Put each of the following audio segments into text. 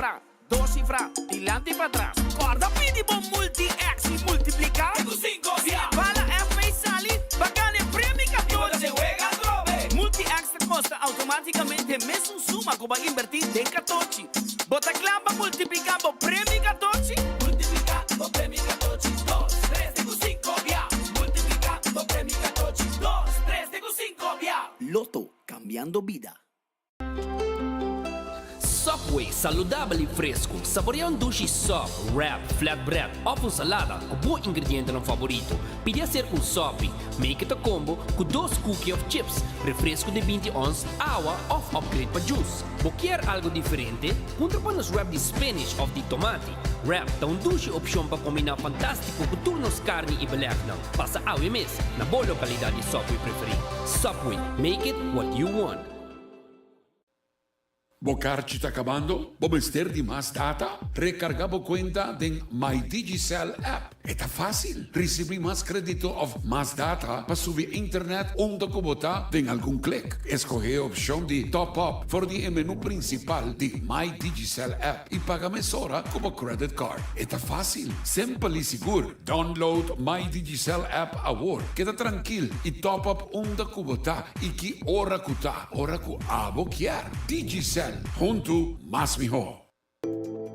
sifra, dos sifra, dilanti pa tras. Kòrda pidi bo Multi-X i multipliká. Te ku sinku bia. Si bala FA sali, bo a gana e premio I bo ta 14. den wega atrobe. Multi-X ta kosta outomátikamente mesun suma ku bo a inbertí den katochi. Bo ta kla pa multipliká bo premio katochi? Multipliká bo premio katochi, dos, tres te ku sinku bia. Multipliká bo premio katochi, dos, tres te ku sinku bia. Lotto, kambiando bida. Subway, saludabel y fresco. Saborea un dushi sub, wrap, flatbread of un salada cu bo ingredientenan favorito. Pidi acerca un sopi. Make it a combo cu dos cookie of chips, refresco di 20 ons, awa of upgrade pa juice. Bo kier algo diferente? Puntra pa nos wrap di spinach of di tomati. Wrap ta un dushi opcion pa combina fantastico cu tur nos carni y belegnan. Pasa awe mes na bo localidad di Subway preferi. Subway, make it what you want. Bo karchi ta kabando? Bo mester di mas data? Rekargá bo kuenta den My Digicel app. E ta fásil! Risibí mas krédito òf mas data pa subi internet unda ku bo ta den algun klik. Eskohé e opshon di Top Up for di e menú prinsipal di My Digicel app i paga mesora ku bo credit card. E ta fásil, simpel i sigur. Download My Digicel app awor. Keda trankil i top up unda ku bo ta i ki ora ku ta, ora ku abo kier. Digicel, huntu mas mihó.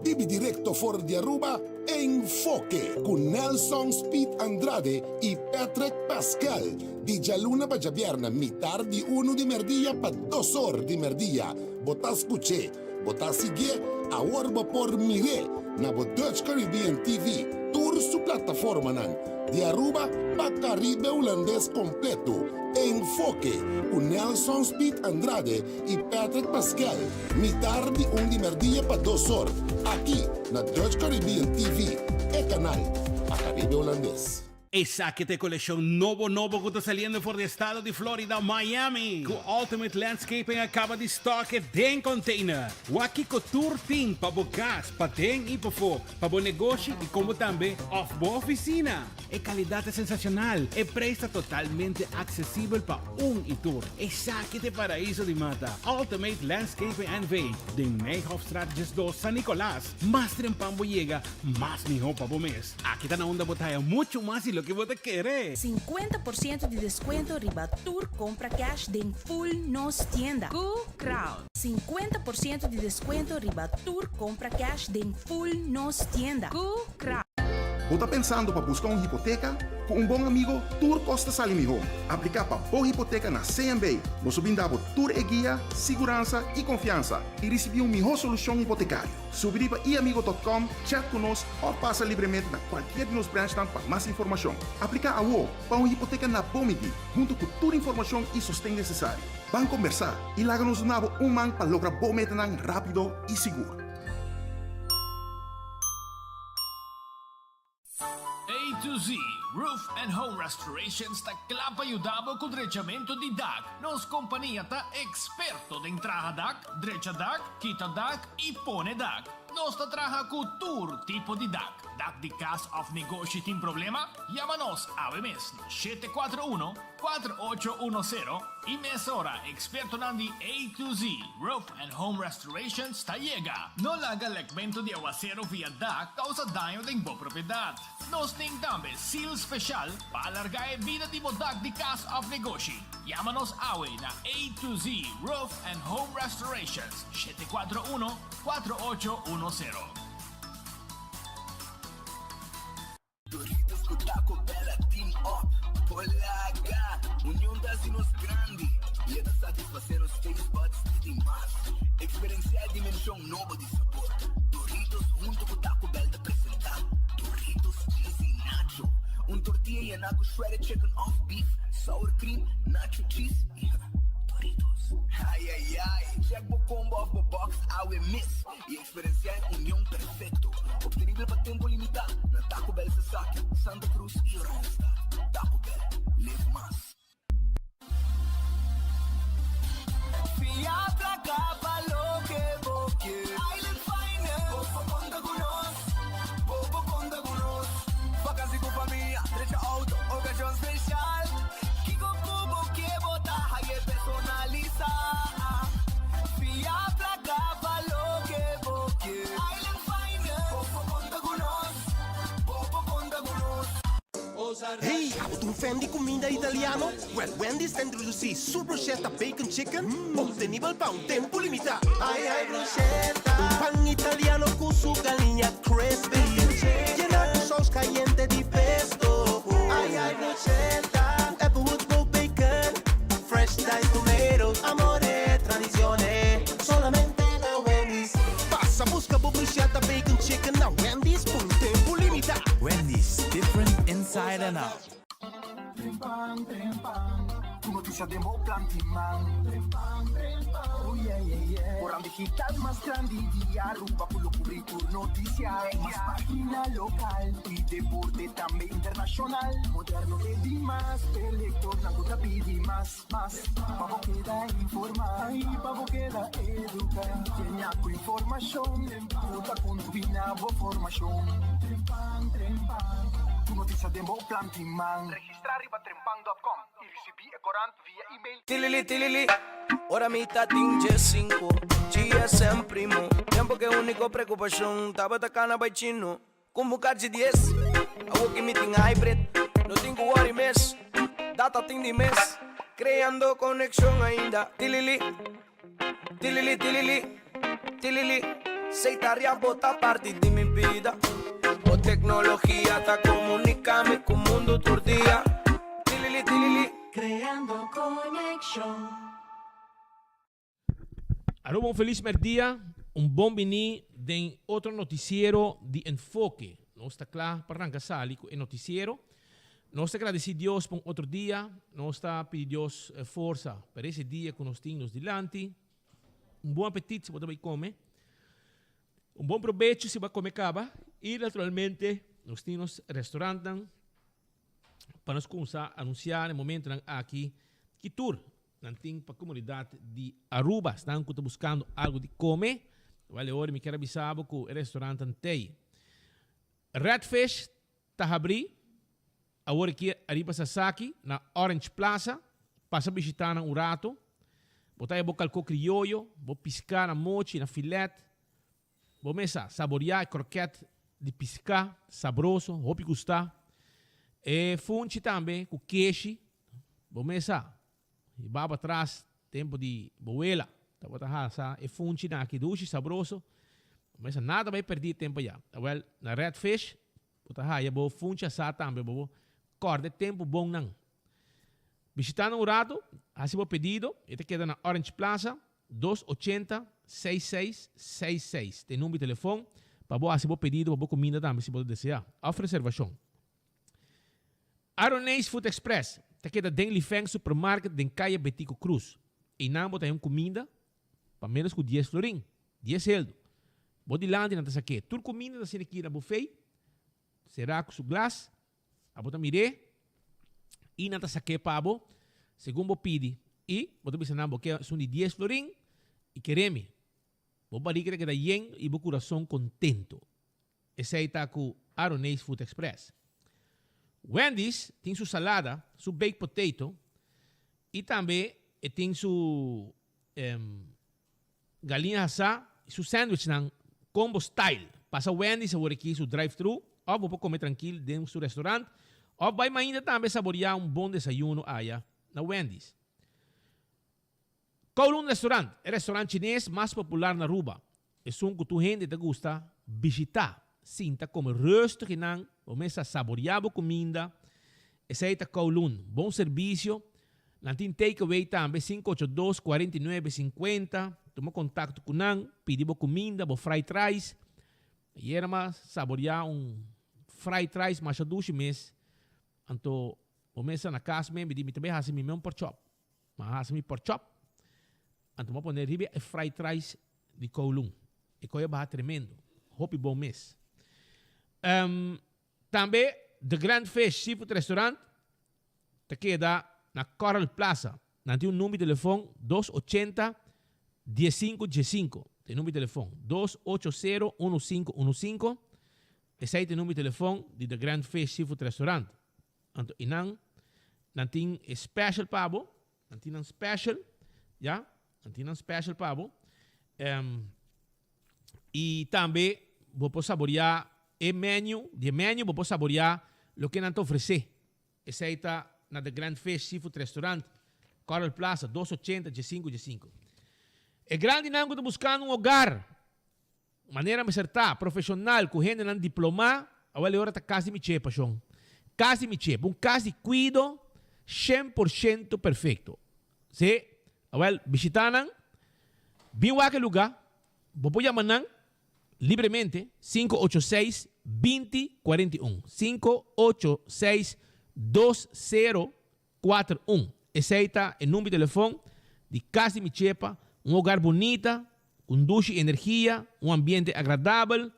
Bibi directo for di Aruba, Enfoke cu Nelson Speed Andrade y Patrick Pascal. Di djaluna pa djabierna mitar di uno di merdia pa dos or di merdia. Bo ta scuch'e, bo ta sigui'e, awor bo por mir'e na bo Dutch Caribbean TV, tur su plataformanan, di Aruba pa Caribe Hulandes completo. Enfoke cu Nelson Speed Andrade y Patrick Pascal, mitar di un di merdia pa dos or, aki na Dutch Caribbean TV, e canal pa Caribe Hulandes. Esaki ta e coleccion nobo nobo cu ta saliendo for di estado di Florida, Miami, cu Ultimate Landscaping a caba di stock e den container. Wak kico tur tin pa bo cas, paden y pafo, pa bo negoshi y como tambe of bo oficina. E calidad ta sensacional, e prijs ta totalmente accesibel pa un y tur. Esaki ta e paraiso di mata, Ultimate Landscaping NV, den Nijhofstraat 12, San Nicolas. Mas trempan bo yega, mas miho pa bo mes. Aki ta na unda bo ta haya mucho mas di loke bo ta kere. 50% di descuento riba tur compra cash den full nos tienda. Cu Crown. 50% di descuento riba tur compra cash den full nos tienda. Cu Crown. Bo ta pensando pa busca un hipoteca? Cu un bon amigo, tur cos ta sali miho. Aplica pa bo hipoteca na CMB. Nos lo bin da bo tur e guia, siguransa y confiansa y ricibi un miho solucion hipotecario. Subi riba iamigo.com, chat cu nos of pasa libremente na cualkier di nos branchnan pa mas informacion. Aplica awo pa un hipoteca na bo midi, hunto cu tur informacion y sosten necesario. Ban combersa y laga nos duna bo un man pa logra bo metanan rapido y sigur. A to Z Roof and Home Restorations ta kla pa yuda bo ku drechamentu di dak. Nos kompania ta eksperto den traha dak, drecha dak, kita dak i pone dak. Nos ta traha ku tur tipo di dak. Dak di kas òf negoshi tin problema? Yama nos awe mes na 741 4810 i mesora ekspertonan di A to Z Roof and Home Restorations ta yega. No laga lekmentu di awasero via dak kousa daño den bo propiedat. Nos tin tambe seal speshal pa alargá e bida di bo dak di kas òf negoshi. Yama nos awe na A to Z Roof and Home Restorations, 741 4810. Doritos ku Taco Bell a team up por laga. Union ta hasi nos grandi i e ta satisfasé nos taste buds di dimas. Eksperensiá e dimenshon nobo di sabor. Doritos huntu ku Taco Bell ta presentá Doritos Cheesy Nacho, un tortilla yená ku shredded chicken òf beef, sour cream, nacho cheese i Doritos. Ai ai ai! Check bo combo òf bo box awe mes i Eksperensiá e union perfekto, optenibel pa tempu limitá na Taco Bell Sasaki, Santa Cruz i Oranjestad. Taco Bell, live mas. Fia plaka pa loke bo ke. Island Finance, bo por konta ku nos, bo por konta ku nos. Vakansi ku famia, drecha outo, okashon speshal. Kiko ku bo ke bo ta haye personalisá. Fia plaka pa loke bo ke. Hey, abo ta un fan di cuminda italiano? Well, Wendy's ta introduci su bruschetta bacon chicken, obtenibel pa un tempo limita. Ay, ay, bruschetta! Un pan italiano cu su galiña crispy, yena cu saus cayente di pesto. Ay, ay, bruschetta! Cu Applewood smoked bacon, fresh diced tomatoes, amore, tradicione, solamente na Wendy's. Pasa busca bo bruschetta bacon chicken na Wendy's pa un tempo limita. Wendy's, different inside and out. Trempan, trempan, cu noticia den bo plant'i man. Trempan, trempan, oh yeah. Corant digital mas grandi di Aruba, cu lo cubri tur noticia. Mas pagina local y deporte tambe internacional. Moderno te di mas, lector nan cu ta pidi mas, mas. Pa bo keda informa y pa bo keda educa. Yena cu informacion, cu ta combina bo formacion. Trempan, trempan, cu noticia den bo plant'i man. Registra riba trempan.com y ricibi e corant via e-mail. Tilili, tilili, ora mi tatin 5, GSM primo. Tempo cu unico preocupacion tabata cana bay chino. Como casi 10, awor cu mi tin hybrid, no tin cu worry mes, data tin di mes, creando conexion ainda. Tilili, tilili, tilili, tilili, Seitaria bo ta parti di mi bida. O tecnologia ta comunica cu mundo tur dia. Tilili, tilili. Creando conexion. Aruba, un feliz dia, un bon bini den otro noticiero di Enfoke. Nos ta cla pa ranca sali cu e noticiero. Nos ta gradici Dios pa un otro dia. Nos ta pidi Dios forsa pa e dia cu nos tin nos dilanti. Un bon apetit si bo bay come. Un bon probecho si bo come caba. Y naturalmente, nos tin restaurant pa nos cuminsa anuncia na momento aki cu tur nan tin pa comunidad di Aruba. Esnan cu ta buscando algo di come. Vale, ora mi kier avisa cu e restaurant t'ey. Redfish ta habri awor aki ariba Sasaki na Orange Plaza. Pasa bishita un rato. Bo ta bo calco crioyo, bo pisca na mochi, na filet. Bo mesa saborea croquet di pisca, sabroso, hopi gusta. E funchi tambe cu keshi. Bo mesa e baba atras, tempo di wela. Tabata hasa e funchi na aki dushi sabroso. Mesa nada bay perdi tempo ya. Well, na Red Fish, bo ta haya bo funchi asa tambe, bo corda tempo bon nan. Bishita un rato, haci bo pedido, e ta keda na Orange Plaza, 280 6666. Tin number di telefon pa bo haci bo pedido, pa bo cuminda tambe si bo desea. Of reservacion. Aronace Food Express, ta keda den Lifeng Supermarket den Caya Betico Cruz. Y nan bo ta un cuminda pa menos cu 10 florin, 10 heldo. Bo dilanti nan ta sake. Tur cuminda ta asina aki na buffet, sera cu su glas, abo ta mire, y nan ta sake pa bo, segun bo pidi. Y bo ta bisa nan bo kier esun di 10 florin, y kere mi. Bo barriga ta keda yen y bo curason contento. Esey ta cu Aronace Food Express. Wendy's tin su salada, su baked potato y tambe tin su galiña asa, su sandwich nan combo style. Pasa Wendy's awor aki su drive-thru of bo por come trankil den su restaurant of bay mainta tambe saborea un bon desayuno aya na Wendy's. Kowloon Restaurant, e restaurant chines mas popular na Aruba. Esun cu tur hende ta gusta bishita. Sinta come rustig y nan, bo mesa saborea bo cuminda. Esey ta Kowloon. Bon servicio. Nan tin takeaway tambe, 582 49 50. Tuma contacto cu nan, pidi bo cuminda, bo fried rice. Ayera m'a saborea un fried rice masha dushi mes. Anto, bo mesa na cas mes, mi di mi tambe haci mi mes un pork chop. M'a haci mi pork chop. Anto m'a pone riba e fried rice di Kowloon. E cos a baha tremendo. Hopi bon mes. Tambe The Grand Fish Seafood Restaurant ta keda na Coral Plaza. Nan tin un number di telefon 280 15 15. E number di telefon 280 1515. Esey ta e number di telefon di The Grand Fish Seafood Restaurant. Anto y nan tin special pa bo, nan tin nan special, ya, nan tin nan special pa bo. Y tambe bo por saborea e menu, di menu bo por saborea loke nan ta ofrece. Esei ta na The Grand Fish Seafood Restaurant, Coral Plaza, 280 15 15. E grandinan ku ta buskando un hogar, manera mester ta, profeshonal, ku hendenan diplomá, awel e ora ta kas di Michee, pashon. Kas di Michee, un kas di kuido 100% perfekto. Sí, awel bishitá nan, bin wak e lugá, bo por yama nan libremente, 586 20 41, 586 20 41. Esei ta e number di telefon di Cas di Mi Chepa, un hogar bunita, cu dushi energia, un ambiente agradabel,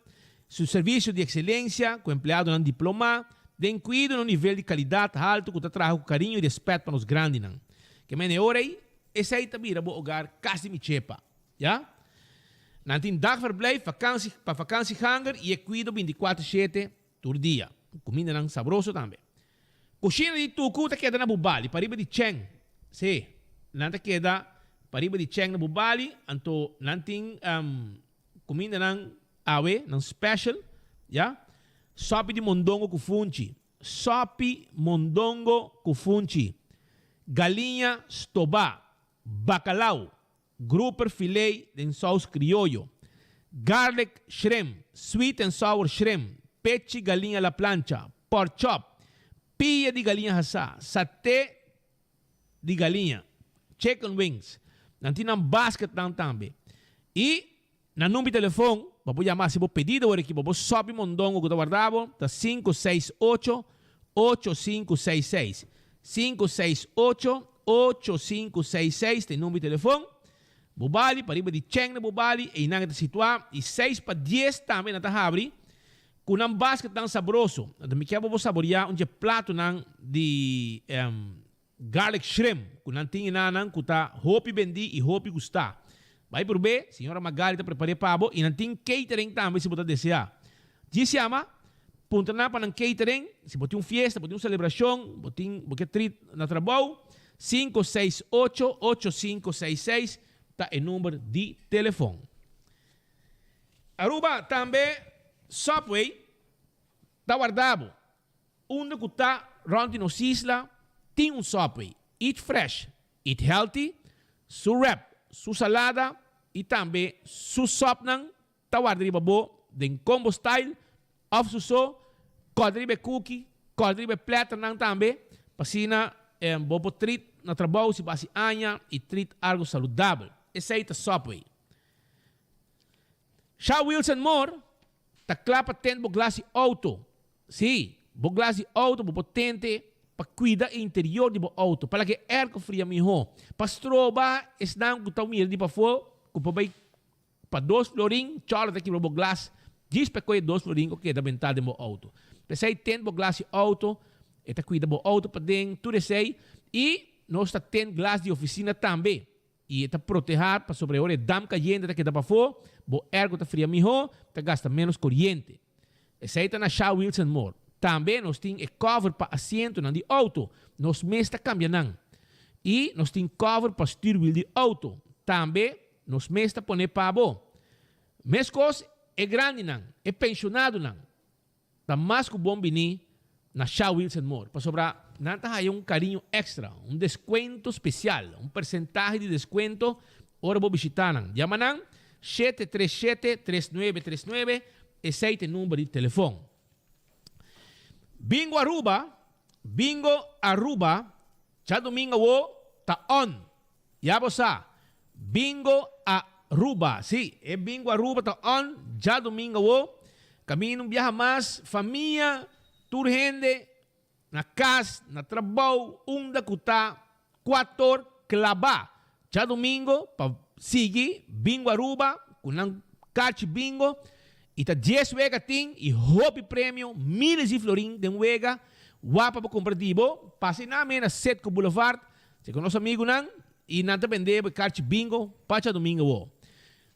su servicio di excelencia cu empleadonan diploma, den cuido na un nivel di calidad halto cu ta traha cu cariño y respet pa nos grandinan. Ke mene e ora ei, esei ta bira bo hogar Cas di Mi Chepa. Ya? Nan tin dagverblijf, vakantie, pa vakantieganger y e cuido 24 shete tur dia. Cumindanan sabroso tambe. Kushina di Tuku ta keda na Bubali, pariba di Cheng. Sí, nan ta keda pariba di Cheng na Bubali, anto nan tin kumindanan awe, nan special, ya. Sopi di mondongo ku funchi, sopi mondongo ku funchi, galiña stobá, bakalau, grouper filé den saus krioyo, garlic shrimp, sweet and sour shrimp, pechi galiña la plancha, pork chop, pia di galiña hasá, saté di galiña, chicken wings. Nan tin nan basketnan tambe. I nan number di telefon pa bo yama hasi bo pedido awor aki pa bo sopi mondongo ku ta warda bo ta 568 8566. 568 8566 ta e number di telefon. Bo bali pariba di Cheng na bo bali, einan e ta situá i seis pa dies tambe nan ta habri ku nan basketnan sabroso. Anto mi kier bo bo saboriá un dje platonan di garlic shrimp ku nan tin enanan ku ta hopi bendí i hopi gustá. Bai prob'é, señora Magali ta prepar'é pa bo i nan tin catering tambe si bo ta deseá. Djis yama, puntra nan pa nan catering, si bo tin un fiesta, bo tin un selebrashon, bo tin bo ke treat na trabou, 568 8566 ta e number di telefon. Aruba tambe Subway ta warda bo. Unda ku ta rònt di nos isla tin un Subway. Eat fresh, eat healthy, su wrap, su salada i tambe su sòpnan ta warda riba bo den combo style of su so, kòrda riba e cookie, kòrda riba e platternan tambe pa asina bo por treat na trabou si bo hasi aña i treat algo saludabel. Esei ta Subway. Sha Wilson Moore ta kla pa tent bo glas di auto. Sí, bo glas di auto bo por tente pa cuida e interior di bo auto, pa laga e airco fria miho, pa stroba esnan cu ta mira di pafó cu por bay pa dos florin, chòlò ta kibra bo glas djis pa e kohe dos florin ku keda bentá den bo outo. P'esei tent bo glas di outo, e ta kuida bo outo paden, tur esei. I nos ta tent glas di ofisina tambe i e ta protehá pasobra e ora e dam kayente ta keda pafó, bo airco ta fria mihó, ta gasta ménos koriente. Esei ta na Sha Wilson Moore. Tambe nos tin e cover pa asientonan di outo. Nos mes ta kambia nan. I nos tin cover pa stuurwiel di outo. Tambe nos mes ta pone pa bo. Meskos e grandinan, e penshonadonan, ta mas ku bon bini na Sha Wilson Moore pasobra nan ta haya un kariño èkstra, un deskuento spesial, un persentahe di deskuento ora bo bishitá nan. Yama nan 737 3939, esei ta e number di telefon. Bingo Aruba, Bingo Aruba, djadumingu awo ta on. Ya bo sa, Bingo Aruba. Sí, e Bingo Aruba ta on djadumingu awo. Kaminda un biaha mas, famia, tur hende, na kas, na trabou, unda ku ta kuator klabá djadumingu pa sigui Bingo Aruba ku nan karchi bingo i ta dies wega tin i hopi premio, miles di florin den wega, wak pa bo kumpra di bo, pasa i nan mena Setco Boulevard, Se ku nos amigunan i nan ta bende bo e karchi bingo pa djadumingu awo.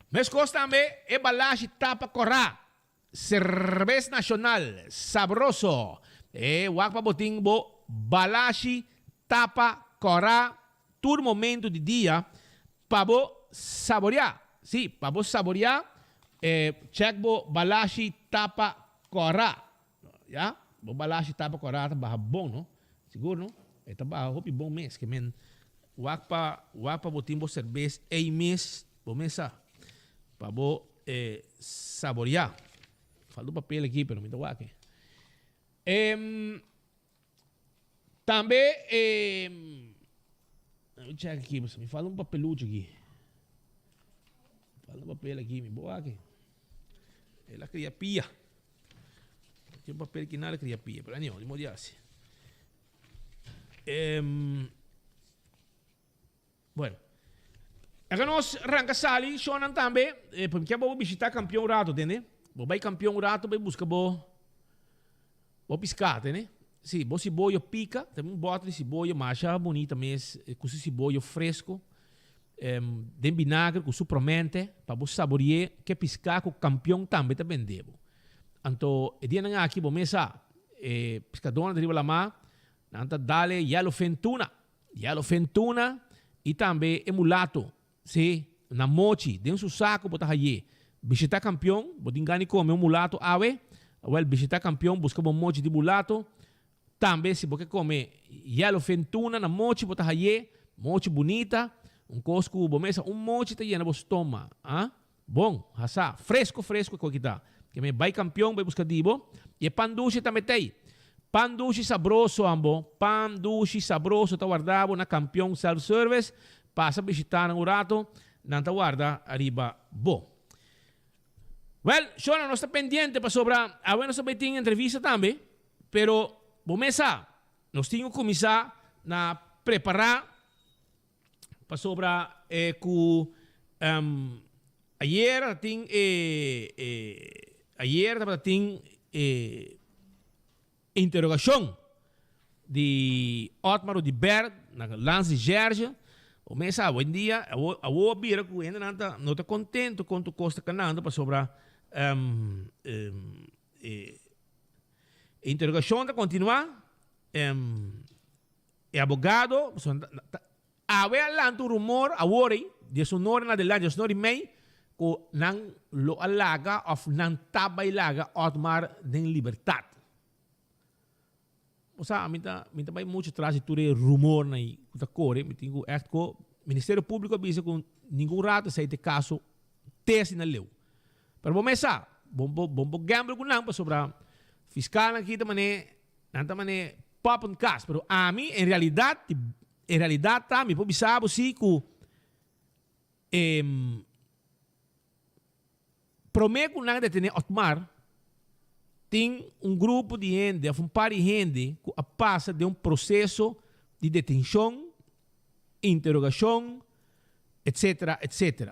Meskos tambe e balashi tapa kòrá, serbes nashonal, sabroso. E wak pa bo tin bo balashi tapa kòrá tur momentu di dia pa bo saboriá. Sí, pa bo saboriá, chèk bo balashi tapa kòrá. Ya, bo balashi tapa kòrá ta baha bon, no? Sigur no? E ta baha hopi bon mes ke men wak pa wak pa bo tin bo serbes ei mes bo mes sa pa bo eh saborea. Falta un papel aki pero mi ta wak e. Em tambe em mi check aki mi falta un papelucho aki. Falta un papel aki mi bo wak e. El a cria pia. Tin papel ki nada cria pia, pero anyhow, di modo di haci. Em, bueno. Acá nos ranca sali, shonan tambe, eh, porque kia bo bishita campeón rato, tende? Bo bai campeón rato, bai busca bo bo pisca, tende? Sí, bo siboyo pica, también un bote de siboyo, masha bonita mes, eh, cu su siboyo fresco. Den binager ku su promente pa bo sabori'é ke piská ku kampion tambe ta bende bo. Anto e dianan aki bo mes sa, e piskadónan ta riba lamá, nan ta dal e yellowfin tuna, yellowfin tuna i tambe e mulato, sí, na mochi, den su saku bo ta hay'é. Bishitá kampion, bo tin gana di kome un mulato awe? Awèl, bishitá kampion, buska bo mochi di mulato, Tambe si bo ke kome yellowfin tuna na mochi bo ta haye, mochi bunita, un kos ku bo mesa un mochi ta yena bo stoma, ah. Bon, hasa, fresco fresco e koki ta. Ke me bai kampion bai buska di bo. I e pan dushi tambe t'ei. Pan dushi sabroso ambo, pan dushi sabroso ta warda bo na Kampion Self Service. Pasa bishita nan un rato, nan ta warda ariba bo. Wel, shona, nos ta pendiente pasobra awe nos ta bai tin entrevista tambe. Pero bo mes sa, nos tin ku kuminsá na prepará pasobra e ku ayer ta tin e ayer tabata tin e interogashon di Otmar Oduber na Lans di Jerge. Bo mes sa, awendia awor a bira ku hendenan ta no ta kontento kon tur kos ta kanando pasobra e interogashon ta kontinuá, e abogado, awe a lanta un rumor awor ei, diesunora en adelante, diesunora i mei, ku nan lo a laga òf nan ta bai laga Otmar den libertat. Bo sa, mi ta, mi ta bai muchu tras di tur e rumornan ei ku ta kore, mi tin ku ègt ku Ministerio Públiko a bisa ku ningun rato esei ta e kaso te asina leu. Pero bo mes sa, bo bo bo bo gamble ku nan pasobra fiskalnan aki ta man'é, nan ta man'é pop en kas. Pero ami en realidat, en realidat ta mi por bisa bo si ku e promé ku nan detené Otmar, tin un grupo di hende òf un par di hende ku a pasa den un proseso di detenshon, interogashon, etsetera, etsetera.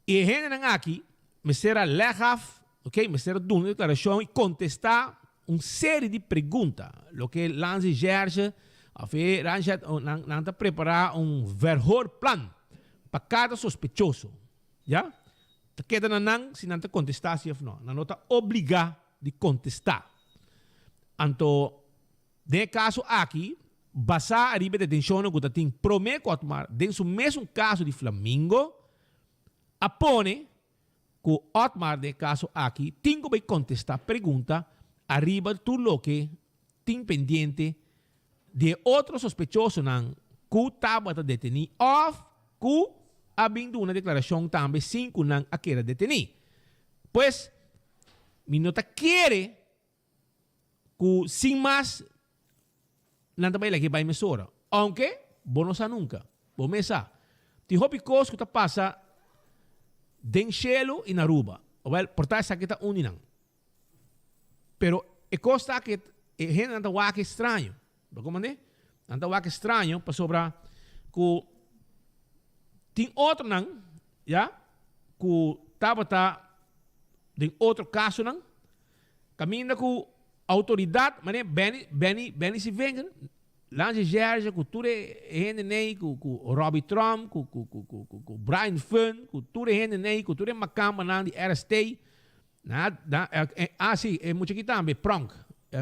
I e hendenan aki mester a lèg af, ok, mester a duna deklarashon i kontestá un seri di pregunta, loke Lanzi Gerge òf e Ranchet nan nan ta prepará un verhoorplan pa kada sospechoso, ya. Ta keda na nan si nan ta kontestá si òf no. Nan no ta obligá di kontestá. Anto Den e kaso aki, basá ariba e detenshonnan ku ta tin promé ku Otmar den su mesun kaso di Flamingo, a pone ku Otmar den e kaso aki tin ku bai kontestá pregunta ariba tur loke tin pendiente di e otro sospechosonan ku tabata detení òf ku a bin duna deklarashon tambe sin ku nan a keda detení. Pues, mi no ta kere Ku sin mas nan ta bai lag'é bai mesora. Ounke bo no sa nunka. Bo mes sa. Tin hopi kos ku ta pasa den shelu i na Aruba. Wèl, por ta esaki ta un di nan. Pero e kos ta ku e hendenan ta wak straño. Bo komprendé? Nan ta wak straño pasobra ku tin otronan, ya, ku tabata den otro kasonan Caminda cu autoridad, mane Benny, Benny, Benny Sivenger, Lange Gerge, cu tur e hende ney, cu, cu Robbie Trump, cu, cu, cu, cu, cu, cu Brian Fun, cu tur e hende ney, cu tur e macambanan di RST. Na, na, eh, ah si, e mucha aki tambe, Pronk.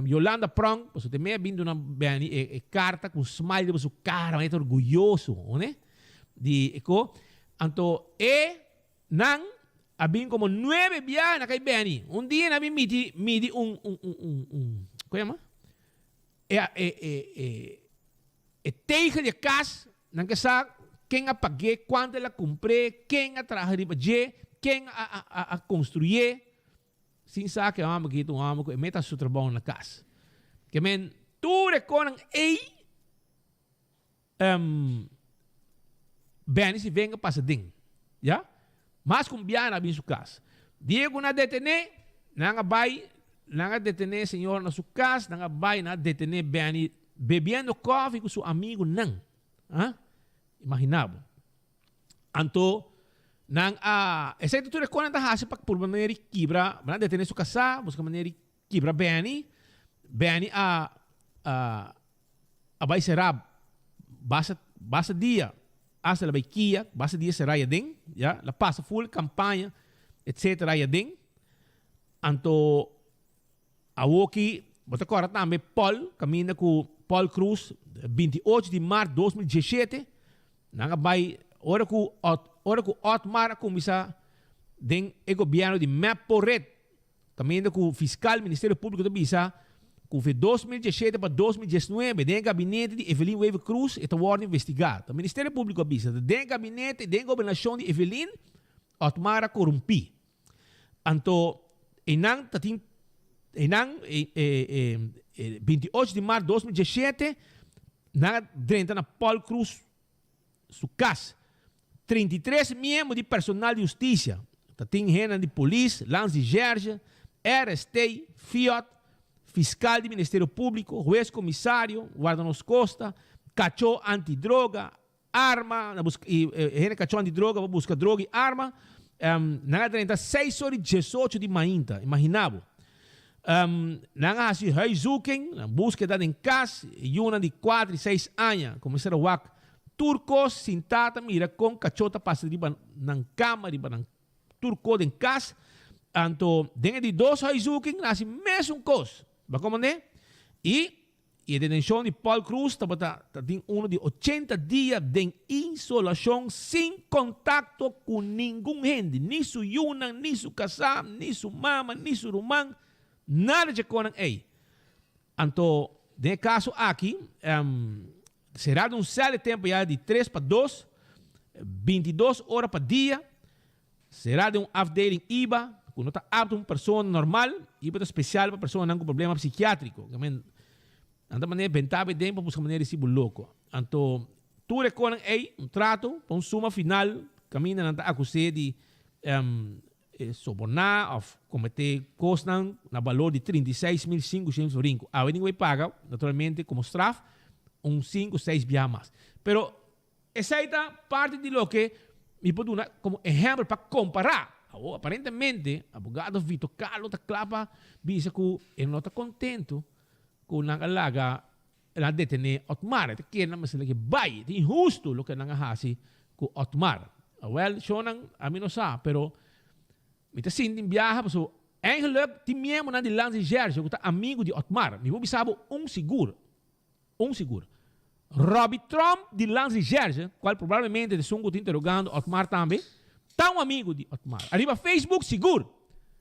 Yolanda Pronk, pasobra te mey a bin duna Benny e, e carta cu un smile riba su cara, manera ta orguyoso, ne? Di e co. Anto e Nan a bin como nuebe biaha na kai Benny. Un dia nan a bin miti midi un un un un un, como yama? E e e e e tegel di e kas, nan ke sa ken a pag'é, kuantu el a kumpr'é, ken a traha riba dje, ken a a a a konstruyé. Sin sa ku e hòmber aki ta un hòmber ku e meta su trabou na kas. Ke men tur e konan ei Benny si venga pasa den. Ya. Mas ku un biaha nan a bin su kas. Dia ku nan a detené, nan a bai, nan a detené e señor na su kas, nan a bai, nan a detené Benny bebiendo kòfi ku su amigunan. Ha? Imaginá bo. Anto nan a, esei ta tur e kos nan ta hasi pa purba manera di kibra, nan a detené su kasá, buska manera di kibra Benny. Benny a, a, a bai será basta, basta dia, hasta el a bai kia, basta dia será aden, ya, el a pasa full campaña, etcetera aden. Anto awoki bo ta kòrda tambe Paul, kaminda ku Paul Croes, 28 di mart 2017, nan a bai, ora ku Ot, ora ku Otmar a kuminsá den e gobièrnu di mep por red, Kaminda ku fiskal Ministerio Públiko ta bisa ku fe 2017 pa 2019 den e gabinete di Evelyn Wever Croes e ta wòrdu investigá. Ta Ministerio Públiko a bisa ta den e gabinete den gobernashon di Evelyn Otmar a korumpí. Anto einan ta tin einan e 28 di mart 2017 nan a drenta na Paul Croes su kas. 33 miembro di personal di hustisia, ta tin hendenan di polis, Landsrecherche, RST, FIOD, fiskal di Ministerio Públiko, hues komisario, guarda nos kosta, kachó antidroga, arma, na buska i hende kachó antidroga pa buska droga i arma. Nan a drenta seis ora i diesocho di mainta, imagina bo. Nan a hasi huiszoeking, nan buskeda den kas, e yunan di kuater i seis aña kuminsá ta wak tur kos sintá ta mira kon kachó ta pasa riba nan kama, riba nan tur kos den kas. Anto den e di dos huiszoeking nan a hasi mesun kos. Bo a komprendé? I I e detenshon di Paul Croes tabata ta tin uno di ochenta dia den isolashon sin kontakto ku ningun hende, ni su yunan, ni su kasá, ni su mama, ni su ruman, nada dje konan ei. Anto den e kaso aki, será den un sèl e tempu ya di tres pa dos, 22 ora pa dia, Será den un afdeling iba ku no ta apto un persona normal, iba ta spesial pa personanan ku problema psikiatriko. Nan ta manera bentá bay den pa buska manera di si bo loko. Anto tur e konan ei, un trato pa un suma final kaminda nan ta akus'é di soborná òf kometé kosnan na balor di 36.500 florin ku awe tin ku bay paga naturalmente komo straf un sinku seis biaha mas. Pero Esei ta parti di loke mi por duna komo ehèmpel pa kompará. Awor, aparentemente, abogado Vito Carlo ta kla pa bisa ku e no ta kontentu ku nan a laga nan a detené Otmar. E ta kere nan mester lag'é bai. Ta inhustu loke nan a hasi ku Otmar. Awèl, shownan, ami no sa, pero mi ta sinti in biaha pasobra eigenlik tin miembronan di Landsrecherche ku ta amigu di Otmar. Mi por bisa bo un sigur. Un sigur. Robbie Tromp di Landsrecherche, cual probablemente ta esun cu ta interrogando Otmar tambe, ta un amigo di Otmar. Ariba Facebook sigur,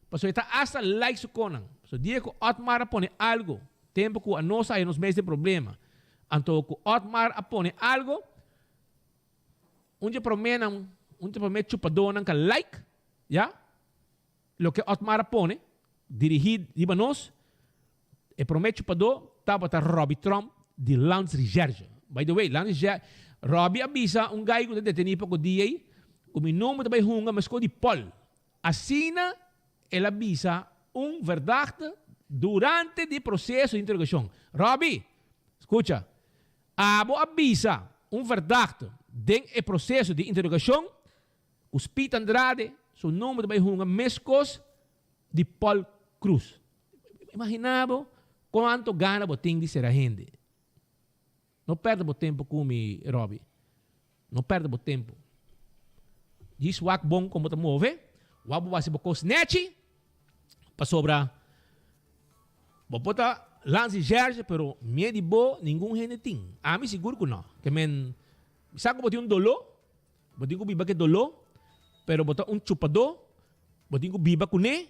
pasobra e ta hasta like su conan. Pasobra dia cu Otmar a pone algo, tempo cu anos a haya nos mes den problema, anto cu Otmar a pone algo, un dje promenan, un dje prome chupadornan ca like, ya, Loke Otmar a pone, dirigí riba nos, e promé chupadó tabata Robbie Tromp di Landsrecherche. By the way, Landsrecherche, Robbie a bisa un guy ku ta detení poko dia ei, ku mi nomber ta bai hunga meskos di Paul. Asina el a bisa un verdachte durante di proseso di interogashon. Robbie, skucha, abo a bisa un verdachte den e proseso di interogashon Ku Speed Andrade su nomber ta bai hunga meskos di Paul Croes. Imagina bo kuanto gana bo tin di sera hende. No perde bo tempo ku mi, Robby. No perde bo tempo. Djis wak bon kon bo ta move, wak bo hasi bo kos nechi, pasobra bo por ta Lansi Jerge, pero mie di bo ningun hende tin. Ami sigur ku no. Ke men sa ku bo tin un dolo, Bo tin ku biba ku e doló, pero bo ta un chupadó, bo tin ku biba kuné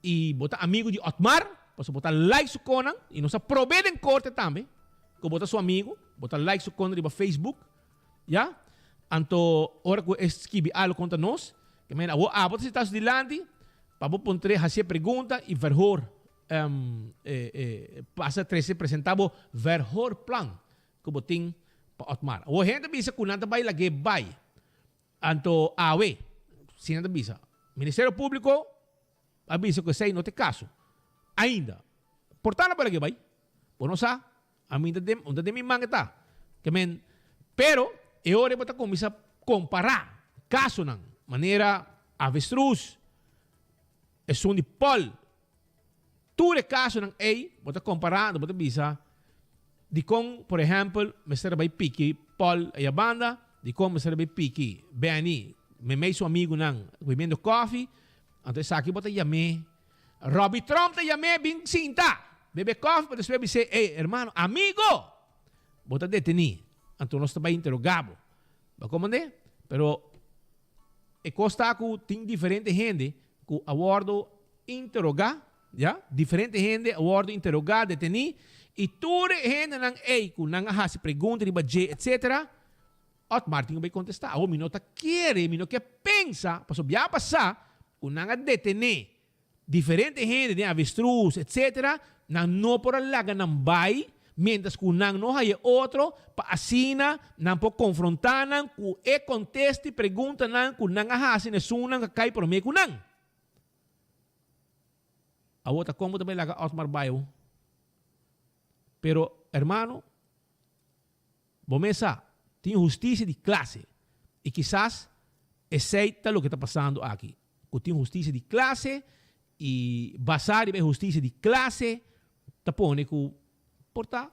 i bo ta amigu di Otmar. pasobra bo ta like su konan i nos a prob'é den korte tambe ku bo ta su amigu, bo ta like su kon riba Facebook, ya. Anto ora ku e skibi algu kontra nos, ke manera awor abo ta sintá su dilanti pa bo puntr'é, hasié pregunta i verhoor, pasa trese presentá bo verhoorplan ku bo tin pa Otmar. Awor hende ta bisa ku nan ta bai lag'é bai. Anto awe, si nan ta bisa, Ministerio Públiko a bisa ku esei no ta e kaso. Ainda. Por ta nan bai lag'é bai. Bo no sa. Ami ta den, ta den mi man e ta. Ke men, pero e ora bo ta kuminsá kompará kasonan manera avestruz, esun di Paul, Tur e kasonan ei bo ta kompará anto bo ta bisa dikon por ehèmpel mester a bai piki Paul ei a banda, dikon mester a bai piki Benny meimei su amigunan bebiendo kòfi, anto esaki bo ta yam'é Robbie Trump ta yam'é bin sinta bebe kòfi pa despues bis'é ey hermano amigo bo ta detení anto nos ta bai interogá bo. Bo a komprendé? Pero e kos ta ku tin diferente hende ku a wòrdu interogá, ya, diferente hende a wòrdu interogá, detení, i tur e hendenan ei ku nan a hasi pregunta riba dje, etsetera, Otmar tin ku bai kontestá. Awor mi no ta kere, mi no ke pensa, pasobra bia pasá ku nan a detené diferente hende den avestruz, etsetera, nan no por a laga nan bai miéntras ku nan no haya otro pa asina nan por konfrontá nan ku e kontesta i preguntanan ku nan a hasi na esunnan ku a kai promé ku nan. Awor ta kon bo ta bai laga Otmar bai awo? Pero, hermano, bo mes sa, tin hustisia di klase i kisas esei ta loke ta pasando aki, ku tin hustisia di klase i basá riba e hustisia di klase ta pone ku por ta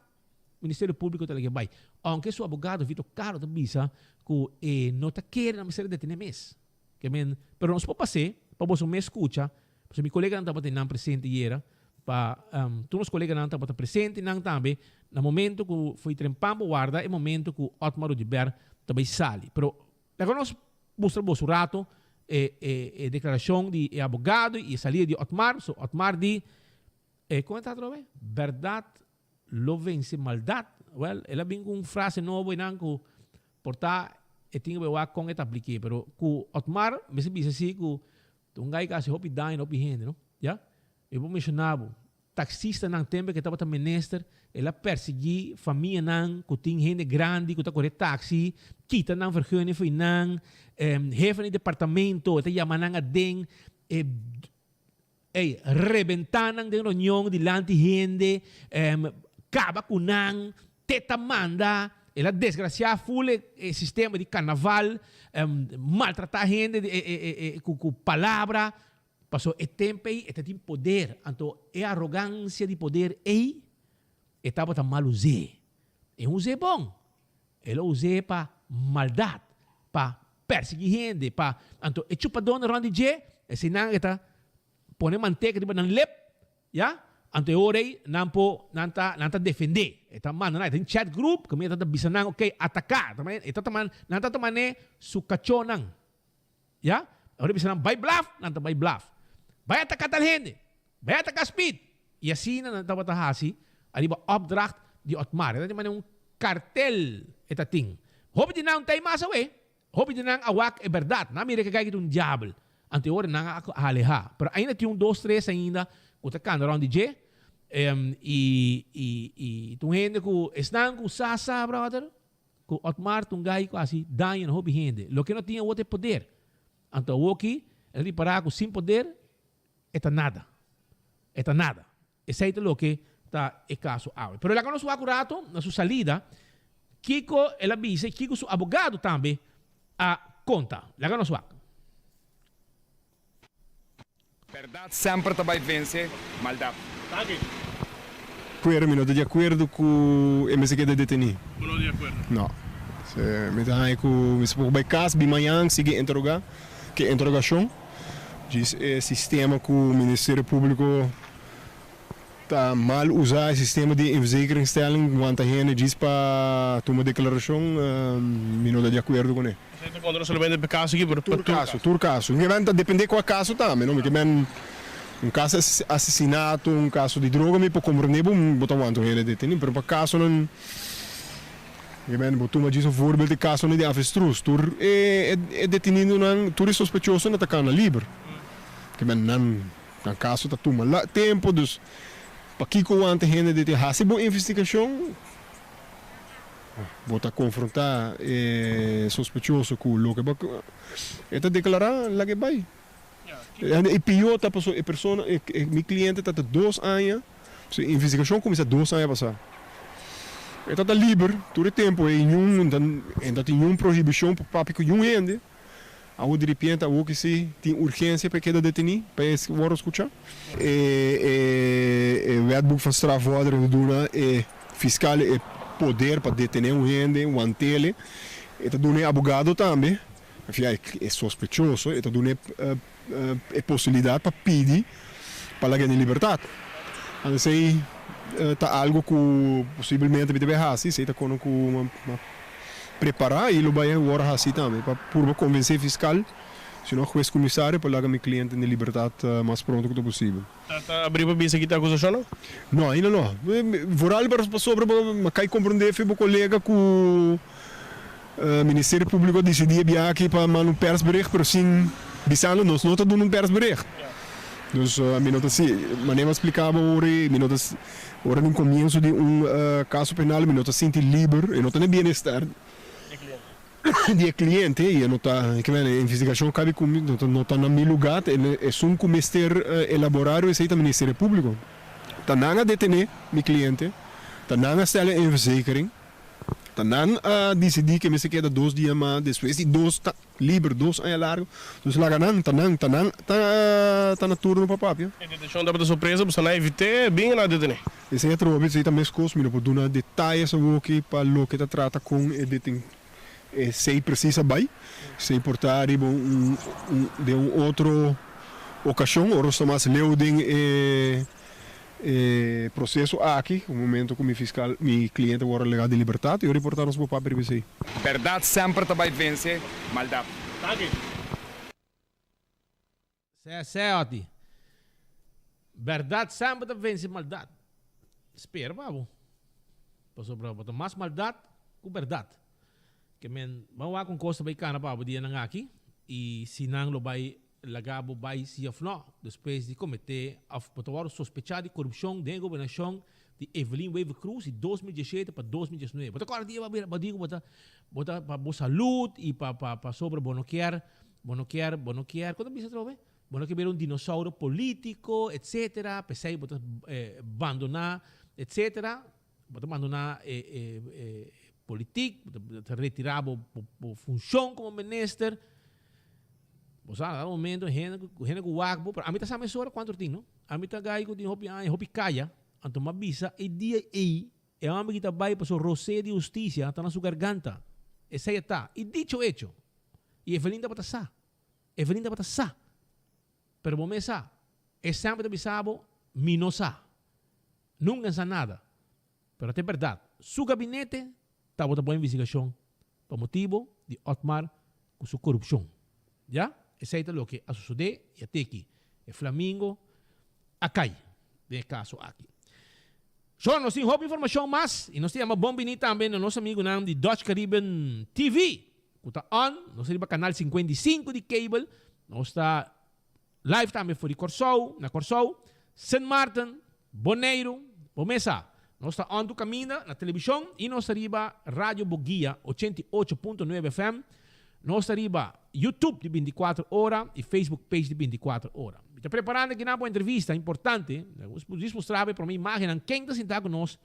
Ministerio Públiko ta lag'é bai. Ounke su abogado Vito Caro ta bisa ku e no ta kere nan mester a detené mes. Ke men, pero nos por pas'é pa boso mes skucha, pasobra mi koleganan tabata einan presente ayera, pa tur nos koleganan tabata presente nan tambe na momento ku foi trempan bo warda e momento ku Otmar Oduber ta bai sali. Pero laga nos mustra boso un rato e e e deklarashon di e abogado i e salida di Otmar. So Otmar di, e kon e ta atrobe? Bèrdat lo vense maldat. Wèl, el a bin ku un frase nobo einan ku Por ta e tin ku wak kon e ta aplik'é, pero ku Otmar mester bisa si ku ta un gai ku a hasi hopi daño na hopi hende, no? Ya? Mi por menshoná bo, taksistanan tempu ke tabata minister, el a persiguí famianan ku tin hende grandi ku ta kore taksi, kita nan vergunning fo'i nan, hefe di departamento e ta yama nan aden, e Ey, rebentá nan den reunion dilanti hende, kaba ku nan, te ta manda. El a desgrasiá ful e sistema di karnaval, maltratá hende ku palabra. Pasobra e tempu ei e ta tin poder, anto e arogansia di poder ei e tabata mal us'é. E un us'é bon, el a us'é pa maldat, pa Persiguí hende pa anto e chupadónan rònt di dje, eseinan e ta pone manteka riba nan lep, ya, anto e ora ei nan por, nan ta, nan ta defendé. E ta manda nan, e ta tin chat group kaminda e ta bisa nan, ok, ataká, e ta tuma, nan ta tuma ne su kachónan, ya, ora e bisa nan bai blaf, nan ta bai blaf, bai ataká tal hende, bai ataká Speed, i asina nan tabata hasi ariba opdracht di Otmar. E ta tin manera un kartel e ta tin. Hopi di nan ta ei mas awe. Hopi di nan a wak e bèrdat. Nan a mira ke kai ki ta un diabel. Anto e ora nan a alehá. Pero ainda tin un dos tres ainda ku ta kanda rònt di dje. I i i ta un hende ku esnan ku sa sa bròder ku Otmar ta un gai ku hasi daño na hopi hende. Loke no tin awor ta e poder. Anto awoki el a ripará ku sin poder e ta nada. E ta nada. Esei ta loke ta e kaso awe. Pero laga nos wak un rato na su salida kiko el a bisa i kiko su abogado tambe a konta. Laga nos wak. Bèrdat semper ta bai vense maldat. Danki. Acuerdo, mi no ta di acuerdo cu e mester keda deteni. Bo no di acuerdo? No. Mi ta haña cu mester por bay cas, bin mañan sigui interroga, ke interrogacion. Djis e sistema cu Ministerio Publico ta mal usa, e sistema di inverzekeringstelling, wanta hende djis pa tuma declaracion, mi no ta di acuerdo cu ne. Esei ta contra no solamente pa e caso aki, pero pa tur caso. Tur caso. Mi ta depende cua caso tambe, no? Mi ke men. Un kaso asesinato, un kaso di droga mi por komprendé bo, bo ta wanta un hende detení, pero pa kasonan, bo tuma djis un voorbeeld e kasonan di avestruz, tur e detenidonan, tur e sospechosonan ta kana liber. Nan nan kaso ta tuma tempo, dus pakiko wanta hende detení? Hasi bo investigashon, bo ta konfrontá e sospechoso ku loke bo e ta deklará, laga e bai. E pió ta pasobra e persona, e mi kliente ta ta dos aña, su investigashon kuminsá dos aña pasá. E ta ta liber tur e tempu ei, niun e no tin niun prohibishon pa papia ku niun hende. Awor diripiente awor ki si tin urgensia pa e keda detení, pa e wòrdu skuchá. E e Wetboek van Strafvordering ta duna e fiskal e poder pa detené un hende, want'ele. E ta duna e abogado tambe. Via e sospechoso e ta dun'é e posibilidat pa pidi pa lag'é den libertat. Anto esei ta algu ku posibelmente mi ta bai hasi, esei ta kono ku mi a prepará i lo bai wòrdu hasi tambe pa purba konvensé fiskal, si no hues komisario pa laga mi kliente den libertat mas pronto ku ta posibel. Ta abrí pa bisa kita akusashonnan? No, ainda no. Vooral pasobra bo a kai komprondé fe bo kolega ku Ministerio Públiko a disidí e biaha aki pa manda un persbericht, pero sin bisando nos no ta duna un persbericht. Dus mi no ta si, manera mi a splika bo ora ei, mi no ta, ora di un komienso di un kaso penal mi no ta sinti liber, e no ta na bienestar di e cliente y e no ta, ke men, e investigacion cabe cu mi, no ta na mi lugar, esun cu mester elabora esey ta Ministerio Publico. Ta nan a detene mi cliente, ta nan a stella e verzekering, ta nan a dicidi ke mester keda dos dia mas, despues di dos ta liber dos aña largo, dus laga nan, ta nan, ta nan ta na turno pa papia. E detencion tabata sorpresa, boso nan a evite bin a detene? Esey atrobe, esey ta mescos, mi no por duna detayes awoki pa loke ta trata con e deten. Esey precies a bay. Esey por ta riba un den un otro ocasion ora nos ta mas leu den e e proceso aki, un momento cu mi fiscal, mi cliente worde lega di libertad y ora por ta nos por papia riba esey. Berdad semper ta bay vence maldad. Danki. Sè sè oti. Bèrdat semper ta vense maldat. Spera pa bo. Pasobra bo ta mas maldat ku bèrdat. Ke men ban wak un kos ta bai kana pa bo dianan aki i si nan lo bai laga bo bai si òf nò despues di kometé òf bo ta wòrdu sospechá di korupshon den e gobernashon di Evelyn Wever-Croes di 2017 pa 2019. Bo ta kòrda dia bo di ku bo ta bo ta pa bo salud i pa pa pasobra bo no kier Bo no kier, bo no kier, kon ta bisa atrobe? Bo no kier bira un dinosauro politico, etcetera, p'esei bo ta bandona, etcetera, bo ta bandona e e e politik, bo ta retira bo bo funcion como minister. Bo sa, na dado momento hende ku hende ku wak bo, pero ami ta sa mesora kuantu tin, no? Ami ta gai ku tin hopi aña, hopi kaya, anto mi a bisa e dia ei E homber ki ta bai paso rosé di hustisia ta na su garganta. Esei e ta. I dicho hecho. I Evelyn tabata sa. Evelyn tabata sa. Pero bo mes sa. E semper ta bisa bo, Mi no sa. Nunca N sa nada. Pero ta e berdad. Su gabinete tabata bo investigacion pa motibo di Otmar cu su corupcion. Ya, esey ta loke a sosode y a teki e flamingo a cay den e caso aki. Shor, nos tin hopi informacion mas y nos ta yama bon bini tambe na nos amigunan di Dutch Caribbean TV cu ta on, nos ta riba canal 55 di cable, nos ta Live tambe for di Kòrsou, na Kòrsou, Sint Maarten, Boneiru, bo mes sa. Nos ta on tu kaminda na televishon i nos ta riba Radio Boguia 88.9 FM. Nos ta riba YouTube di 24 ora i Facebook page di 24 ora. Mi ta preparando kinan pa un entrevista importante. Nos mustra bo e prome imagennan ken ta sinta ku nos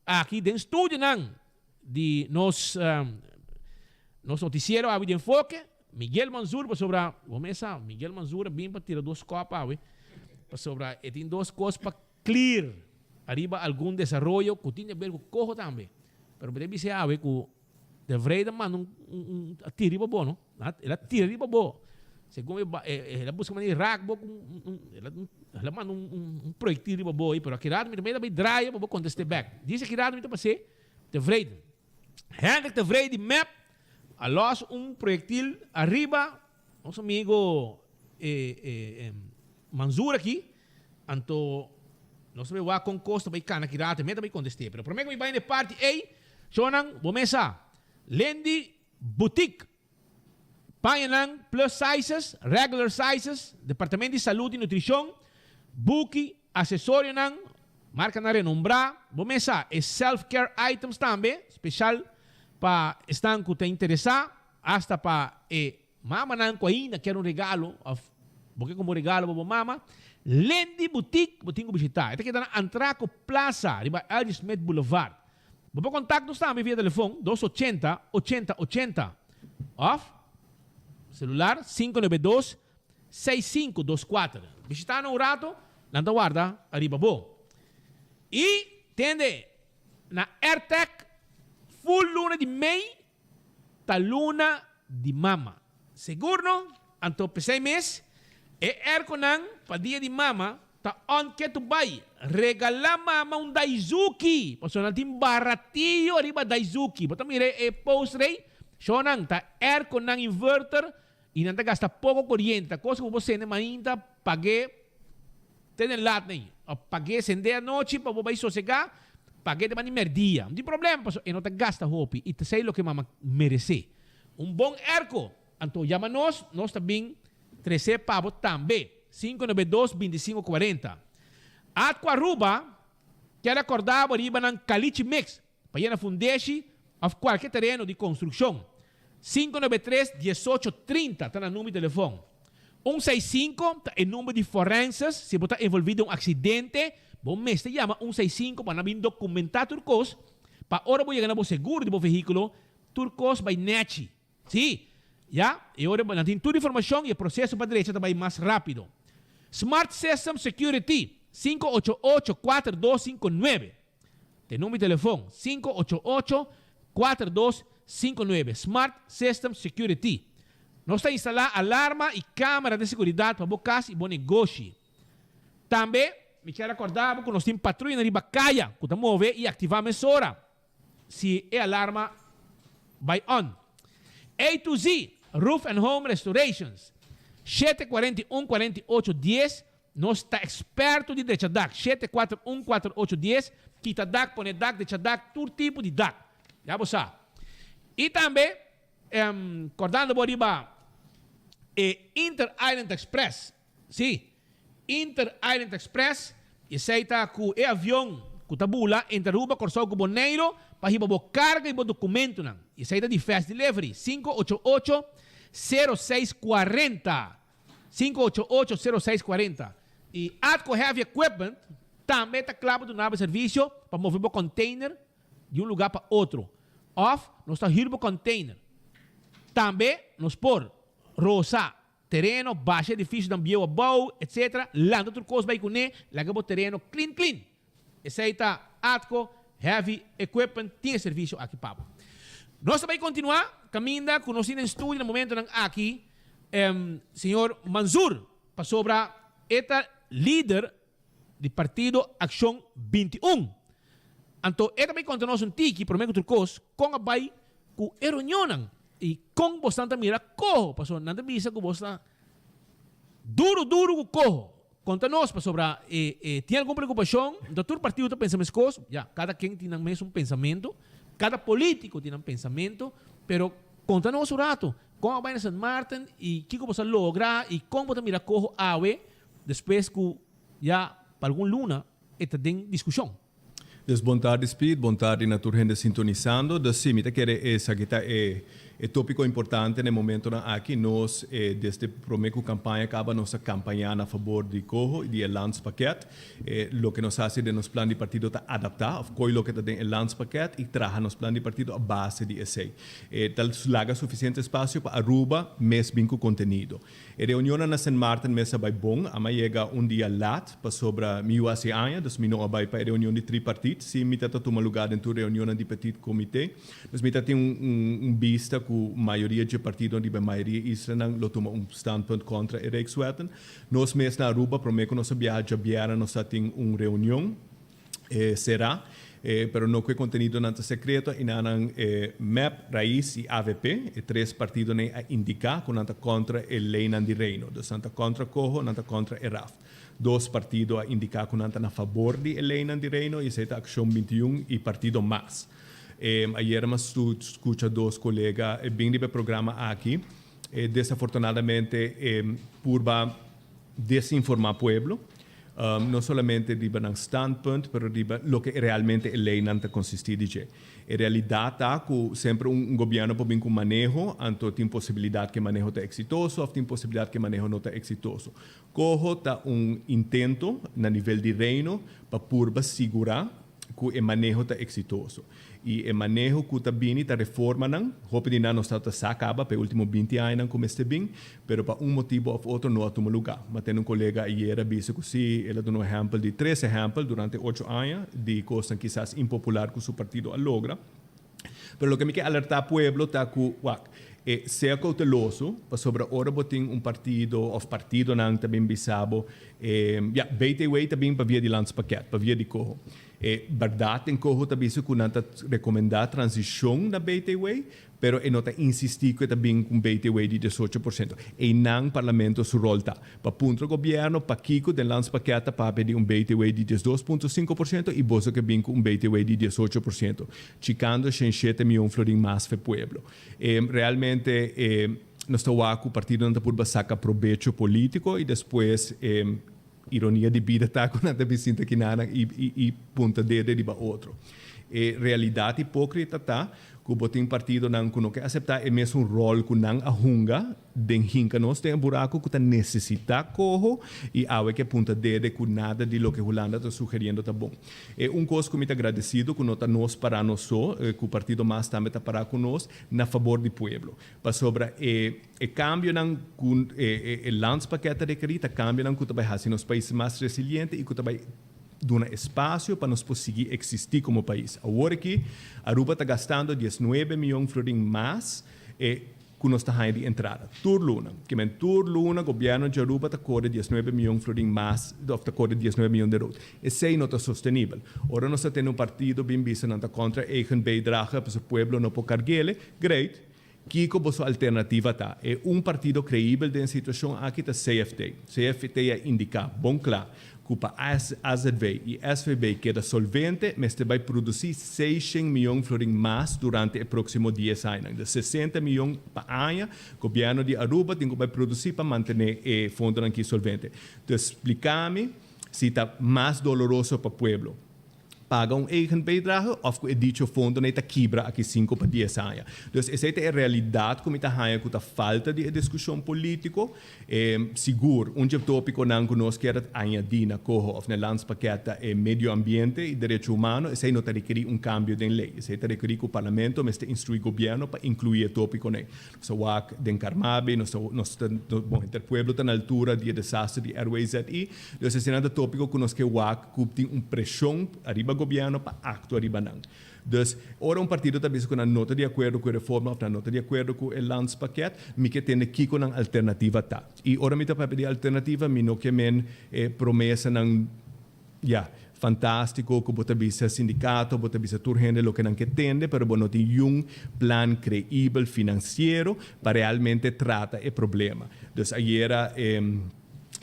aki den studionan di nos nos noticiero awe di Enfoke. Miguel Manzur pasobra bo mes sa Miguel Manzur a bin pa tira dos kop awe pasobra e tin dos kos pa clear ariba algun desaroyo ku tin di aber ku koho tambe pero bo ta bisa awe ku De Vrede a manda un un a tira riba bo no el a tira riba bo segun e el a buska manera di rak bo ku un el a manda un un proyectil riba bo pero aki rato mi ta mira bay draia pa bo konteste bek dice aki rato mi ta pas'e De Vrede Hendrik De Vrede di mep A los un proyectil ariba nos amigo Manzur aki. Anto nos ta bai wak kon kos ta bai kana ki rato, mi ta bai kontest'é. Pero promé ku mi bai na e parti ei, shownan, bo mes sa, Lendi Boutique, pañanan plus sizes, regular sizes, departamento di salud i nutrishon, buki, asesorionan, markanan renombrá, bo mes sa, e self care items tambe, speshal pa esnan ku ta interesá, hasta pa e mamanan ku ainda kier un regalo òf bo ke kumpra un regalo pa bo mama, Lendi Boutique bo tin ku bishitá. E ta keda na Antraco Plaza riba L. G. Smith Boulevard. Bo por kontak nos tambe via telefon dos ochenta, ochenta, ochenta òf selular 592, 6524. Bishita nan un rato, nan ta warda ariba bo. I tende na Airtec full luna di mei ta luna di mama. Sigur no? Anto p'esei mes e erkonan pa dia di mama ta on ke tu bai regala mama un daizuki pasobra nan tin baratio riba daizuki. Bo ta mira e post rei? Shownan ta erkonan inverter y nan ta gasta poco coriente. Ta cos cu bo por sende mainta pag'e te den lat nei. Of pag'e sende anochi pa bo bai sosega, pag'e te banda di merdia. No tin problema pasobra e no ta gasta hopi y ta esei loke mama merece. Un bon erko! Anto yama nos, nos ta bin trece pa bo tambe. 592 25 40. Atco Aruba kier acorda bo riba nan Caliche Mix pa yena fundeshi of cualke tereno di construccion. 593 18 30 ta nan number di telefon. 165 ta e number di forenses si bo ta envolvi den un accidente bo mester yama 165 pa nan bin documenta tur cos pa ora bo yega na bo seguro di bo vehiculo tur cos bay nechi. Sí, ya, e ora nan tin tur informashon i e proseso pa drecha ta bai mas rápido. Smart System Security, 588 4259. Ta e number di telefon, 588 4259. Smart System Security. Nos ta instalá alarma i kámara di seguridat pa bo kas i bo negoshi. Tambe, mi kier rekordá bo ku nos tin patruyanan riba kaya ku ta move i aktivá mesora. Si e alarma bai on. A to Z Roof and Home Restorations, 741 48 dies, Nos ta experto di drecha dak, 741 48 dies, kita dak, pone dak, drecha dak, tur tipo di dak. Ya bo sa. Y tambe, cordando bo riba e Inter Island Express, Sí, Inter Island Express, esei ta ku e avion ku ta bula entre Aruba, Kòrsou ku Boneiru pa hiba bo karga i bo dokumentunan. Esei ta di Fast Delivery, 588 0640, 588 0640. I Atco Heavy Equipment tambe ta kla pa duna bo servisio pa move bo container di un lugá pa otro. Òf nos ta hür bo container. Tambe nos por rosa Tereno, basha edificionan bieu abou, etc. Lanta tur cos bay cune, laga bo tereno clean clean. Esey ta Atco Heavy Equipment tin e servicio aki pa bo. Nos ta bay continua caminda cu nos tin den studio na momentonan aki señor Manzur pasobra e ta lider di partido Accion 21. Anto e ta bay conta nos un tiki prome cu tur cos con a bay cu e reunionnan y con bosnan ta mira coho pasobra nan ta bisa cu bos ta duro duro cu coho. Conta nos pasobra e e tin algun preocupacion anto tur partido ta pensa mescos ya cada ken tin nan mesun pensamento cada politico tin nan pensamento pero conta nos un rato con a bay na Sint Maarten y kico bos a logra y con bo ta mira coho awe Despues ku ya pa algun luna e ta den diskushon. Dus bon tardi Speed, bon tardi na tur hende sintonisando. Dus si, mi ta kere esaki ta e e topico importante na e momentonan aki. Nos e desde prome cu campaña caba nos a campaña na fabor di coho y di e landspakket. E loke nos haci den nos plan di partido ta adapta of coy loke ta den e landspakket y traha nos plan di partido a base di esey. E ta laga suficiente espacio pa Aruba mes bin cu contenido. E reunionnan na Sint Maarten mes a bai bon. Ami a yega un dia lat pasobra mi yu hasi aña, dus mi no a bai pa e reunion di tripartit. Si mi ta ta tuma lugá den tur reunionnan di petit comité, dus mi ta tin un un bista ku mayoria dje partidonan riba e mayoria islanan lo tuma un standpunt kontra e Rijkswetten. Nos mes na Aruba promé ku nos a biaha djabièrnè nos ta tin un reunion. E será, pero no ku e kontenidonan ta sekreto i nan e mep, Raiz i avp, e tres partidonan a indiká ku nan ta kontra e leinan di Reino. Dus nan ta kontra Coho, nan ta kontra e raf. Dos partido a indiká ku nan ta na fabor di e leinan di Reino i esei ta Akshon 21 i Partido mas. Ayera mi a skucha dos kolega bin riba e programa aki. Desafortunadamente purba desinformá pueblo, no solamente riba nan standpunt, pero riba loke realmente e leinan ta konsistí di dje. E realidat ta ku semper un gobièrnu por bin ku maneho, anto tin posibilidat ku e maneho ta eksitoso òf tin posibilidat ku e maneho no ta eksitoso. Coho ta un intento na nivel di Reino pa purba sigurá ku e maneho ta eksitoso. I e maneho ku ta bini ta reformanan, hopi di nan nos tabata sa kaba pa e último binti añanan ku mester bin, pero pa un motibu òf otro no a tuma lugá. Mi a tende un kolega ayera bisa ku si, el a duna un ehèmpel di tres ehèmpel durante ocho aña di kosnan kisas impopular ku su partido a logra. Pero loke mi ke alertá pueblo ta ku, wak, e sea kouteloso, pasobra ora bo tin un partido òf partidonan ta bin bisa bo, e, ya, BTW ta bin pa via di landspakket, pa via di koho. E bèrdat den koho ta bisa ku nan ta rekomendá transishon na BTW, pero e no ta insistí ku e ta bin ku un BTW di 18%. Einan parlamento su ròl ta pa puntra gobièrnu pakiko den landspakket ta papia di un BTW di 12.5% i boso ke bin ku un BTW di 18%, chikando 107 mion florin mas f'e pueblo. E realmente e nos ta wak ku partidonan ta purba saka probecho polítiko i despues e ironia di bida ta ku nan ta bin sinta kinanan i i punta dede riba otro. E realidat hipókrita ta ku bo tin partidonan ku no ke aseptá e mesun ròl ku nan a hunga den hinka nos den e buraku ku ta nesesitá koho i awe ke punta dede ku nada di loke Hulanda ta sugeriendo ta bon. E un kos ku mi ta gradesido ku no ta nos pará nos so, ku partido mas tambe ta pará ku nos na fabor di pueblo. Pasobra e e kambionan ku e e landspakket ta rekerí ta kambionan ku ta bai hasi nos pais mas resiliente i ku ta bai duna espasio pa nos por sigui eksistí komo pais. Awor aki Aruba ta gastando 19 mion florin mas e ku nos ta haña di entrada tur luna. Ke men tur luna gobièrnu di Aruba ta kore 19 mion florin mas òf ta kore 19 mion den rood. Esei no ta sostenibel. Ora nos ta tene un partido bin bisa nan ta kontra eigen bijdrage pasobra pueblo no por karg'ele, great. Kiko boso alternativa ta? E un partido creibel den e situacion aki ta CFT. CFT a indica bon cla cu pa AZV y SVB keda solvente mester bay produci 600 miyon florin mas durante e proximo dies añanan. Dus 60 miyon pa aña gobierno di Aruba tin cu bay produci pa mantene e fondonan aki solvente. Dus splica mi si ta mas doloroso pa pueblo. paga un eigen bijdrage of ku e dicho fondonan ta kibra aki sinku pa dies aña. Dus esei ta e realidat ku mi ta haña ku ta falta di e diskushon polítiko. E sigur un dje tópikonan ku nos kier añadí na koho òf na e landspakket ta e medio ambiente i derecho humano. Esei no ta rekerí un kambio den lei. Esei ta rekerí ku parlamento mester instruí gobièrnu pa inkluí e tópikonan. Nos ta wak den Carmabi, nos ta, nos ta, bon, henter pueblo ta na altura di e desaster di RWZI. Dus eseinan ta tópiko ku nos ke wak ku tin un preshon ariba gobièrnu pa aktua riba nan. Dus, ora un partido ta bisa ku nan no ta di akuerdo ku e reforma òf nan no ta di akuerdo ku e landspakket, mi ke tende kiko nan alternativa ta. I ora mi ta papia di alternativa, mi no ke men e promesanan, ya, fantástiko ku bo ta bisa sindikato, bo ta bisa tur hende loke nan ke tende, pero bo no tin yun plan kreibel finansiero pa realmente trata e problema. Dus ayera e.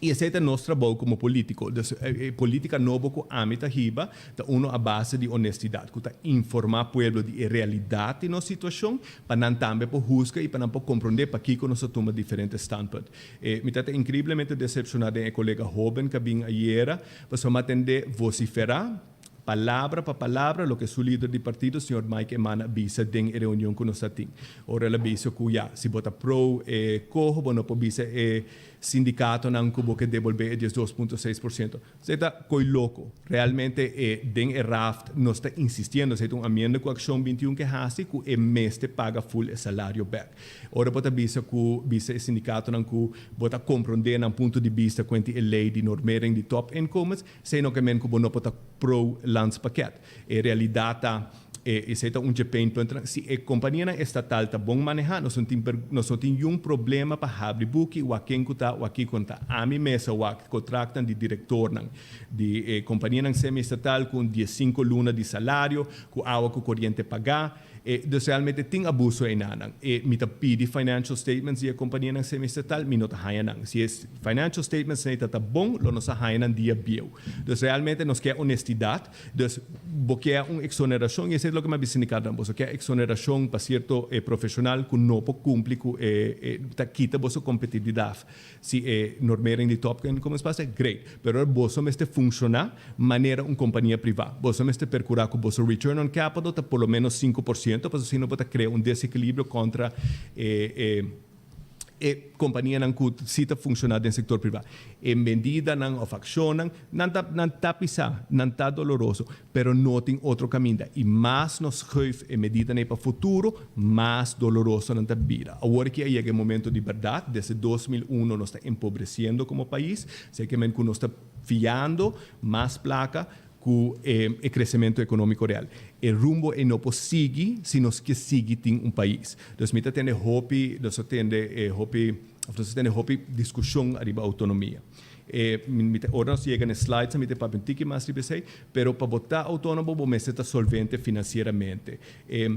I esei ta nos trabou komo polítiko. Dus e polítika nobo ku ami ta hiba ta unu a base di honestidat, ku ta informá pueblo di e realidat di nos situashon, pa nan tambe por husga i pa nan por komprondé pakiko nos ta tuma diferente standpunt. E mi ta ta inkriblemente desepshoná den e kolega hóben ku a bin ayera, pasobra mi a tendé vosiferá palabra pa palabra loke su lider di partido, señor Mike Eman a bisa den e reunion ku nos a tin. Ora el a bisa ku ya, si bo ta pro e koho, bo no por bisa e sindikatonan ku bo ke debolbé e 12.6%. Esei ta koi loko. Realmente e den e raft nos ta insistiendo, esei ta un amienda ku Akshon 21 ke hasi ku e mester paga ful e salario bèk. Ora bo ta bisa ku bisa e sindikatonan ku bo ta komprondé nan punto di bista kuenti e lei di normering di topinkomens, Esei no ke men ku bo no por ta pro landspakket. E realidat ta, e esei ta un dje pijnpuntennan. Si e kompanianan estatal ta bon manehá, nos no tin nos no tin yun problema pa habri buki wak ken ku ta, wak kiko no ta. Ami mes a wak kontraknan di direktornan di e kompanianan semi-estatal ku un diesinko luna di salario, ku awa ku koriente pagá. E, dus realmente tin abuso einan. E, mi ta pidi financial statements di e kompanianan semi-estatal, mi no ta haña nan. Si e financial statements ei ta bon, lo nos a haña nan dia bieu. Dus realmente nos ke honestidat. Dus bo ke un eksonerashon, i esei ta loke mi a bisa sindikatonan, boso ke eksonerashon pa sierto e profeshonal ku no por kumpli ku e, e ta kita boso kompetitividat. Si e normering di topinkomensbasis, great. Pero ora boso mester funshoná manera un kompania privá. Boso mester perkurá ku boso return on capital ta por lo ménos 5%, pasobra si no bo ta krea un desekilibrio kontra e e e kompanianan ku si ta funshoná den sektor privá. E medidanan òf akshonnan, nan ta nan ta pisá, nan ta doloroso, pero no tin otro kaminda. I mas nos schuif e medidanan ei pa futuro, mas doloroso nan ta bira. Awor aki a yega e momento di bèrdat. Desde 2001 nos ta empobresiendo komo pais, sekemen ku nos ta fiando mas plaka ku e kresementu ekonómiko real. E rumbo ei no por sigui si nos ke sigui tin un pais. Dus mi ta tende hopi, nos a tende hopi, òf nos a tende hopi diskushon ariba outonomia. E mi ta ora nos yega na e slides mi ta papia un tiki mas riba esei, pero pa bo ta outónomo bo mester ta solvente finansieramente. E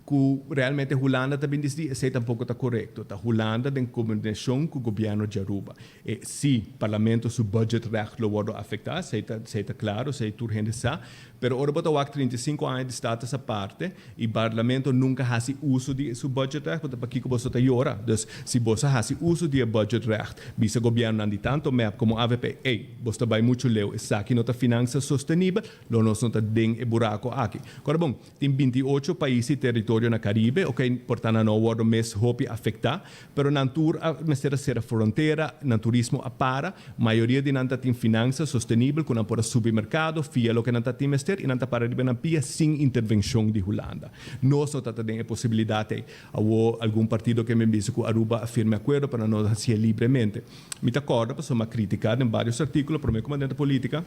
ku realmente Hulanda ta bin disidí esei tampoko ta korekto. Ta Hulanda den kombinashon ku gobièrnu di Aruba. E si parlamento su budgetrecht lo wòrdu afektá, esei ta esei ta klaro, esei tur hende sa. Pero ora bo ta wak 35 aña di status aparte i parlamento nunka hasi uso di su budgetrecht, bo ta pakiko boso ta yora? Dus si boso hasi uso di e budgetrecht, bisa gobièrnunan di tanto mep komo avp, ey, boso ta bai muchu leu, esaki no ta finansa sostenibel, lo nos no ta den e burako aki. Kòrda bon, tin 28 pais i teritorio na Karibe, ok, por ta nan no a wòrdu mes hopi afektá, Pero nan tur a mester a sera frontera, nan turismo a para, mayoria di nan ta tin finansa sostenibel ku nan por a subi merkado, fia loke nan ta tin mester i nan ta para riba nan pia sin intervenshon di Hulanda. Nos no ta ta den e posibilidat ei. Awor algun partido ke men bisa ku Aruba a firma e akuerdo pa nan no hasié libremente. Mi ta kòrda pasobra mi a kritiká den vários artíkulo promé ku mi a drenta polítika,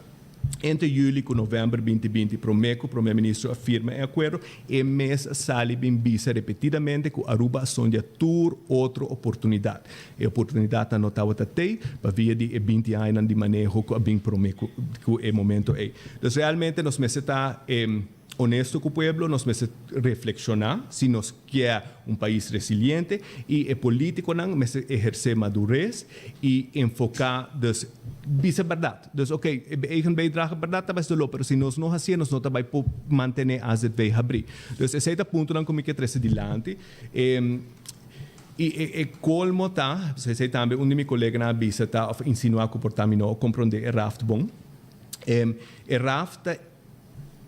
Entre juli ku novèmber 2020, promé ku Promé Ministro a firma e akuerdo, e mes a sali bin bisa repetidamente ku Aruba a sondia tur otro oportunidat. E oportunidatnan no tabata tei pa via di e 20 añanan di maneho ku a bin promé ku e momento ei. Dus realmente nos mester ta honesto ku pueblo, nos mester reflekshoná si nos kier un pais resiliente i e polítikonan mester ehersé madures i enfoká dus bisa bèrdat. Dus oké, e eigen bijdrage bèrdat ta bes doló, pero si nos no hasié nos no ta bai por mantené AZV habrí. Dus esei ta puntonan ku mi ke trese dilanti. I e kolmo ta, esei tambe un di mi koleganan a bisa ta òf insinuá ku por ta mi no a komprondé e raft bon. E raft ta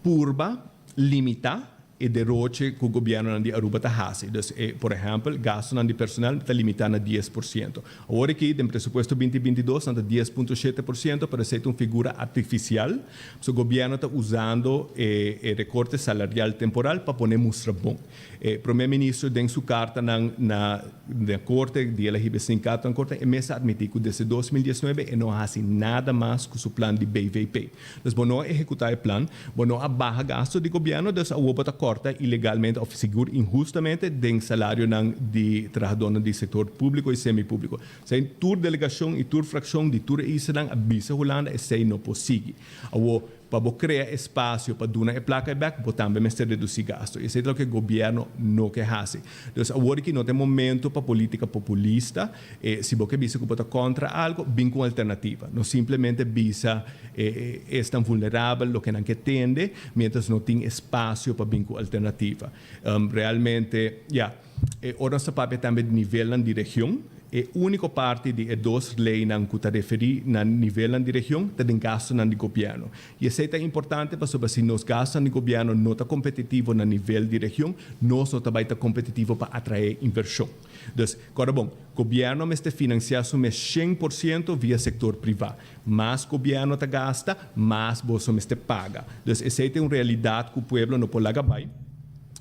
purba limitá e deroche ku gobièrnunan di Aruba ta hasi. Dus e, por ehèmpel, gastunan di personal ta limitá na 10%. Awor aki, den presupuesto 2022 nan ta 10.7%, pero esei ta un figura artifisial, pasobra gobièrnu ta usando e e rekorte salarial temporal pa pone mustra bon. E promé minister den su kartanan na na korte, di el a hiba e sindikato na korte, e mes a atmití ku desde 2019 e no a hasi nada mas ku su plan di BVP. Dus bo no a ehekutá e plan, bo no a baha gasto di gobièrnu, dus awor bo ta kòrta ilegalmente òf sigur inhustamente den salarionan di trahadónan di sektor públiko i semi-públiko. Esei tur delegashon i tur frakshon di tur e islanan a bisa Hulanda esei no por sigui. Awor, pa bo krea espasio pa duna e plaka e bèk, bo tambe mester redusí gasto. I esei ta loke gobièrnu no ke hasi. Dus awor aki no ta e momento pa polítika populista. E si bo ke bisa ku bo ta kontra algu, bin ku un alternativa. No simplemente bisa e esnan vulnerabel loke nan ke tende, mientras no tin espasio pa bin ku alternativa. Realmente, ya, e ora nos ta papia tambe di nivelnan di region, e úniko parti di e dos leinan ku ta referí na nivelnan di region ta den gastunan di gobièrnu. I esei ta importante pasobra si nos gastunan di gobièrnu no ta kompetitivo na nivel di region, nos no ta bai ta kompetitivo pa atraé invershon. Dus, kòrda bon, gobièrnu mester finansiá su mes 100% via sektor privá. Mas gobièrnu ta gasta, mas boso mester paga. Dus esei ta un realidat ku pueblo no por laga bai.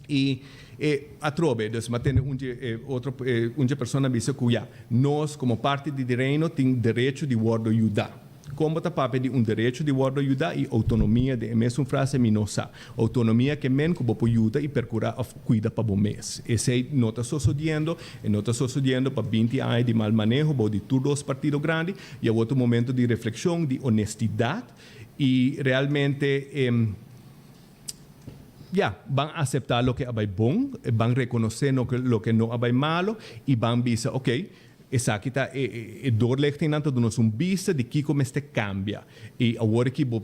I e atrobe, dus mi a tende un dje e otro un dje persona bisa ku ya, nos komo parti di Reino tin derecho di wòrdu yudá. Kon bo ta papia di un derecho di wòrdu yuda i outonomia den e mesun frase mi no sa. Outonomia ke men ku bo por yuda i perkurá òf kuida pa bo mes. Esei no ta sosodiendo, e no ta sosodiendo pa 20 aña di mal maneho bou di tur dos partido grandi i awor ta un momento di reflekshon, di honestidat i realmente. Ya, ban acepta loke a bay bon, ban reconoce loke no a bay malo y ban bisa, ok, esaki ta e e doorlichtingnan ta duna nos un bista di kico mester cambia. Y awor aki bo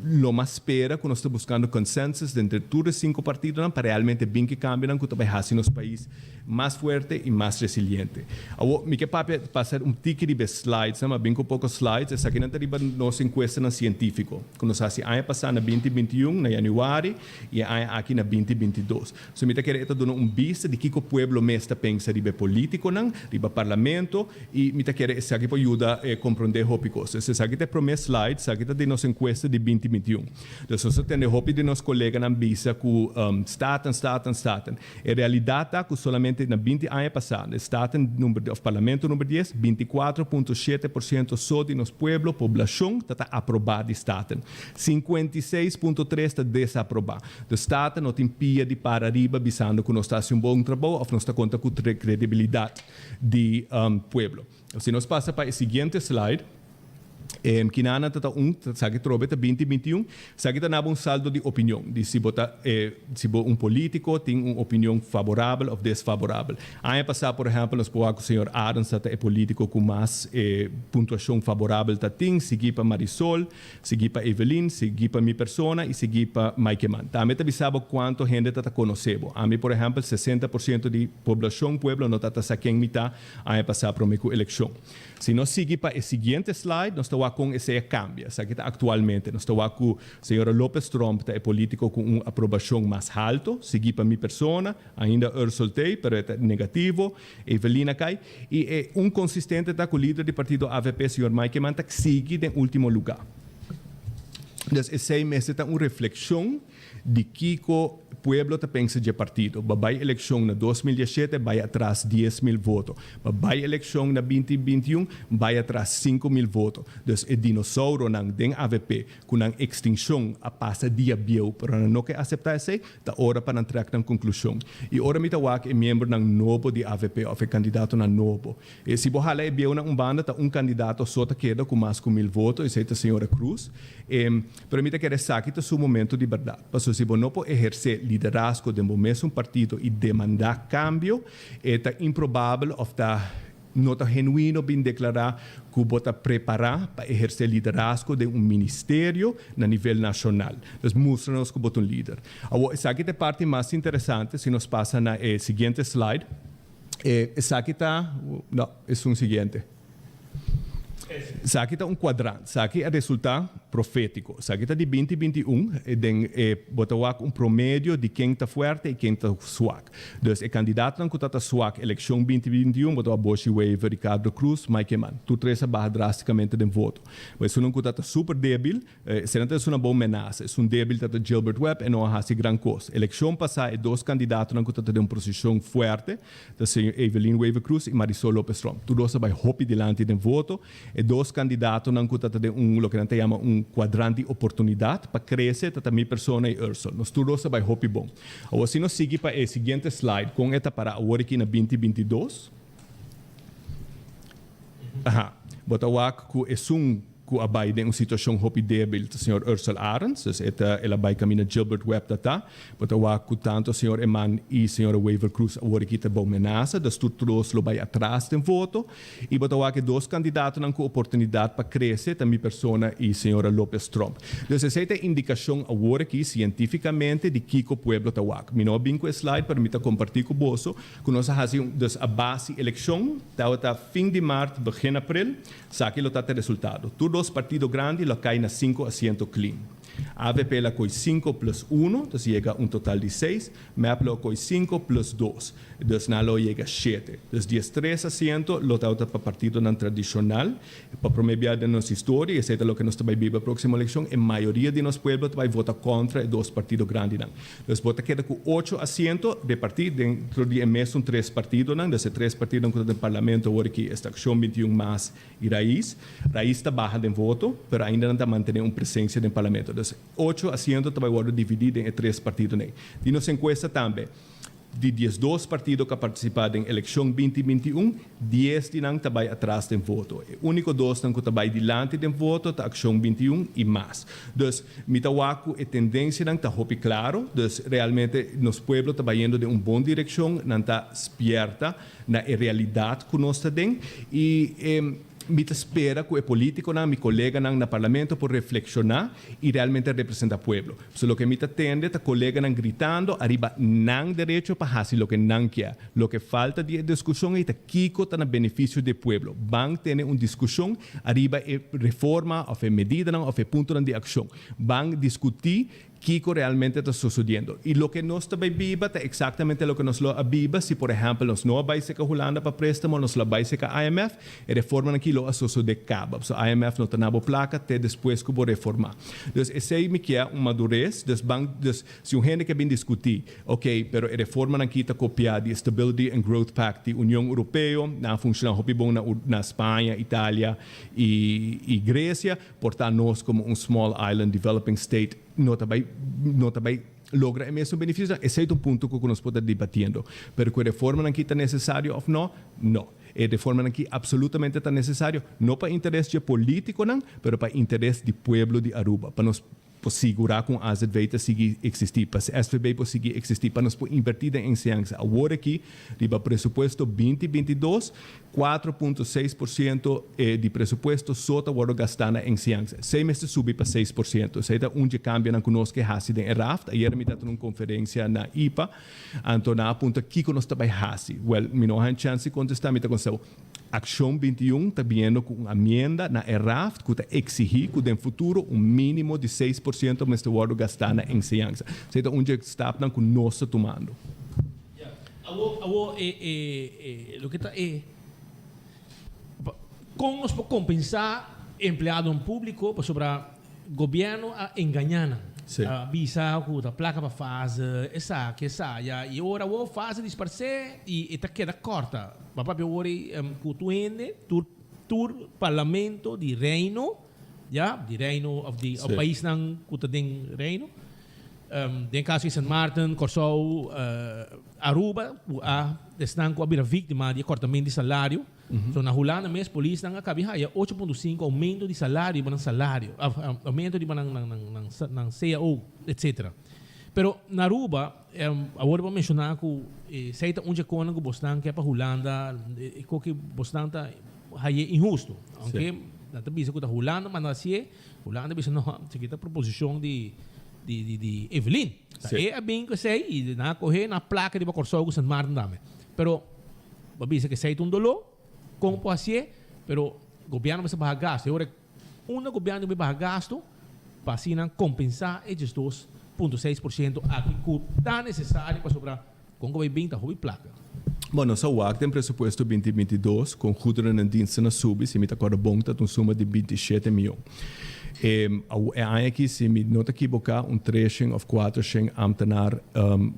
lo mas spera cu nos ta buscando consensus denter tur e cinco partidonan pa realmente bin ki cambionan cu ta bay haci nos pais mas fuerte y mas resiliente. Awor, mi ke papia pasa un tiki riba e slidesnan, ma bin cu poco slides. Esakinan ta riba nos encuestanan cientifico cu nos haci aña pasa na binti binti un, na januari, y e aña aki na binti 22. So mi ta kere e ta duna un bista di kico pueblo mes ta pensa riba e politiconan, riba parlamento, y mi ta kere esaki por yuda comprende hopi cos. Dus esaki ta e prome slide, esaki ta di nos encuesta di binti 21. Dus nos ta tende hopi di nos coleganan bisa cu Staten, Staten, Staten. E realidat ta ku solamente na 20 aña pasá, e Staten number òf Parlamento number dies, 24.7% so di nos pueblo, poblashon, ta ta aprobá di Staten. 56.3 ta desaprobá. Dus Staten no tin pia di para riba bisando ku nos ta hasi un bon trabou òf nos ta konta ku kredibilidat di pueblo. Si nos pasa pa e siguiente slide. E kinana ta ta un, esaki trobe ta 20 21, esaki ta naba un saldo di opinion, di si bo ta e si bo un politico tin un opinion favorabel of desfavorabel. Aña pasa por ehempel nos por wak cu señor Arends ta ta e politico cu mas e puntuacion favorabel ta tin, sigui pa Marisol, sigui pa Evelyn, sigui pa mi persona y sigui pa Mike Eman. Tambe ta bisa bo cuanto hende ta ta conoce bo. Ami por ehempel 60% di poblacion pueblo no ta ta sa ken mi ta aña pasa prome cu eleccion. Si nos sigui pa e siguiente slide, nos ta wak kon esei a kambia. Esaki ta aktualmente. Nos ta wak ku señora Lopez Tromp ta e politiko ku un aprobashon mas halto, sigui pa mi persona, ainda Ursel t'ei, pero e ta negativo, Evelyn a kai, i e un konsistente ta ku lider di partido avp, señor Mike Eman, ta sigui den ultimo lugá. Dus esei mester ta un reflekshon di kiko pueblo ta pensa dje partido. Ba bai elekshon na 2017 bai atras 10,000 voto. Ba bai elekshon na 2021 bai atras 5000 voto. Dus e dinosauronan den avp ku nan ekstinshon a pasa dia bieu pero nan no ke asepta esei, ta ora pa nan trek nan konklushon. I ora mi ta wak e miembronan nobo di avp òf e kandidatonan nobo. E si bo hala e bieunan un banda ta un kandidato so ta keda ku mas ku 1000 voto, esei ta señora Cruz. E. Pero mi ta kere esaki ta su momento di berdad. Pasobra si bo no por eherce liderazgo den bo mesun partido y demanda cambio, e ta improbabel of ta no ta genuino bin declara cu bo ta prepara pa eherce liderazgo den un ministerio na nivel nacional. Dus mustra nos cu bo ta un lider. Awor, esaki ta e parti mas interesante, si nos pasa na e siguiente slide. E esaki ta, no, esun siguiente. Esaki ta un kuadrant. Esaki a resultá profétiko. Esaki ta di 20 21 den e bo ta wak un promedio di ken ta fuerte i ken ta swak. Dus e kandidatonan ku ta ta swak elekshon 20 21 bo ta wak Boshy Wever, Ricardo Croes, Mike Eman. Tur tres a baha drástikamente den voto. Bo esunnan ku ta ta super débil, Esei ta esun a bon menasa. Esun debil ta ta Gilbert Webb e no a hasi gran kos. Elekshon pasá e dos kandidatonan ku ta ta den un posishon fuerte ta señor Evelyn Wever-Croes i Marisol Lopez-Tromp. Tur dos a bai hopi dilanti den voto. E dos kandidatonan ku ta ta den un loke nan ta yama un kuadrant di oportunidat pa krese ta ta mi persona i Ursel. Nos tur dos a bai hopi bon. Awor si nos sigui pa e siguiente slide kon e ta para awor aki na 20 22. Aha. Bo ta wak ku esun ku a bai den un situashon hopi débil ta señor Ursel Arends, dus e ta el a bai kaminda Gilbert Webb ta ta. Bo ta wak ku tantu señor Eman i señora Wever Croes awor aki ta bou menasa, dus tur dos lo bai atras den voto. I bo ta wak e dos kandidatonan ku oportunidat pa krese ta mi persona i señora Lopez Tromp. Dus esei ta e indikashon awor aki sientífikamente di kiko pueblo ta wak. Mi no a bin ku e slide pero mi ta kompartí ku boso ku nos a hasi un dus a base elekshon tabata fin di mart begin april. Esaki lo ta te resultado. Tur dos partido grandi lo a kai na sinku asiento clean. Avp la koi sinku plus uno, dus yega un total di seis. Mep lo a koi sinku plus dos, dus nan lo yega shete. Dus 13 asiento lo tabata pa partidonan tradishonal. Pa prome bia den nos historia, y esei ta loke nos ta bai biba proksimo elekshon, e mayoria di nos pueblo ta bai vota kontra e dos partido grandinan. Dus bo ta keda ku ocho asiento repartí dentro di e mesun tres partidonan, dus e tres partidonan ku ta den parlamento awor aki esta Accion 21 mas i Raiz. Raiz ta baha den voto, pero ainda nan ta mantené un presensia den parlamento. Dus ocho asiento ta bai wòrdu dividí den e tres partidonan. Di nos enkuesta tambe. Di 12 partido ku a partisipá den elekshon 2021, 10 di nan ta bai atras den voto. E úniko dosnan ku ta bai dilanti den voto ta Akshon 21 i mas. Dus, mi ta wak ku e tendensianan ta hopi klaro. Dus, realmente nos pueblo ta bayendo den un bon direkshon, nan ta spièrta na e realidat ku nos ta den i e. Mi ta spera cu e politiconan, mi coleganan na Parlamento por reflexiona y realmente representa pueblo. So loke mi ta tende ta coleganan gritando ariba nan derecho pa haci loke nan kier. Loke falta di e discusion ey ta kico ta na beneficio di e pueblo. Ban tene un discusion ariba e reforma of e medidanan of e puntonan di accion. Ban discuti Kiko realmente ta sosodiendo. I loke nos ta bai biba ta eksaktamente loke nos lo a biba si por ehèmpel nos no a bai seka Hulanda pa préstamo, nos lo a bai seka IMF, e reformanan aki lo a sosodé kaba. Pasobra IMF no ta na bo plaka te despues ku bo reformá. Dus esei mi kier un madures, dus ban, dus si un hende ke bin diskutí, ok, pero e reformanan aki ta kopiá di e Stability and Growth Pact di Union Europeo, nan a funshoná hopi bon na na Spaña, Italia i i Grecia, Por ta nos como un small island developing state no ta bay no ta bay logra e mesun beneficionan? Esey ta un punto cu nos por ta debatiendo. Pero cu e reformanan aki ta necesario of no? No. E reformanan aki absolutamente ta necesario, no pa interes dje politiconan, pero pa interes di pueblo di Aruba, pa nos por sigurá ku un AZV ta sigui eksistí, pa SVB por sigui eksistí, pa nos por invertí den enseñansa. Awor aki, riba presupuesto 2022, 4.6% di presupuesto so ta wòrdu gastá na enseñansa. Esei mester subi pa 6%. Esei ta un dje kambionan ku nos ke hasi den e raft. Ayera mi tabata na un konferensia na ipa, anto nan a puntra kiko nos ta bai hasi. Wèl, mi no haña chèns di kontestá, mi ta konseu. Akshon 21 ta biniendo ku un amienda na e raft ku ta eksihí ku den futuro un mínimo di 6% mester wòrdu gastá na enseñansa. Esei ta un dje stapnan ku nos ta tumando. Awor, awor e, e, e loke ta e, kon nos por kompensá empleadonan públiko pasobra Gobierno a engaña nan. A bisa cu ta placa pa fase, esaki, esaya, y ora awor fase disparce y e ta keda corta. Bo a papia awor ey cu tur hende, tur tur parlamento di Reino, ya, di Reino of di paisnan cu ta den Reino, den caso di Sint Maarten, Corsou, Aruba, cu a esnan cu a bira victima di e cortamento di salario. So na Hulanda mes polisnan a kabi haya 8.5 oumento di salario riba nan salario, oumento riba nan nan nan cao etcetera. Pero na Aruba awor bo a menshoná ku esei ta un dje konan ku bosnan ke pa Hulanda e koki bosnan ta haye inhusto. Aunke nan ta bisa ku ta Hulanda manda hasié, Hulanda bisa no esaki ta proposishon di di di Evelyn. Ta e a bin ku esei i nan a kohe nan a plaka riba Kòrsou ku Sint Maarten tambe. Pero Bo a bisa ku esei ta un doló, kon por hasié, pero gobièrnu mester baha gastu. E ora unda gobièrnu debe baha gastu pa asina kompensá e 12.6% aki ku ta nesesario pasobra kon ku bai bin ta hopi plaka. Bon, nos a wak den presupuesto 2022 kon goederen en diensten a subi, si mi ta kòrda bon ta un suma di 27 mion. E aña aki, si mi no ta kiboká, un treshen òf kuatershen ámtenar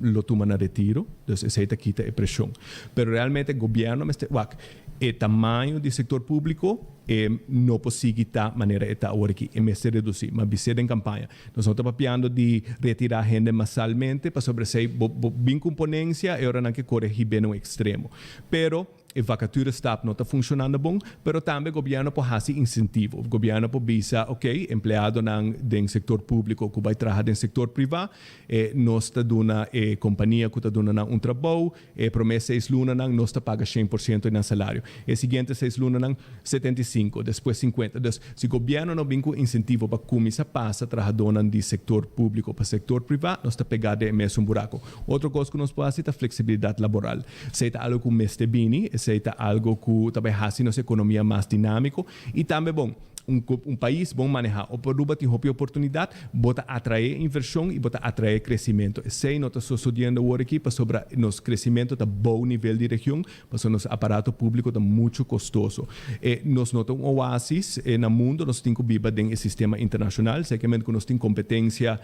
lo tuma nan retiro, dus esei ta kita e preshon. Pero realmente gobièrnu mester wak e tamaño di sektor públiko e no por sigui ta manera e ta awor aki, e mester redusí. Ma bis'é den kampaña. Nos no ta papiando di retirá hende masalmente pasobra esei bo bo bin ku un ponensia e ora nan ke kore hib'é na un ekstremo. Pero. E vacature stap no ta funcionando bon, pero tambe gobierno por haci incentivo. Gobierno por bisa, ok, empleadonan den sector publico cu bay traha den sector priva, e nos ta duna e compania cu ta duna nan un trabou, e prome seis lunanan nos ta paga 100% di nan salario. E siguiente seis lunanan 75, despues 50. Dus, si gobierno no bin cu incentivo pa cuminsa pasa trahadonan di sector publico pa sector priva, nos ta pega den e mesun buraco. Otro cos cu nos por haci ta flexibilidad laboral. Esei ta algo ku mester bini, esei ta algo ku ta bai hasi nos ekonomia mas dinámiko i tambe bon, un un pais bon manehá. Op Aruba tin hopi oportunidat, bo ta atraé invershon i bo ta atraé kresimentu. Esei no ta sosodiendo awor aki pasobra nos kresimentu ta bou nivel di region, pasobra nos aparato públiko ta muchu kostoso. E nos no ta un oasis na mundu, nos tin ku biba den e sistema internashonal, sekermente ku nos tin kompetensia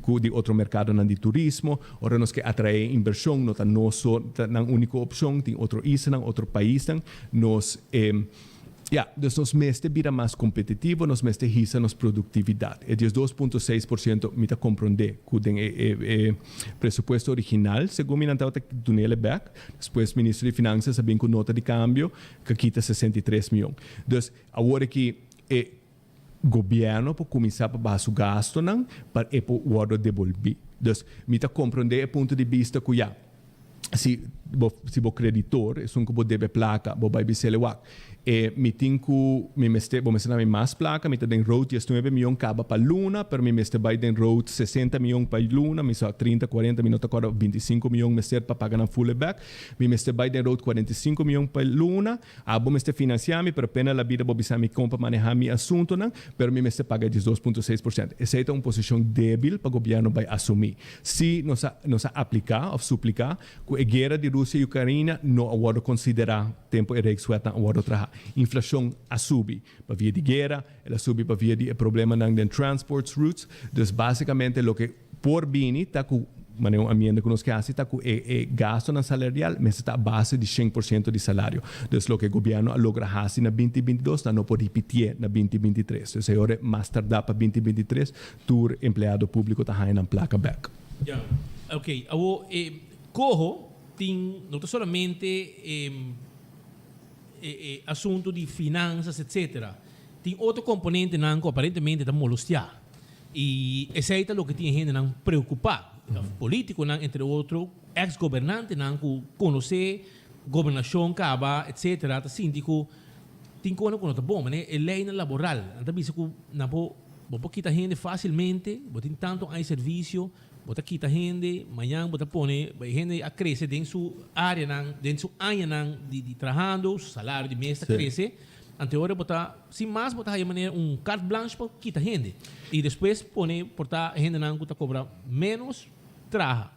ku di otro merkadonan di turismo. Ora nos ke atraé invershon, no ta nos so ta nan úniko opshon, tin otro islanan, otro paisnan. Nos e. Ya, dus nos mester bira mas kompetitivo, nos mester hisa nos produktividat. E 12.6% mi ta komprondé ku den e e e presupuesto original, segun mi nan tabata dun'el bèk. Despues minister di Finansas a bin ku nota di kambio ku a kita 63 mion. Dus awor aki e gobièrnu por kuminsá pa baha su gastunan pa e por wòrdu debolbí. Dus mi ta komprondé e punto di bista ku ya, si bo si bo kreditor, esun ku bo debe plaka, bo bai bis'el wak, e mi tin ku mi mester bo mester dami mas plaka, mi ta den road diesnuebe mion kaba pa luna, pero mi mester bai den road sesenta mion pa luna, mi sa trinta, kuarenta, mi no ta kòrda, bintisinko mion mester pa paga nan ful e bèk, mi mester bai den road kuarentisinko mion pa luna. Abo mester financia mi, pero pena la bida bo bisa mi con pa maneha mi asuntonan, pero mi mester paga e 12 punto 6%. Esey ta un posicion debil pa gobierno bay asumi. Si nos a nos a aplica of suplica cu e guera di Rusia y Ucraina no a wordo considera tempo e Rijkswetnan a wordo traha. Inflacion a subi pa via di guera, el a subi pa via di e problemanan den transports routes. Dus basicamente loke Por bini ta ku, manera un amienda ku nos ke hasi ta ku e e gastonan salarial mester ta a base di shen por siento di salario. Dus loke gobièrnu a logra hasi na binti 22 nan no por ripitié na binti 23. Dus e ora mas tardá pa binti 23 tur empleado públiko ta haña nan plaka bèk. Ya, ok. Awor e koho tin no ta solamente e e asuntu di finansas etcetera. Tin otro komponentenan ku aparentemente ta molostiá. I esei ta loke tin e hendenan preokupá. Polítikonan, entre otro, eks gobernantenan ku konosé gobernashon kaba, etcetera, ta sinti ku tin kosnan ku no ta bon. Manera e leinan laboral, nan ta bisa ku nan por, bo por kita hende fásilmente, bo tin tantu aña servisio, bo ta kita hende, mañan bo ta pone, e hende a krese den su áreanan, den su añanan di trahando, su salario di mes ta krese. Ante ora bo ta, sin mas bo ta haya manera un carte blanche pa kita hende. Y despues pone por ta hendenan cu ta cobra menos traha.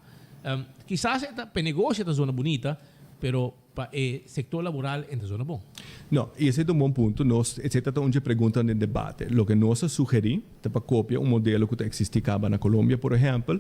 Kisas e ta, pa e negocio e ta zona bunita, pero pa e sector laboral e ta zona bon. No, y esey ta un bon punto. Nos, esey ta ta un dje preguntanan den debate. Loke nos a sugeri ta pa copia un modelo cu ta existi caba na Colombia, por ehempel,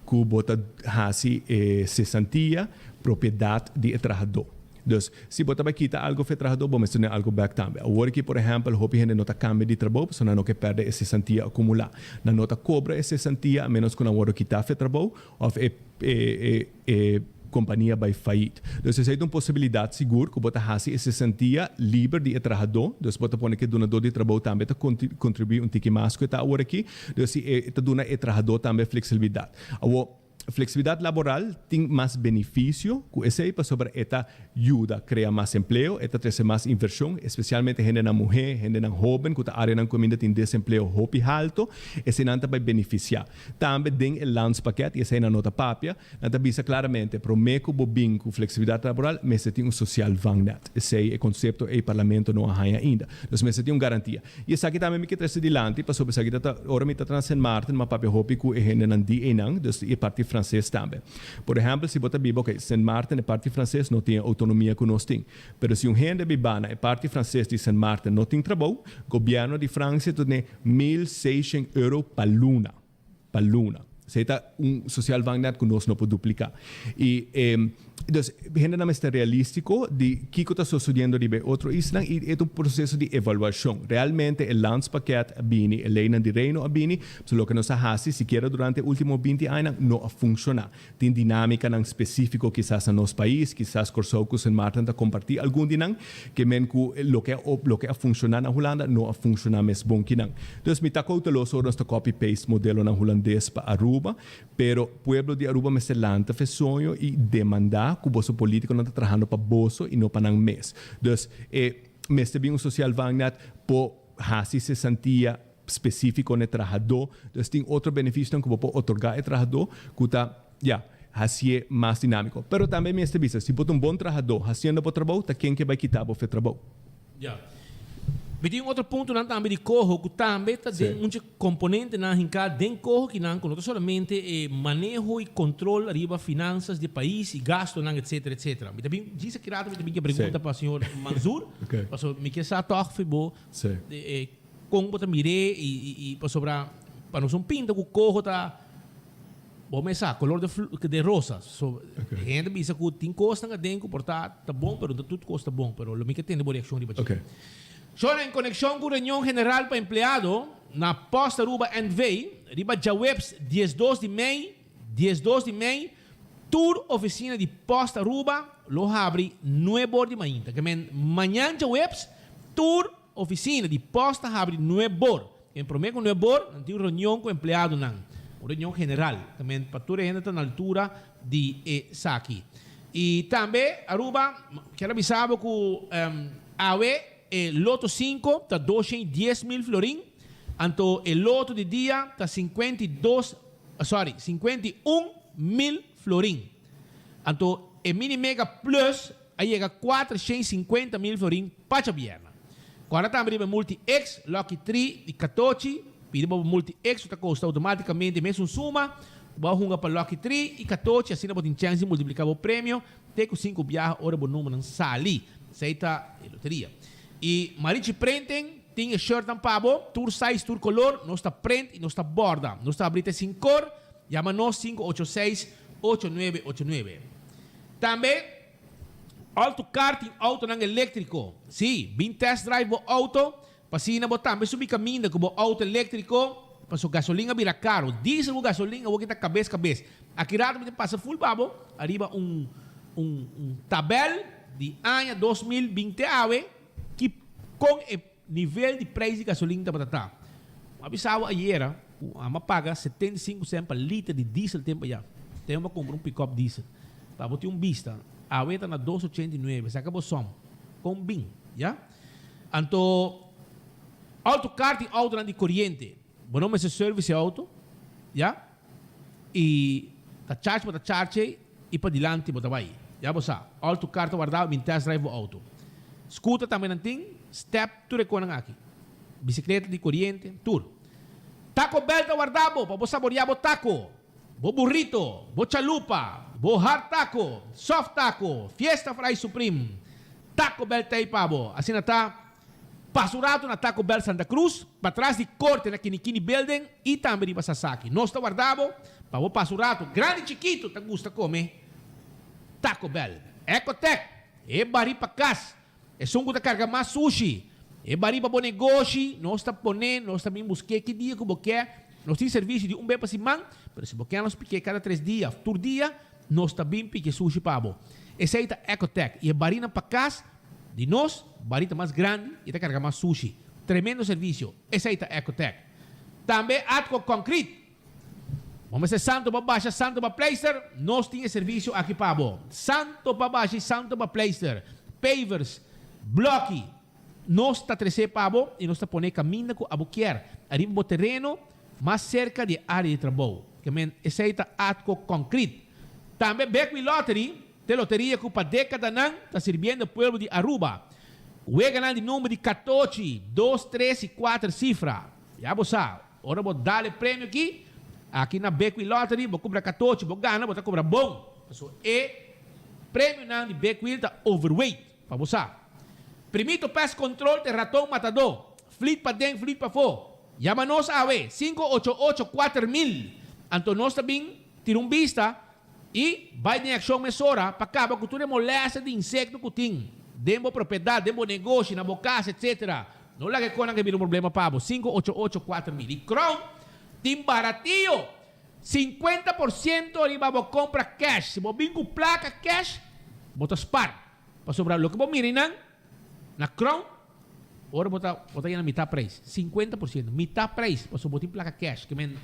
cu bo ta haci e cesantia propiedad di e trahador. Dus, si bo ta bai kita algo for e trahadó, bo mester duna algo bèk tambe. Awor aki, por ehèmpel, hopi hende no ta kambia di trabou pasobra nan no ke pèrdè e sesantia akumulá. Nan no ta kobra e sesantia a ménos ku nan wòrdu kitá for e trabou òf e e e kompania bai fayit. Dus esei ta un posibilidat sigur ku bo ta hasi e sesantia liber di e trahadó. Dus bo ta pone ku e dunadó di trabou tambe ta kontribuí un tiki mas ku e ta awor aki. Dus si e ta duna e trahadó tambe fleksibilidat. Awor. Flexibilidad laboral tin mas beneficio cu esey pasobra e ta yuda crea mas empleo, e ta trece mas inversion, especialmente hendenan muhe, hendenan hoben cu ta areanan cu caminda tin desempleo hopi halto, eseynan ta bay beneficia. Tambe den e landspakket, y esey nan no ta papia, nan ta bisa claramente prome cu bo bin cu flexibilidad laboral mester tin un sociaal vangnet. Esey e concepto ey parlamento no a haya ainda. Dus mester tin un garantia. I esaki tambe mi ke trese dilanti, pasobra esaki ta ta ora mi ta ta na Sint Maarten, mi a papia hopi ku e hendenan di einan, dus di e parti franses tambe. Por ehèmpel, si bo ta biba, oke, Sint Maarten, e parti franses no tin e outonomia ku nos tin. Pero si un hende biba na e parti franses di Sint Maarten no tin trabou, gobièrnu di Fransia ta dune 1600 euro pa luna. pa luna. Esei ta un sociaal vangnet ku nos no por dupliká. I e, dus hendenan mester realístiko di kiko ta sosodiendo riba e otro islanan i e ta un proseso di evaluashon. Realmente e landspakket a bini, e leinan di Reino a bini, pasobra loke nos a hasi sikiera durante e último binti añanan no a funshoná. Tin dinámikanan spesífiko kisas na nos pais, kisas Kòrsou ku Sint Maarten ta kompartí algun di nan, ke men ku loke a loke a funshoná na Hulanda no a funshoná mes bon ki nan. Dus mi ta kouteloso ora nos ta copy paste modelonan hulandes pa Aruba, pero pueblo di Aruba mester lanta fe soño i demandá ku boso polítikonan ta trahando pa boso i no pa nan mes. Dus e mester bin un sociaal vangnet por hasi sesantia spesífiko na e trahadó. Dus tin otro benefisionan ku bo por otorgá e trahadó ku ta, ya, hasié mas dinámiko. Pero tambe mester bisa, si bo ta un bon trahadó hasiendo bo trabou, ta ken ke bai kita bo fe trabou? Ya. Mi tin otro puntonan tambe di koho ku tambe ta den mucha komponentenan hinká den koho kinan ku no ta solamente e maneho i kontrol riba finansas di e pais i gastonan etcetera etcetera. Mi ta bin djis aki rato mi ta bin ke pregunta pa señor Manzoor pasobra mi ke sa tòg fi bo e Kon bo ta mir'é i pasobra pa nos un pinta ku koho ta bo mes sa kolor de rosa. So hende bisa ku tin kosnan aden ku por ta ta bon pero no ta tur kos ta bon pero lo mi ke tende bo reakshon riba dje. Shona en konekshon ku reunion general pa empleado na Post Aruba NV riba djaweps 12 di mei, 12 di mei, tur ofisina di Post Aruba lo habri nuebe or di mainta. Ke men mañan djaweps tur ofisina di Post ta habri nuebe or. En prome ku nuebe or nan tin un reunion ku empleadonan, un reunion general. Ke men pa tur e hende ta na altura di esaki. Y tambe Aruba kier a bisa bo cu awe e loto cinco ta 210 mil florin, anto e loto di dia ta 52, sorry, 51 mil florin. Anto e mini mega plus a yega 450 mil florin pa djabierna. Corda tambe riba e multi X, Lucky 3 di Catochi, pidi bo multi X cu ta costa automaticamente mesun suma. Bo a hunga pa Lucky 3 y Catochi, asina bo tin chance di multiplica bo premio te cu cinco biaha ora bo numbernan sali. Esey ta e loteria. Y Marichi Printing tin e shirtnan pa bo, tur size, tur color, nos ta print y nos ta borda. Nos ta habri te cincor, yama nos 586 8989. Tambe Auto Car tin autonan electrico. Si, bin test drive bo auto, pa asina bo tambe subi caminda cu bo auto electrico, paso gasolin a bira caro. Diesel cu gasolin awor ki ta cabes cabes. Aki rato mi ta pasa full pa bo ariba un un un tabel di aña 2020 awe ki con e nivel di prijs di gasolin tabata ta. Mi a bisa bo ayera cu ami a paga 75 cent pa liter di diesel tempo aya. Tempo mi a cumpra un pick-up diesel. Pa bo tin un bista, awe ta na 2,89. Saca bo som. Con bin, ya? Anto, Auto Car tin autonan di coriente. Bo no mester service e auto, ya? Y ta charge bo ta charge y padilanti bo ta bay. Ya bo sa, Auto Car ta warda bin test drive bo auto. Scooter tambe nan tin, step, tur e conan aki. Bicicleta di coriente, tur. Taco Bell ta warda bo pa bo saborea bo taco, bo burrito, bo chalupa, bo hard taco, soft taco, fiesta fry supreme. Taco Bell t'ey pa bo. Asina ta, pasa un rato na Taco Bell Santa Cruz, patras di corte na Kinikini Building y tambe riba Sasaki. Nos ta warda bo pa bo pasa un rato. Grandi y chikito ta gusta come Taco Bell. Ecotec, e bari pa cas. Esun cu ta carga mas sushi. E bari pa bo negoshi, nos ta pone, nos ta bin busque ki dia cu bo ke. Nos tin servicio di un be pa siman, pero si bo ke nos pique cada tres dia of tur dia, nos ta bin pique sushi pa bo. Esey ta Ecotec y e barinan pa cas di nos, bari ta mas grandi y ta carga mas sushi. Tremendo servicio. Esey ta Ecotec. Tambe Atco Concrete. Bo mester santo pa basha, santo pa pleister, nos tin e servicio aki pa bo. Santo pa basha y santo pa pleister. Pavers, bloki, nos ta trece pa bo y nos ta pone caminda cu abo kier, ariba bo tereno, mas cerca di e area di trabou. Ke men esey ta Atco Concrete. Tambe Bekwin Lottery, t'e loteria cu pa decadanan ta sirbiendo pueblo di Aruba. Weganan di number di catochi, dos, tres y cuater cifra. Ya bo sa, ora bo dal e premio aki, aki na Bekwin Lottery, bo cumpra catochi, bo gana, bo ta cobra bon. Pasobra e premionan di Bekwin ta overweight, pa bo sa. Primito Pest Control t'e raton matadó. Flit paden, flit pafó. Yama nos awe, 588 4000. Anto nos ta bin tira un bista y bay den accion mesora pa caba cu tur e molestia di insecto cu tin den bo propiedad, den bo negoshi, na bo cas, etc. No laga e conan ke bira un problema pa bo. 588 4000. Y Crown tin baratio! 50% riba bo compra cash. Si bo bin cu placa cash, bo ta spar. Pasobra loke bo mira einan na Crown, ora bo ta bo ta yena mitad prijs. 50%. Mitad prijs pasobra bo tin placa cash. Ke men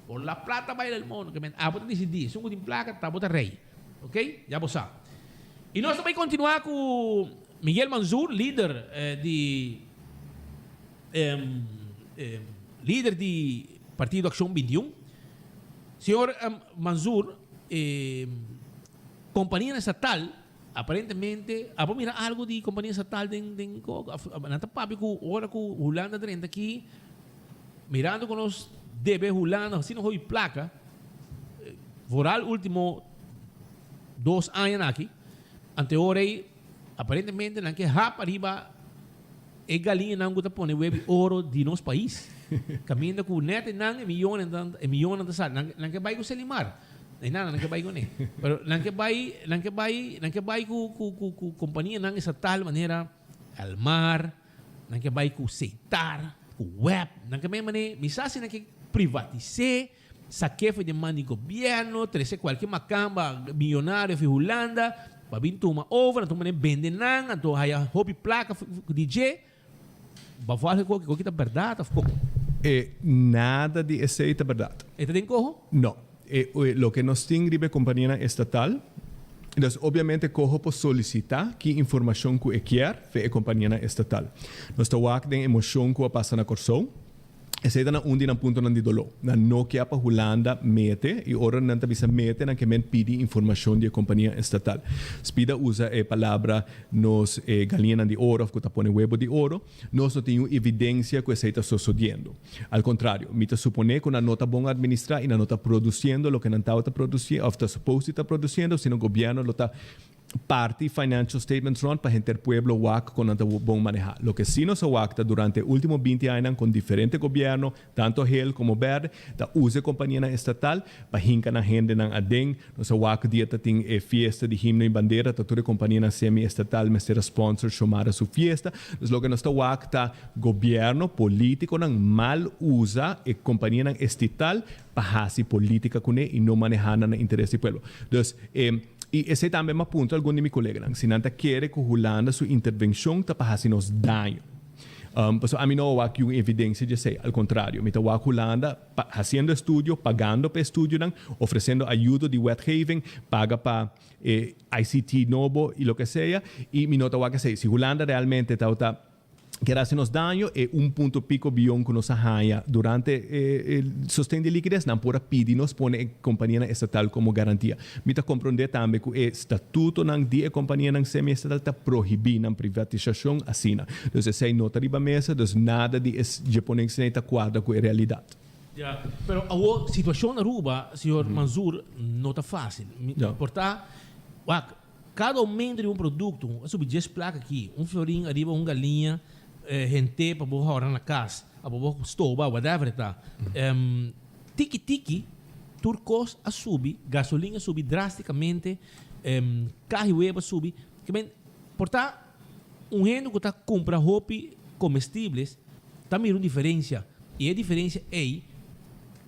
por la plata baila el mono. Ke men abo ta dicidi. Esun cu tin placa ta bo ta rey. Ok? Ya bo sa. Y nos ta bay continua cu Miguel Mansur, lider di lider di Partido Accion 21. Señor Mansur, compania estatal aparentemente abo mira algo di compania estatal den den nan ta papia cu ora cu Hulanda drenta aki mirando cu nos debe Hulanda asina hopi placa vooral ultimo 2 añanan aki anteora ey aparentemente nan ke hap ariba e galiñanan cu ta pone webi oro di nos pais. Caminda cu net e nan e miyonan e miyonan ta sali. Nan nan ke bay cu Selimar. E nan nan ke bay cune. Pero nan ke bay nan ke bay nan ke bay cu cu cu cu companianan estatal manera Elmar. Nan ke bai ku Setar, ku web, nan ke bai manera, mi sa si nan ke privatis'é, sak'é for di man di gobièrnu, trese kualke makamba miyonario for Hulanda pa bin tuma over, anto manera bende nan, anto haya hopi plaka di dje. Bo a wòrdu ku koki ta bèrdat òf kon? E nada di esei ta bèrdat. E ta den koho? No. E loke nos tin riba e kompanianan estatal, dus obviamente koho por solisitá ki informashon ku e kier fe e kompanianan estatal. Nos ta wak den e moshon ku a pasa na Kòrsou. Esei ta na un di nan puntonan di doló. Nan no kia pa Hulanda mete i ora nan ta bisa mete nan ke men pidi informashon di e kompania estatal. Spida usa e palabra nos e galiñanan di oro òf ku ta pone webo di oro. Nos no tin un evidensia ku esei ta sosodiendo. Al kontrario, mi ta suponé ku nan no ta bon administrá i nan no ta produsiendo loke nan tabata produsi òf ta supos di ta produsiendo, sino gobièrnu lo ta parti financial statements rond pa henter pueblo wak con nan ta bon maneha. Loke si nos a wak ta durante e ultimo binti añanan con diferente gobierno, tanto geel como berde, ta usa e companianan estatal pa hinca nan hendenan aden. Nos a wak dia ta tin e fiesta di himno y bandera ta tur e companianan semi estatal mester a sponsor Xiomara su fiesta. Dus loke nos ta wak ta gobierno, politiconan mal usa e companianan estital pa haci politica cune y no maneha nan na interes di pueblo. Dus e. I esei tambe m'a puntra algun di mi koleganan, si nan ta kere ku Hulanda su intervenshon ta pa hasi nos daño. Pasobra ami no a wak yun evidensia di esei. Al kontrario, mi ta wak Hulanda pa hasiendo estudio, pagando pa e estudionan, ofresiendo ayudo di wetgeving, paga pa e ICT nobo i loke sea, i mi no ta wak esei. Si Hulanda realmente tabata Kier hasi nos daño, e un punto pico bion cu nos a haña durante e sosten di likides, nan por a pidi nos pone e companianan estatal como garantia. Mi ta comprende tambe cu e statutonan di e companianan semi-estatal ta prohibi nan privatisacion asina. Dus esey no ta riba mesa, dus nada di e dje ponencianan ta cuadra cu e realidad. Ya, pero awor situacion na Aruba, señor Mansur, no ta facil. Por ta, wak, Cada aumento di un producto a subi dies placa aki, un florin ariba un galiña hente pa bo hora na cas, pa bo stoba, whatever e ta. Tiki tiki tur cos a subi, gasolin a subi drasticamente, cahi web a subi. Ke men por ta un hende cu ta cumpra hopi comestibles ta mira un diferencia y e diferencia ey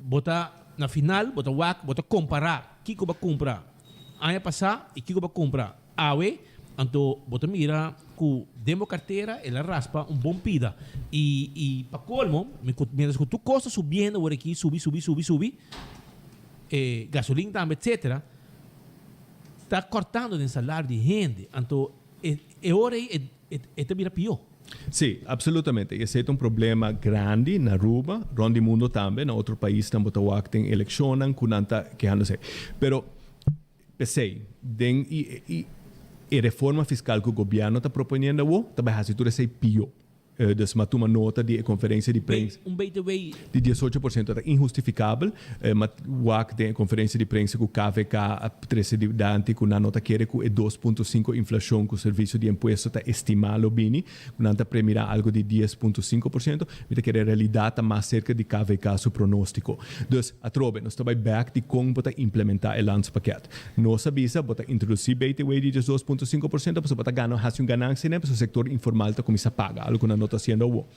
bo ta na final bo ta wak bo ta compara kico bo a cumpra. Aña pasá i kiko bo a kumpra awe, anto bo ta mira ku den bo kartera el a raspa un bon pida. I i pa kolmo, mientras ku tur kos ta subiendo awor aki, subi, subi, subi, subi, e gasolin tambe, etcetera, ta kòrtando den salario di hende. Anto e e ora ei e e ta bira pió. Sí, absolutamente. I esei ta un problema grandi na Aruba, rond di mundo tambe, na otro paisnan bo ta wak den eleccionnan cu nan ta kehandose. Pero p'esei, den i e reforma fiscal cu gobierno ta proponiendo awo, ta bai haci tur esei pio. Dus m'a tuma nota di e conferencia di prensa. Un BTW. Di 18% ta inhustificabel. M'a wak den e conferencia di prensa cu KVK a trece dilanti cu nan no ta kere cu e 2.5 inflacion cu Servicio di Impuesto ta estima lo bini, cu nan ta premira algo di 10.5%. Mi ta kere e realidad ta mas cerca di KVK su pronostico. Dus, atrobe, nos ta bay bek di con bo ta implementa e landspakket. Nos a bisa bo ta introduci BTW di 12.5% pasobra bo ta gana haci un ganancia n'e pasobra sector informal ta cuminsa paga, algo cu nan no ta haciendo awo.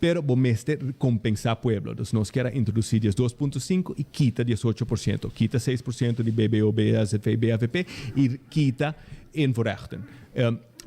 Pero bo mester compensa pueblo. Dus nos kier a introduci 12.5 y kita 18%. Kita 6% di BBO, BAZV, BAVP y kita invoerrechten.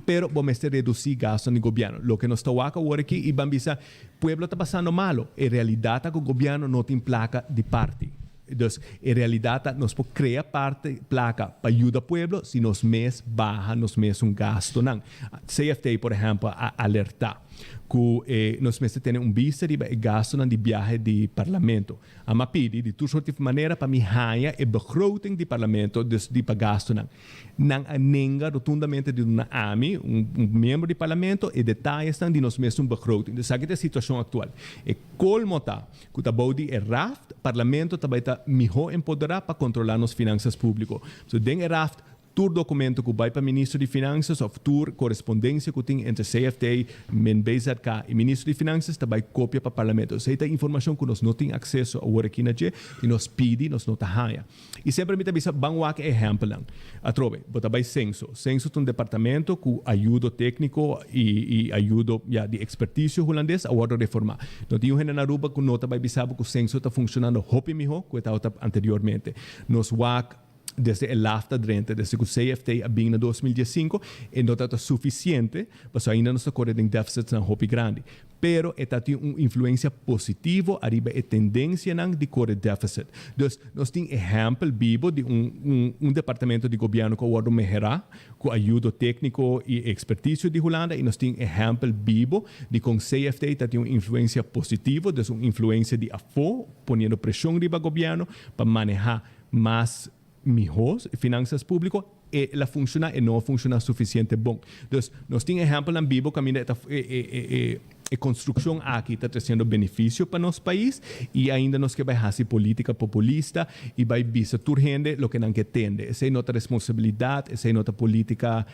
Pero bo mester reduci gastonan di gobierno. Loke nos ta wak awor aki y ban bisa pueblo ta pasando malo. E realidad ta cu gobierno no tin placa di parti. Dus e realidad ta nos por crea parti placa pa yuda pueblo si nos mes baha nos mesun gastonan. CFT por ehempel a alerta cu e nos mester tene un bista riba e gastonan di biahe di Parlamento. A mi a pidi di tur soort di manera pa mi haya e begroting di Parlamento dus di pa gastonan. Nan a nenga rotundamente di duna ami, un miembro di Parlamento, e detayesnan di nos mesun begroting. Dus esaki ta e situacion actual. E colmo ta cu ta bou di e raft, Parlamento ta bay ta miho empodera pa controla nos finanzas publico. So den e raft. Tur documento cu bay pa Ministro di Finanzas of tur correspondencia cu tin entre CFT, min BZK y Ministro di Finanzas ta bay copia pa Parlamento. Esey ta informacion cu nos no tin acceso awor aki na dje y nos pidi nos no ta haya. Y semper mi ta bisa ban wak e ehempelnan. Atrobe, bo ta bay Censo. Censo ta un departamento cu ayudo tecnico y y ayudo ya di experticio Hulandes a wordo reforma. No tin un hende na Aruba cu no ta bay bisa bo cu Censo ta funcionando hopi miho cu e tabata anteriormente. Nos wak Desde e lafta drenta, desde cu CFT a bin na 2015, e no ta ta suficiente, pasobra ainda nos ta core den deficitsnan hopi grandi. Pero e ta tin un influencia positivo ariba e tendencianan di core deficit. Dus, nos tin ehempel bibo di un un un departamento di gobierno cu a wordo mehera cu ayudo tecnico y experticio di Hulanda y nos tin ehempel bibo di con CFT ta tin un influencia positivo, dus un influencia di afo poniendo presion riba gobierno pa maneha mas mihó finansas públiko, e la funshoná, e no a funshoná sufisiente bon. Dus, nos tin ehèmpelnan bibo kaminda e ta e e e e konstrukshon aki ta tresiendo benefisio pa nos pais i ainda nos ke bai hasi polítika populista i bai bisa tur hende loke nan ke tende. Esei no ta responsabilidat, esei no ta polítika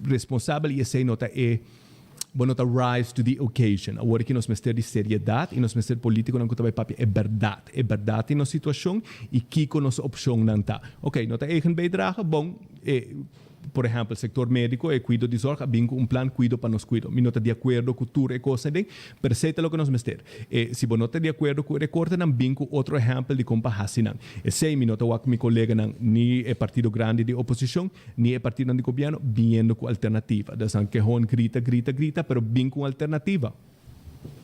responsabel i esei no ta e Bo no ta rise to the occasion. Awor aki nos mester di seriedad y nos mester politiconan cu ta bay papia e berdad. E berdad di nos situacion y kico nos opcionnan ta. Ok, no ta eigen bijdrage, bon, e, por ehempel, sector medico, e cuido di zorg a bin cu un plan cuido pa nos cuido. Mi no ta di acuerdo cu tur e cosnan den, pero esey ta loke nos mester. E, si bo no ta di acuerdo cu e recortenan, bin cu otro ehempel di con pa haci nan. Esey mi no ta wak mi coleganan ni e partido grandi di oposicion, Ni e partidonan di gobierno biniendo cu alternativa. Dus nan kehon grita, grita, grita, pero bin cu un alternativa.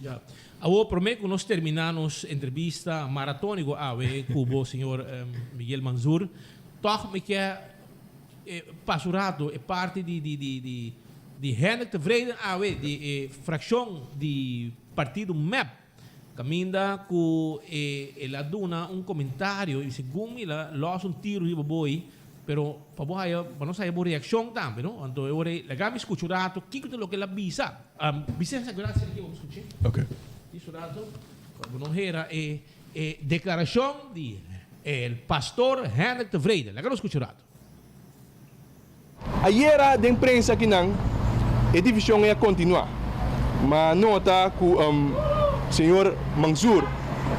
Ya. Awor, prome cu nos termina nos entrevista maratonico awe cu bo, señor Miguel Mansur, toch mi kier pasa un rato e parti di di di di di Hendrik Tevreden awe di e fraccion di partido mep. Caminda cu e el a duna un comentario y segun mi el a los un tiro riba bo ey, pero pa bo haya, pa nos haya bo reaccion tambe, no? Anto e ora ey, laga mi scucha un rato kico ta loke el a bisa. Bisa esaki un rato esaki bo scucha. Ok. Bisa un rato pa bo no hera e e declaracion di el pastor Hendrik Tevreden. Laga nos scucha un rato. Ayera den prensa akinan e divishon ei a kontinuá. Ma nota ku señor Mansur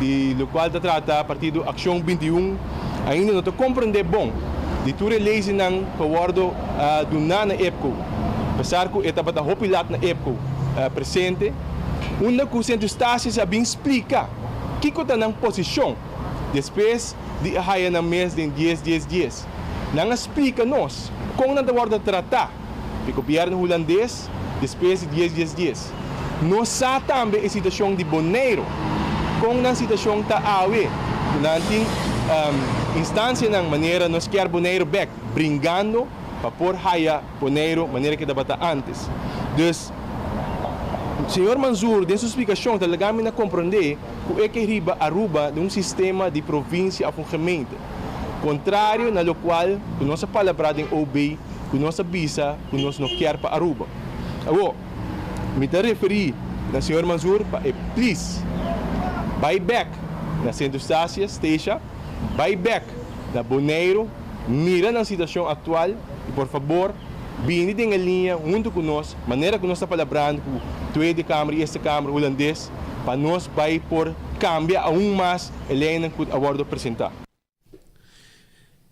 di lokual ta trata partido Akshon 21 ainda no ta komprendé bon di tur e leisinan ku a wòrdu duná na EPCO, apesar ku e tabata hopi lat na EPCO presente, unda ku Sint Eustatius a bin splika kiko ta nan posishon despues di a haya nan mes den dies dies dies. Nan a splika nos kon nan ta wòrdu tratá di gobièrnu hulandes despues di dies dies dies. Nos sa tambe e situashon di Boneiru, kon nan situashon ta awe, ku nan tin instansianan manera Nos Kier Boneiru Bèk bringando pa por haya Boneiru manera ke tabata ántes. Dus, señor Manzoor den su splikashon ta laga mi na komprondé ku e ke riba Aruba den un sistema di provinsia òf un gemeente. Contrario na locual cu nos a palabra den OB cu nos a bisa cu nos no kier pa Aruba. Awo, mi ta referi na señor Mansur pa e please bay bek na Sint Eustatius, Statia, bay bek na Boneiru, mira nan situacion actual y por fabor bini den e liña hunto cu nos manera cu nos ta palabrando cu Tweede Kamer y Eerste Kamer Hulandes pa nos bay por cambia aun mas E leynan cu a wordo presenta.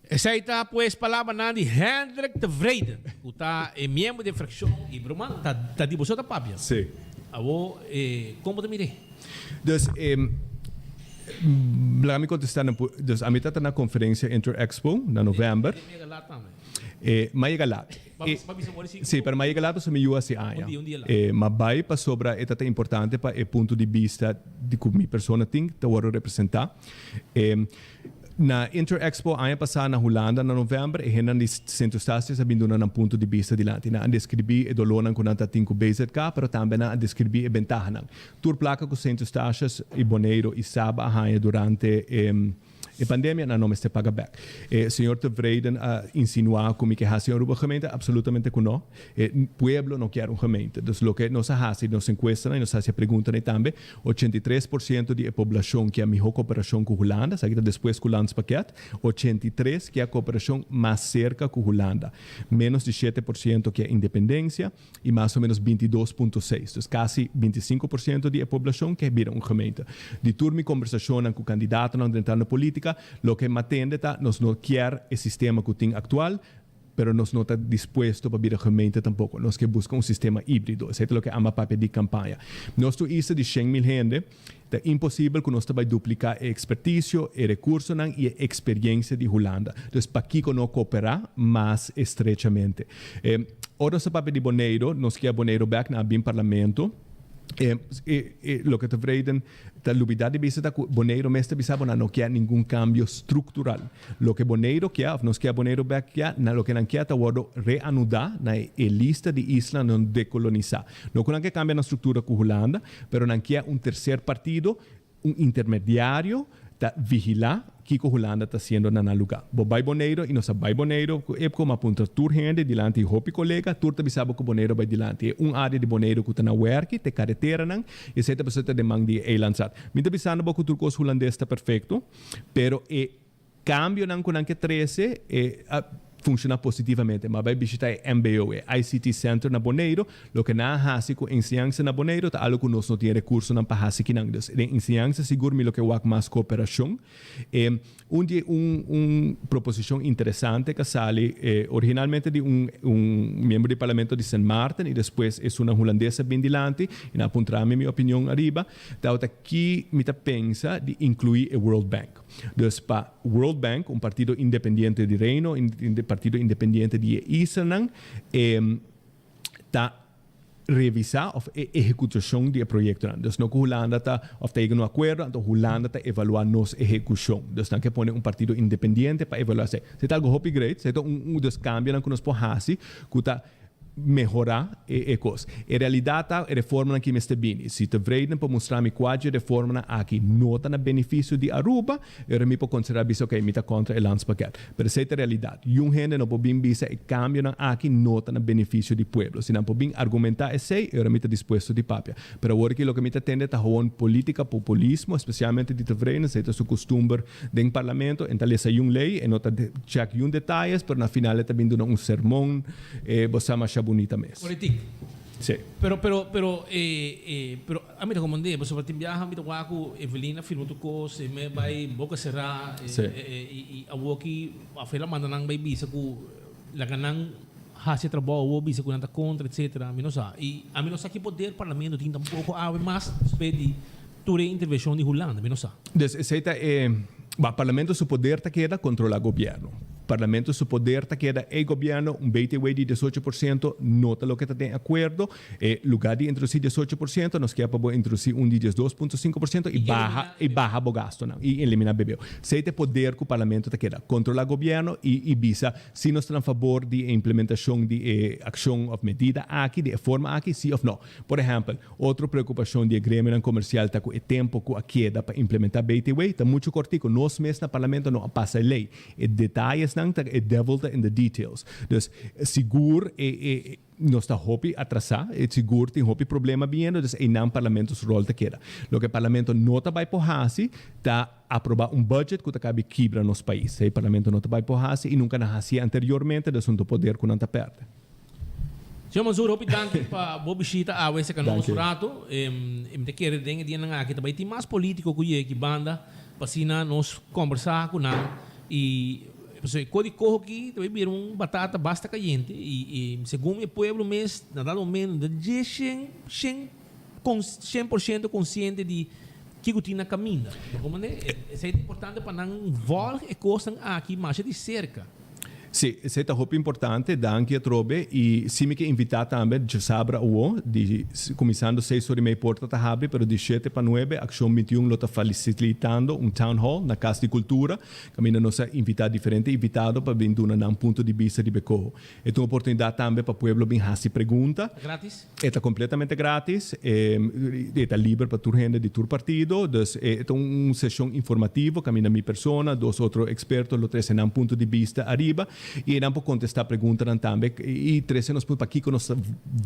Esey ta pues palabranan di Hendrik Tevreden, cu ta e miembro di e fraccion y broman ta ta di boso ta papia. Sí. Awo e con bo ta mir'é? Dus e laga mi contesta na dus ami ta ta na conferencia Interexpo na november. E mega laat tambe. E m'a yega laat. Sí, pero m'a yega laat pasobra mi yu hasi aña. M'a bai pasobra e ta ta importante pa e punto di bista di ku mi persona tin ta wòrdu representá. Na Interexpo aña pasá na Hulanda na novèmber e hendenan di Sint Eustatius a bin duna nan punto di bista dilanti. Nan a deskribí e dolónan ku nan ta tin ku BZK, pero tambe nan a deskribí e bentahanan. Tur plaka ku Sint Eustatius i Boneiru i Saba a haña durante e. E pandemia, nan no mester paga bek. E señor Tevreden a insinua cu mi ke haci Aruba gemeente, absolutamente cu no. E pueblo no kier un gemeente. Dus loke nos a haci nos encuestanan y nos a haci e preguntanan tambe, 83% di e poblacion kier miho cooperacion cu Hulanda, esaki ta despues cu Landspakket, 83 kier cooperacion mas cerca cu Hulanda. Menos di 7% kier independencia y mas o menos 22.6, dus casi 25% di e poblacion kier bira un gemeente. Di tur mi conversacionnan cu candidatonan drentando politica, loke m'atende ta nos no kier e sistema cu tin actual, Pero nos no ta dispuesto pa bira gemeente tampoco. Nos ke busca un sistema hibrido. Esey ta loke amba papia di campaña. Nos ta un isla di 100.000 hende. Ta imposibel cu nos ta bay duplica e experticio, e recursonan y e experiencia di Hulanda. Dus pakico no coopera mas estrechamente? Ora nos ta papia di Boneiro, nos kier Boneiro bek na a bin parlamento. E loke tevreden ta lubida di bisa ta ku Boneiru mes ta bisa bo nan no kier ningun kambio struktural. Loke Boneiru kier of nos kier Boneiru bek kier, nan loke nan kier ta wordo reanudá na e lista di islanan dekolonisá. No ku nan ke kambia nan struktura ku Hulanda, pero nan kier un terser partido, un intermediario ta vigilá kiko Hulanda ta hasiendo na nan lugá. Bo bai Boneiru i nos a bai Boneiru ku Epco, m'a puntra tur hende dilanti i hopi kolega, tur ta bisa bo ku Boneiru bai dilanti. E un área di Boneiru ku ta na wèrki ta e kareteranan i esei ta pasobra ta den man di e eilandsraad. Mi ta bisando bo ku tur kos hulandes ta perfekto, pero e kambionan ku nan ke trese e a funciona positivamente. M'a bai bishita e mbo, e ICT Center na Boneiru. Loke nan a haci cu enseñansa na Boneiru ta algo cu nos no tin recursonan pa haci kinan. Dus den enseñansa sigur mi lo ke wak mas cooperacion. E un di un un proposicion interesante ca sali originalmente di un un miembro di parlamento di Sint Maarten y despues esunnan Hulandes a bin dilanti y nan a puntra mi mi opinion ariba, tabata ki mi ta pensa di inclui e World Bank. Dus pa World Bank, un partido independiente di Reino, un partido independiente di e islanan, e ta revisa of e ehecutacion di e proyectonan. Dus no cu Hulanda ta of ta yega na un acuerdo, anto Hulanda ta evalua nos ehecucion. Dus nan ke pone un partido independiente pa evalua esey. Esey ta algo hopi great, esey ta un dus cambionan cu nos por haci cu ta mehorá e kos. E realidat ta, e reformanan ki mester bini. Si tevreden pa mustra mi kua dje reformanan aki no ta na benefisio di Aruba, e ora mi por konsiderá bisa okey, mi ta kontra e landspakket. Pero esei ta realidat. Yun hende no por bin bisa e kambionan aki no ta na benefisio di pueblo. Si nan por bin argumentá esei, e ora mi ta dispuesto di papia. Pero awor aki loke mi ta tende ta howon politica populismo, especialmente di tevreden, esei ta su kustumber Den parlamento en ta lesa yun ley, e no ta check yun detayes, pero na final e ta bin duna un sermon, e bo sa masha bunita mes. Politik. Si. Pero, pero, pero, e, e, pero a mi ta komprendé, pasobra tin biaha mi ta wak ku Evelyn a firma tur kos, e me bai boka será, e, Si. e, e, i, i awoki af el a manda nan bai bisa ku laga nan hasi e trabou awor bisa ku nan ta kontra etsetera, mi no sa. I ami no sa ki poder parlamento tin tampoko awe mas despues di Tur e intervencion di Hulanda, mi no sa. Dus esey ta e, ba Parlamento su poder ta keda controla gobierno. Parlamento su poder ta keda ey gobierno un BTW di 18% no ta loke ta den acuerdo. E lugar di introduci 18% nos kier pa bo introduci un di 12.5% y baha y baha bo gastonan y elimina BBO. Esey ta e poder cu Parlamento ta keda, controla gobierno y y bisa si nos ta na favor di e implementacion di e accion of medida aki di e forma aki si of no. Por ehempel, Otro preokupashon di e gremionan komersial ta ku e tempu ku a keda pa implementá BTW ta muchu kortiku. Nos mes na parlamento no a pasa e lei. E detayesnan ta e devil ta in the details. Dus sigur e e nos ta hopi atrasá, e sigur tin hopi problema biniendo, dus einan parlamento su ròl ta keda. Loke parlamento no ta bai por hasi ta aprobá un budget ku ta kabi kibra nos pais. Esei parlamento no ta bai por hasi i nunka nan hasié anteriormente, dus un ta poder ku nan ta pèrdè. Señor Mansur, hopi danki pa bo bishita awe serka nos un rato. Mi ta kere den e dianan aki ta bai tin mas politico ku yega aki banda pa asina nos kombersá ku nan i pasobra e kos di koho aki ta bai bira un batata basta kayente i segun e pueblo mes na dado momento no ta dje shen shen 100% konsiente di kiko tin na kaminda. Esei ta importante pa nan vòlg e kosnan aki masha di serka. Sí, esei ta hopi importante, danki atrobe i si mi ke invitá tambe djasabra awo, di kuminsando seis ora i mei porta ta habri, pero di shete pa nuebe Akshon 21 lo ta falisitando un town hall na Kas di Kultura, kaminda nos a invitá diferente invitado pa bin duna nan punto di bista riba e koho. E ta un oportunidat tambe pa pueblo bin hasi pregunta. Gratis? E ta completamente gratis, e ta liber pa tur hende di tur partido, dus e ta un sesion informativo caminda mi persona, dos otro experto lo trece nan punto di bista ariba y nan por contesta preguntanan tambe y trece nos punto pakico nos ta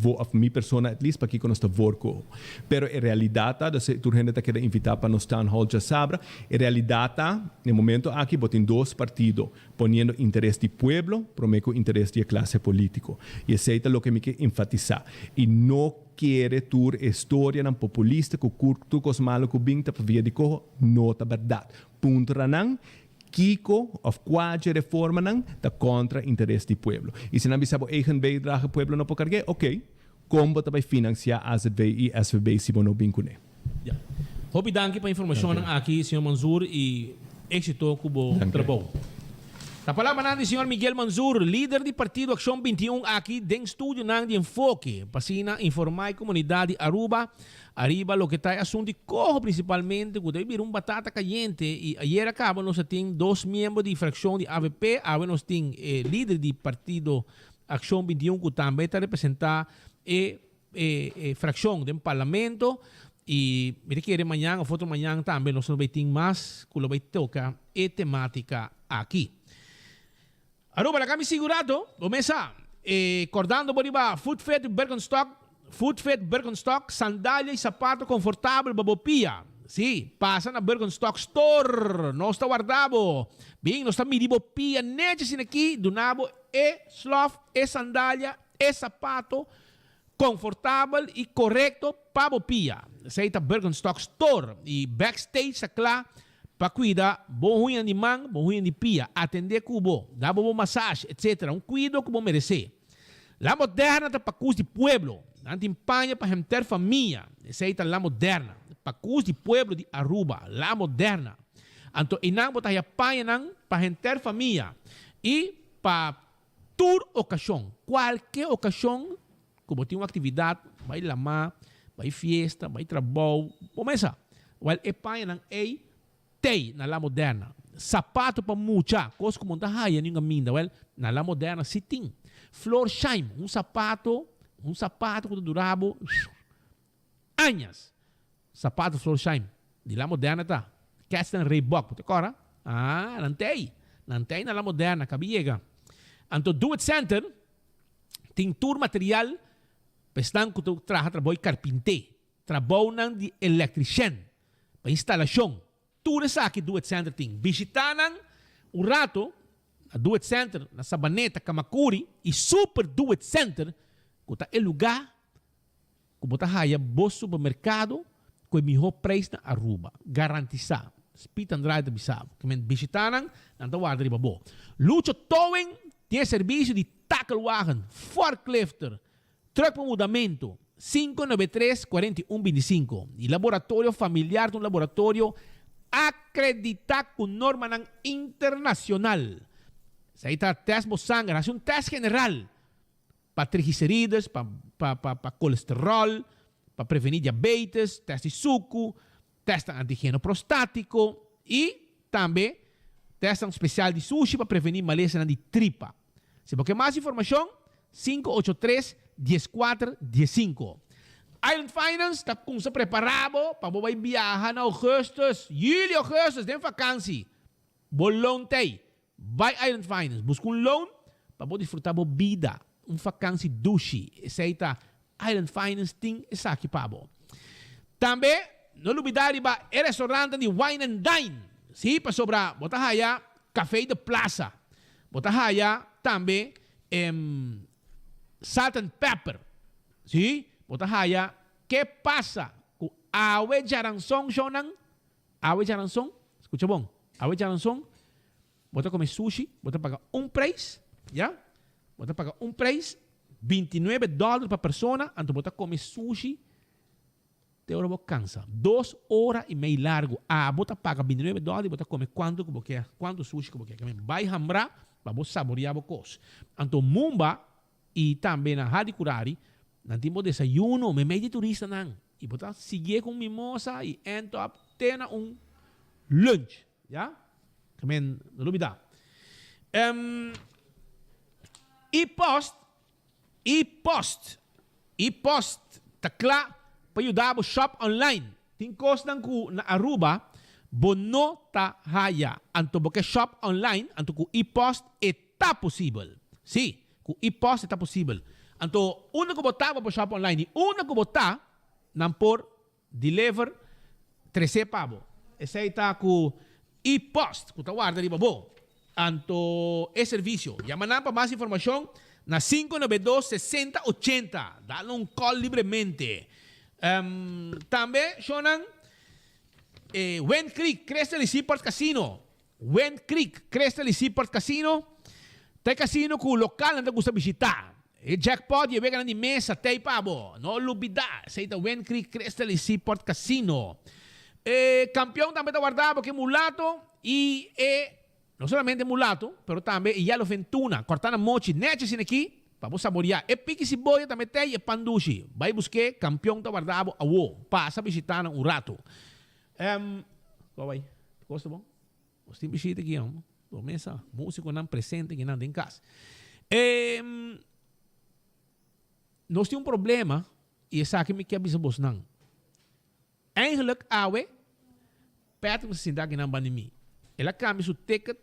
of mi persona at least pakico nos ta voor coho. Pero e realidad ta, dus tur hende ta keda invita pa nos town hall djasabra, e realidad ta, na e momento aki bo tin dos partido, Poniendo interes di pueblo prome cu interes di e clase politico. Y esey ta loke mi ke enfatisa. Y no kere tur e storianan populista cu tur cos malo cu bin ta pa via di coho, no ta berdad. Puntra nan kico of cua dje reformanan ta contra interes di pueblo. Y si nan bisa bo eigen bijdrage pueblo no por cargue, ok, con bo ta bay financia azv y svb si bo no bin cune? Ya. Hopi danki pa informashonnan aki, señor Manzur, i éksito ku bo trabou. Ta palabranan di señor Miguel Manzur, lider di Partido Akshon 21 aki den studionan di Enfoke, pa asina informá e komunidat di Aruba ariba loke ta e asuntu di koho prinsipalmente ku ta bira un batata kayente i ayera kaba nos a tin dos miembro di frakshon di avp, awe nos tin e lider di Partido Akshon 21 ku tambe ta representá e e fraccion den parlamento y mi ta kere mañan of otro mañan tambe nos lo bay tin mas cu lo bay toca e tematica aki. Aruba laga mi sigui un rato, bo mes sa, e cordando bo riba Footfit Birkenstock, Footfit Birkenstock, sandalia y sapato confortabel pa bo pia. Si, pasa na Birkenstock Store, nos ta warda bo. Bin, nos ta midi bo pia nechi asina aki, duna bo e slof, e sandalia, e sapato Confortabel y corecto pa bo pia. Esey ta Birkenstock Store y Backstage ta cla pa cuida bo huña di man, bo huña di pia, atende cu bo, da bo bo massage, etc. Un cuido cu bo merece. La Moderna ta pacus di pueblo. Nan tin paña pa henter famia. Esey ta La Moderna. Pacus di pueblo di Aruba. La Moderna. Anto eynan bo ta haya pañanan pa henter famia y pa Tur okashon, kualke okashon ku bo tin un aktividat, bai lamá, bai fiesta, bai trabou, bo mesa. Wèl e pañanan ei tei na La Moderna. Sapato pa mucha, kos ku bo no ta haya niun kaminda, wèl na La Moderna si tin. Florsheim, un sapato, un sapato ku ta dura bo añas. Sapato Florsheim di La Moderna ta Keston Reebok, bo ta kòrda? Ah, nan t'ei. Nan t'ei na La Moderna, kabi yega. Anto Do It Center tin tur material pa esnan ku ta traha trabou di karpinté, trabounan di elektrishèn, pa instalashon. Tur esaki Do It Center tin. Bishitá nan un rato na Do It Center na Sabaneta, Kamakuri i Super Do It Center ku ta e lugá Ku bo ta haya bo supermerkado ku e mihó preis na Aruba. Garantisá. Speed Andrade ta bisa bo. Kimen bishitá nan, nan ta warda riba bo. Lucho Towing tin e servisio di takelwagen, forklifter, truck pa mudamentu, 593 41 25. I Laboratorio Familiar ta un laboratorio akreditá ku normanan internashonal. Esei ta tèst bo sanger, hasi un tèst general. Pa triglicerides, pa pa pa pa colesterol, pa preveni diabetes, test di sucu, testnan antigeno prostatico y tambe testnan special di sushi pa preveni malesanan di tripa. Si bo ke mas informacion, 583 14 15. Island Finance ta cumsa prepara bo pa bo bay biaha na augustus, juli, augustus den vakantie. Bo loan t'ey. Bai Island Finance, buska un loan pa bo disfruta bo bida, un vakansi dushi. Esei ta Island Finance tin esaki pa bo. Tambe no lubida riba e restauranten di Wine and Dine. Si, pasobra bo ta haya Café de Plaza. Bo ta haya tambe Salt and Pepper. Si, bo ta haya Ke Pasa ku Awe Djaranson shownan. Awe djaranson, scucha bon, awe djaranson bo ta come sushi, bo ta paga un prijs, ya, bo ta paga un prijs, 29 dollar pa persona, anto bo ta come sushi. Te ora bo cansa. Dos ora y mei largo. Abo ta paga bintinuebe dòler y bo ta come cuanto cu bo kier, cuanto sushi cu bo kier. Kimen bay hambra pa bo saborea bo cos. Anto Mumba y tambe na Hadicurari nan tin bo desayuno memey di turistanan y bo ta siguie cu un mimosa y end up te na un lunch. Ya? Kimen no lubida. Y post E post E post ta kla pa yuda bo shop online. Tin kosnan ku na Aruba bo no ta haya. Anto bo ke shop online, anto ku E post e ta posibel. Si, ku E post e ta posibel. Anto unda ku bo ta bo por shop online i unda ku bo ta nan por Deliver trese pa bo. Esei ta ku e-post ku ta warda riba bo. Anto e servisio. Yama nan pa mas informashon na 592 60 80. Dal un call libremente. Tambe shownan e Wind Creek Crystal y Seaport Casino. Wind Creek, Crystal y Seaport Casino ta e casino cu localnan ta gusta bishita. E jackpot y e weganan di mesa t'ey pa bo. No lubida, esey ta Wind Creek, Crystal y Seaport Casino. E campeon tambe ta warda bo cu e mulato y e, no solamente e mulato, pero tambe e yellowfin tuna, corta na mochi nechi asina aki pa bo saboria. E piki siboya tambe t'ey y e pan dushi. Bay busk'e, campeon ta warda bo awo. Pasa bishita nan un rato. Cua bay? Cos ta bon? Nos tin bishita aki amo. Bo mesa musiconan presente akinan den cas. Nos tin un problema y esaki mi kier bisa bosnan. Eigenlijk awe Patrick mester sinta akinan banda di mi. El a cambia su ticket,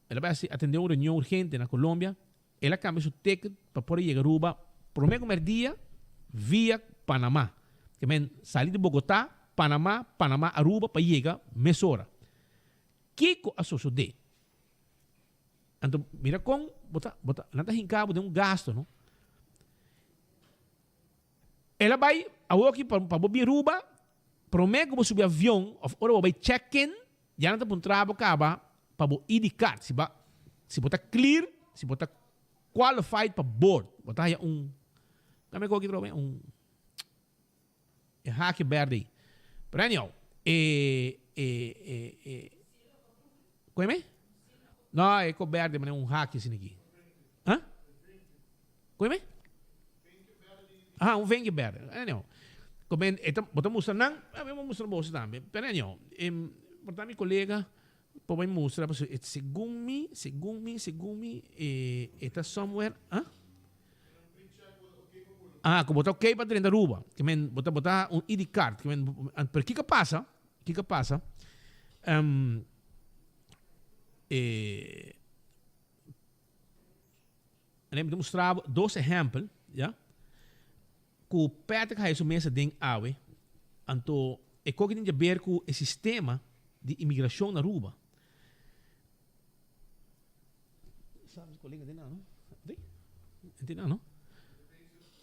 el a bay atende un reunion urgente na Colombia. El a cambia su ticket pa por a yega Aruba prome cu merdia via Panama. Ke men sali di Bogota, Panama, Panama, Aruba pa yega mesora. Kico a sosode? Anto mira con bo ta, bo ta, nan ta hinca bo den un gasto, no? El a bay awoki pa, pa bo bin Aruba, prome cu bo subi avion of ora bo bay check-in, ya nan ta puntra bo caba pa bo ID card, si ba, si bo ta clear, si bo ta qualified pa board, bo ta haya un, kame koki trobe, un, e haki berde ei. Pero anyhow, e, e, e, e, koe me? No, e ko berde mane un haki asina aki. Huh? Koe me? Aha, un venke berde. Anyhow, komen, e ta, bo ta mustra nan, a mi mustra boso tambe. Pero anyhow, em, por ta mi kolega por bai mustra, pasobra e segun mi, segun mi, segun mi, e, e ta somewhere, huh? Ah, ku bo ta ok pa drenta Aruba. Ke men, bo ta, bo ta un ID card. Ke men, pero kiko pasa? Kiko pasa? Um, eh, en mi ta mustra bo dos ehempel, ya? Ku Patrick haya su mesa den awe, anto e koki tin jaber ku e sistema di imigrashon na Aruba. Sabi colega den no? Di? Enti no?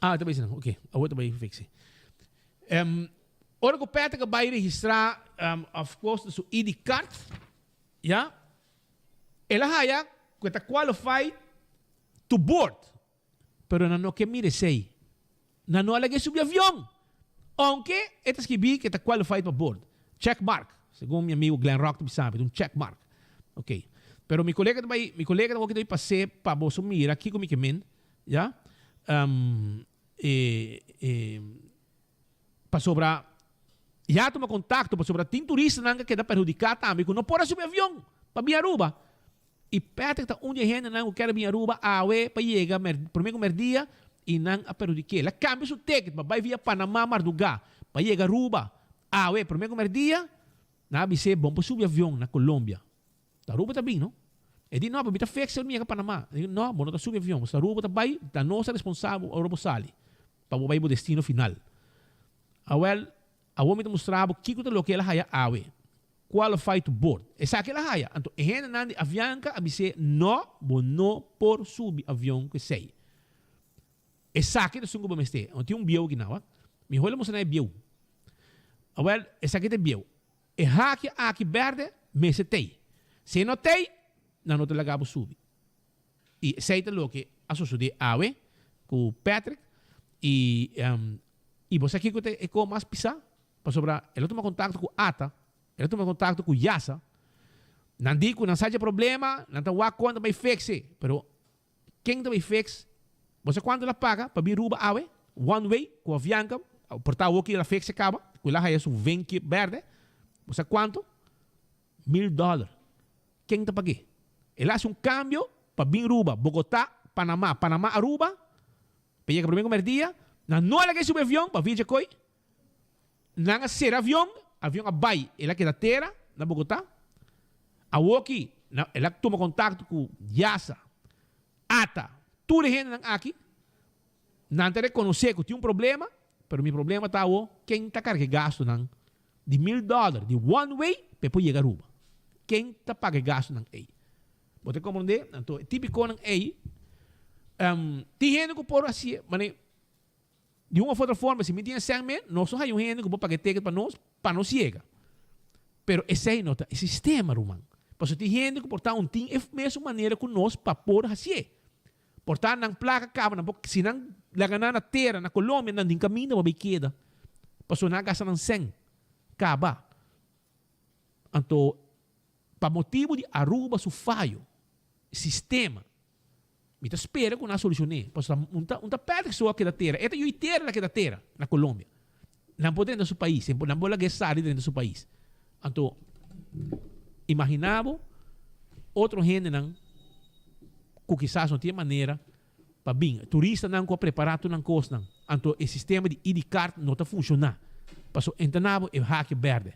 Ah, ta bay ok. Awor ta bay fixi. Um, ora ku Patrick a bay registra um, of course su ID card, ya? El a haya ku ta qualified to board. Pero nan no ke mira esei. Nan no a laga e subi avion. Ounke e ta skibí ku e ta qualified pa board. Check mark. Segun mi amigo Glenn Rock ta bisa mi, ta un check mark. Ok. Pero mi kolega ta bai, mi kolega ta wou ki ta bai pas'é pa boso mira kiko mi ke men, ya. E, e, pasobra ya a tuma kontakto pasobra tin turistanan ku a keda perhudiká tambe ku no por a subi avion pa bin Aruba. Y Patrick ta un di e hendenan cu kier a bin Aruba awe pa yega prome cu merdia y nan a perhudique. El a cambia su ticket pa bay via Panama marduga pa yega Aruba awe prome cu merdia. Nan a bis'é bon por subi avion na Colombia. Ta Aruba ta bin no. E di no pero mi ta fixe ora mi yega Panama. E di no bo no ta subi avion pasobra Aruba ta bay ta nos ta responsabel ora bo sali pa bo bay bo destino final. Awel awor mi ta mustra bo kico ta loke el a haya awe. Qualified to board. Esaki el a haya. Anto e hendenan di Avianca a bis'é, No, bo no por subi avion ku esei. Esaki ta esun ku bo mester. Anto tin un bieu aki na, wak. Mihor el a mustra nan e bieu. Awel, esaki ta e bieu. E haki aki berde mester t'ei. Si e no t'ei, nan no ta laga bo subi. I esei ta loke a sosodé awe ku Patrick. I, i bo sa kiko ta e ko mas pisá? Pasobra el a tuma kontakto ku ata, el a tuma kontakto ku Yasa. Nan di ku nan sa dje problema, nan ta wak kon ta bai fix e. Pero ken ta bai fix? Bo sa kuantu el a paga pa bin Ruba awe? One way ku Avianca, por ta awoki el a fix e kaba, ku el a haya su venki berde. Bo sa kuantu? Mil dòler. Ken ta pag'é? El a hasi un kambio pa bin Ruba, Bogotá, Panamá, Panamá, Aruba, pa yega promé ku mèrdia. Nan no a laga e subi avion pa via dje koi. Nan a sera avion, avion a bai, el a keda tera na Bogotá. Awoki el a tuma kontakto ku Yasa, ata, tur e hendenan aki. Nan ta rekonosé ku tin un problema, pero mi problema ta awo ken ta karga e gastunan di mil dòler di one way pa e por yega Aruba. Ken ta paga e gastunan ei? Bo ta komprondé? Anto e típikonan ei, tin hende ku por hasié, mane. Di un of otro forma, si mi tin e sèn men, nos lo haña un hende ku por paga e ticket pa nos, pa nos yega. Pero esei no ta e sistema, ruman. Pasobra tin hende ku por ta un tin e mesun manera ku nos pa por hasié. Por ta nan plaka kaba, nan por, si nan laga nan na tera, na Colombia, nan tin kaminda pa bai keda. Pasobra nan a gasta nan sèn kaba. Anto, pa motibu di Aruba su fayo, sistema, Mi ta spera ku nan a solushon'é, pasobra un ta un ta Patrick so a keda tera, e ta yui tera el a keda tera na Colombia. Nan por drenta su pais, nan por lag'é sali drenta su pais. Anto, imaginá bo otro hendenan ku kisas no tin e manera pa bin, turistanan ku a prepará tur nan kosnan, anto e sistema di ID card no ta funshoná, pasobra entra na bo e haki bèrdè.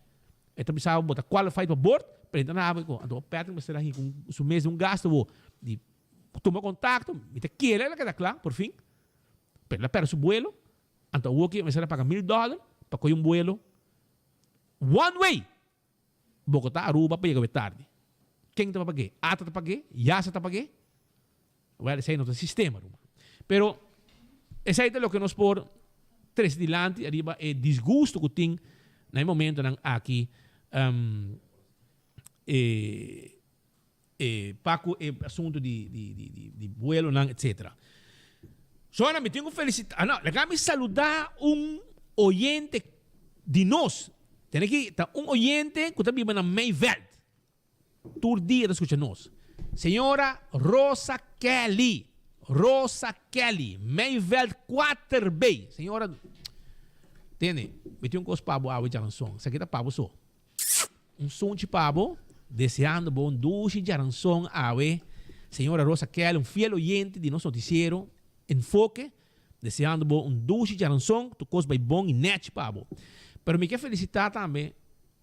E ta bisa bo bo ta qualified pa bord, pero e ta na bo anto Patrick mester a hinka su mes den un gasto bo di tuma contacto, mi ta kere el a keda cla por fin, pero el a perde su buelo, anto awoki e mester a paga mil dollar pa coge un buelo one way Bogota Aruba pa yega awe tardi. Ken ta pa pag'e? Ata ta pag'e? Yasa ta pag'e? Well, esei no ta sistema, ruman. Pero esei ta loke nos por trese dilanti ariba e disgusto ku tin na e momentonan aki e e pa ku e asunto di di di di di buelonan etcetera. Sona mi tin ku felisita, ah no, laga mi saluda un oyente di nos. Tene aki ta un oyente ku ta biba na Meiveld. Tur dia ta scucha nos. Señora Rosa Kelly, Rosa Kelly, Meiveld 4B. Señora, tene, mi tin un cos pa bo awe djaranson. Esaki ta pa bo so. Un sunchi pa bo, deseando bo un dushi djaranson awe. Señora Rosa Kelly, un fiel oyente di nos noticiero Enfoke, deseando bo un dushi djaranson, tur cos bay bon y nechi pa bo. Pero mi ke felicita tambe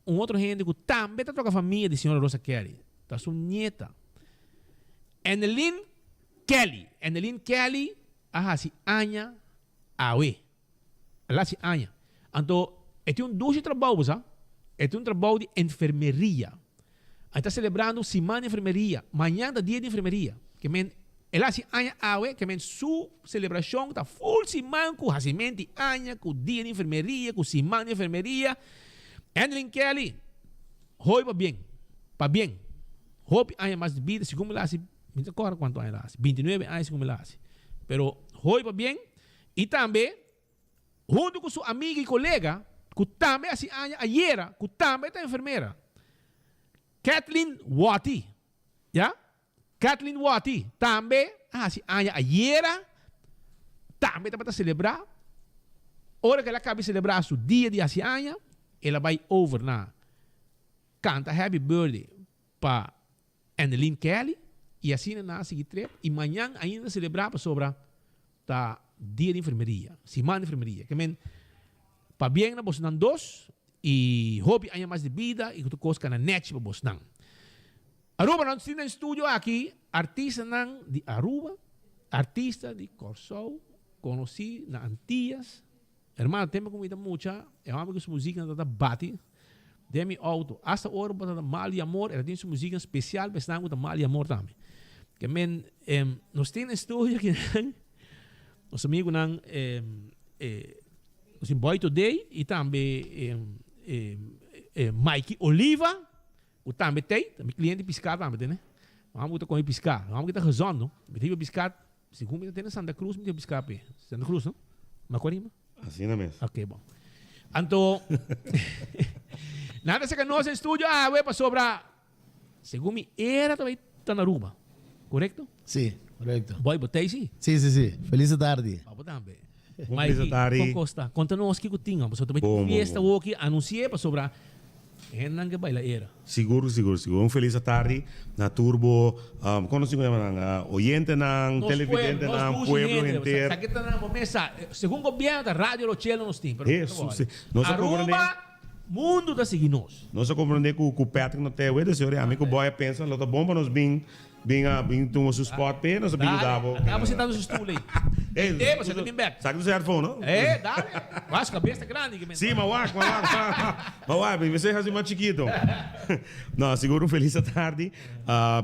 Un otro hende cu tambe ta toca famia di señora Rosa Kelly ta su nieta, Annelien Kelly. Annelien Kelly a haci aña awe. El a haci aña. Anto e tin un dushi trabou, bo sa. E tin un trabou di enfermeria. E ta celebrando siman di enfermeria. Mañan ta dia di enfermeria. Ke men el a haci aña awe, ke men su celebracion ta full siman cu hacimento di aña, cu dia di enfermeria, cu siman di enfermeria. Annelien Kelly, hoy pabien, pabien. Hopi aña mas di bida, segun mi la haci, mi ta corda cuanto aña el a haci, bintinuebe aña segun mi la haci. Pero hoy pabien y tambe hunto cu su amiga y colega cu tambe a haci aña ayera, cu tambe ta enfermera, Kathleen Watty, ya, Kathleen Watty tambe a haci aña ayera, tambe tabata celebra. Ora cu el a caba di celebra su dia di haci aña, el a bay over na canta happy birthday pa Annelien Kelly y asina nan a sigui trip y mañan ainda ta celebra pasobra ta dia di enfermeria, siman di enfermeria. Ke men pabien na bosnan dos y hopi aña mas di bida y cu tur cos cana nechi pa bosnan. Aruba nos tin den studio aki artistanan di Aruba, artista di Kòrsou, konosí na Antillas. Hermano, tempo ku mi ta mucha, e hòmber ku su musiknan tabata bati den mi outo. Asta ora bo tabata mal di amor, el a tin su musiknan spesial pa esnan ku ta mal di amor tambe. Ke men, nos tin den studio aki nan nos amigunan nos tin Boy Today i tambe Mikey Oliva. Ku tambe tei, ta mi kliente piská tambe tene. Mama ku ta kome piská. Mama ku ta gezond no. Mi ta hiba piská, segun mi ta tene Santa Cruz mi ta hiba piská p'e. Santa Cruz no? Ma ku arima? Asina mes. Ok bon. Anto, nan ta saka nos den studio awe pasobra segun mi era ta bay ta na Aruba. Korekto? Sí, korekto. Boy, bo ta ei sí? Sí, sí, sí. Felis tardi. Pa bo tambe. Un felis tardi. Kon kos ta? Konta nos kiko tin, pasobra ta bay tin fiesta awoki, anunsi'é pasobra Hendenan ke baila era. Sigur, sigur, sigur. Un felis atardi na tur bo, kon nos tin ku yama nan? Oyentenan, televidentenan, pueblo henter. Sa ke ta nan bo mesa. Segun gobierno ta Radio Rochelo nos tin, pero Hesus, si. Nos a komprende. Aruba, mundu ta sigui nos. Nos a komprende ku ku Patrick no ta e wete, señor, i ami ku Boy a pensa lo ta bon pa nos bin Bin a bin tuma su spot p'e, nos a bin yuda bo. Dale, abo sentá na su stoel ei. Ey, Te, bo senta bin bek. Saka tu headphone, no? Eh, dale. Wak, su kabes ta grandi. Ki Sí, ma wak, ma wak, ma wak, mi mester hasi mas chikito. No, sigur un felis atardi.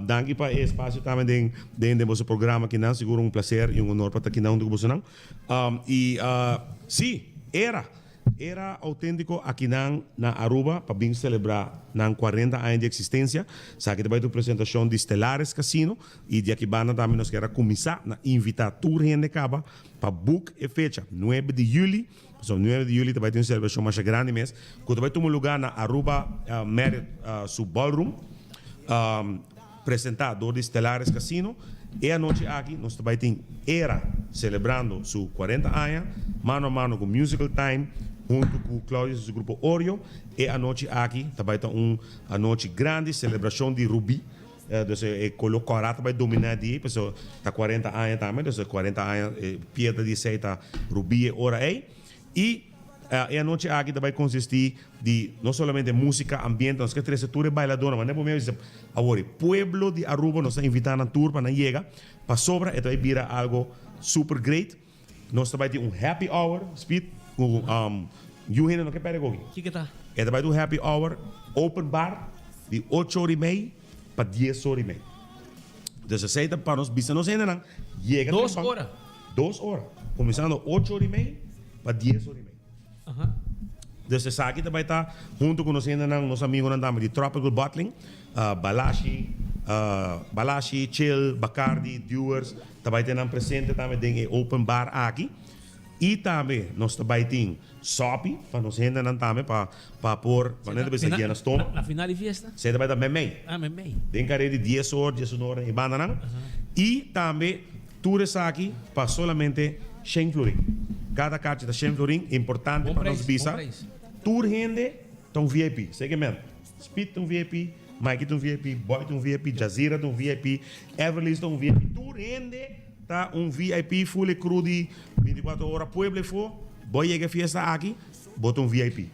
Danki pa e espasio tambe den den den boso programa akinan. Sigur un placer i un honor pa ta akinan huntu ku bosonan. I sí, era. Era autentico akinan na Aruba pa bin celebra nan cuarenta aña di existencia. Esaki ta bay ta un presentacion di Stellaris Casino y di aki banda tambe nos kier a cuminsa na invita tur hende caba pa book e fecha nuebe di juli, pasobra nuebe di juli ta bay tin un celebracion masha grandi mes cu ta bay tuma lugar na Aruba Marriott su ballroom. Presentá dor di Stellaris Casino, e anochi aki nos ta bai tin Era celebrando su cuarenta aña, mano a mano cu Musical Time hunto cu Claudius y su grupo Oreo. E anochi aki ta bai ta un anochi grandi, celebracion di Rubí, dus e color cora ta bai domina e dia, pasobra ta cuarenta aña tambe, dus e cuarenta aña e piedra di esey ta Rubí e ora ey. Y e anochi aki ta bay consisti di no solamente musica, ambiente, nos ke trece tur e bailadornan, manera bo mi a bisa awor e pueblo di Aruba nos ta invita nan tur pa nan yega, pasobra e ta bay bira algo super great. Nos ta bay tin un happy hour, Speed, cu yu hende no ke perde koki. Kiko ta? E ta bay tin un happy hour open bar di ocho ora y mey pa dies ora y mey. Dus esey ta pa nos bisa nos hendenan yega Dos trempan. ora. Dos ora. Kuminsando ocho ora y mey pa dies ora y mey. Dus esaki ta bay ta hunto ku nos hendenan, nos amigonan tambe di Tropical Bottling, Balashi, Balashi, Chill, Bacardi, Dewars ta bay ten nan presente tambe den e open bar aki. Y tambe nos ta bay tin sopi pa nos hendenan tambe pa pa por wanneer ta bisa yena stoma. Na final di fiesta? Esey ta bay ta memey. Ah, memey. Den kare di dies or, diesun or den e bandanan. Y tambe tur esaki pa solamente shen florin. Cada kachi ta shen florin. Importante Bon pa nos prijs, bisa bon prijs. tur hende ta un VIP. Esey ke men. Speed ta un VIP, Mikey ta un VIP, Boy ta un VIP, Jazira ta un VIP, Everlis ta un VIP. Tur hende ta un VIP full e crew di binticuatro ora pueblo efo. Bo yega e fiesta aki, bo ta un VIP.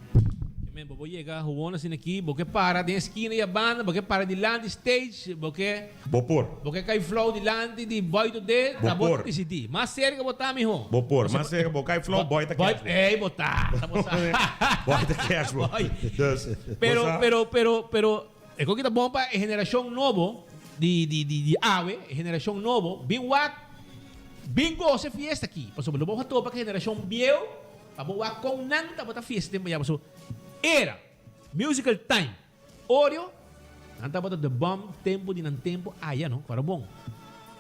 Men, bo por yega gewoon asina aki, bo ke para den eskina y a banda, bo ke para dilanti stage, bo ke. Bo por. Bo ke kai flow dilanti di boy today, Bo ta bo por. disidi. Mas cerca bo ta miho. Bo por. Mas cerca bo kai flow, boy ta Boy, cash bo. ey, bo ta. Ta bo sa. Boy ta cash bo. Boy. Dus, Pero, bo sa. pero, pero, pero, e koki ta bon pa e generacion nobo di, di, di, di awe, e generacion nobo, bin wak, bin goza e fiesta aki. Pasobra lo bo a topa ku e generacion bieu, pa bo wak kon nan tabata fiesta tempo ya. Pasobra era Musical Time. Oreo, nan tabata de bom tempo di nan tempo aya no, para bon.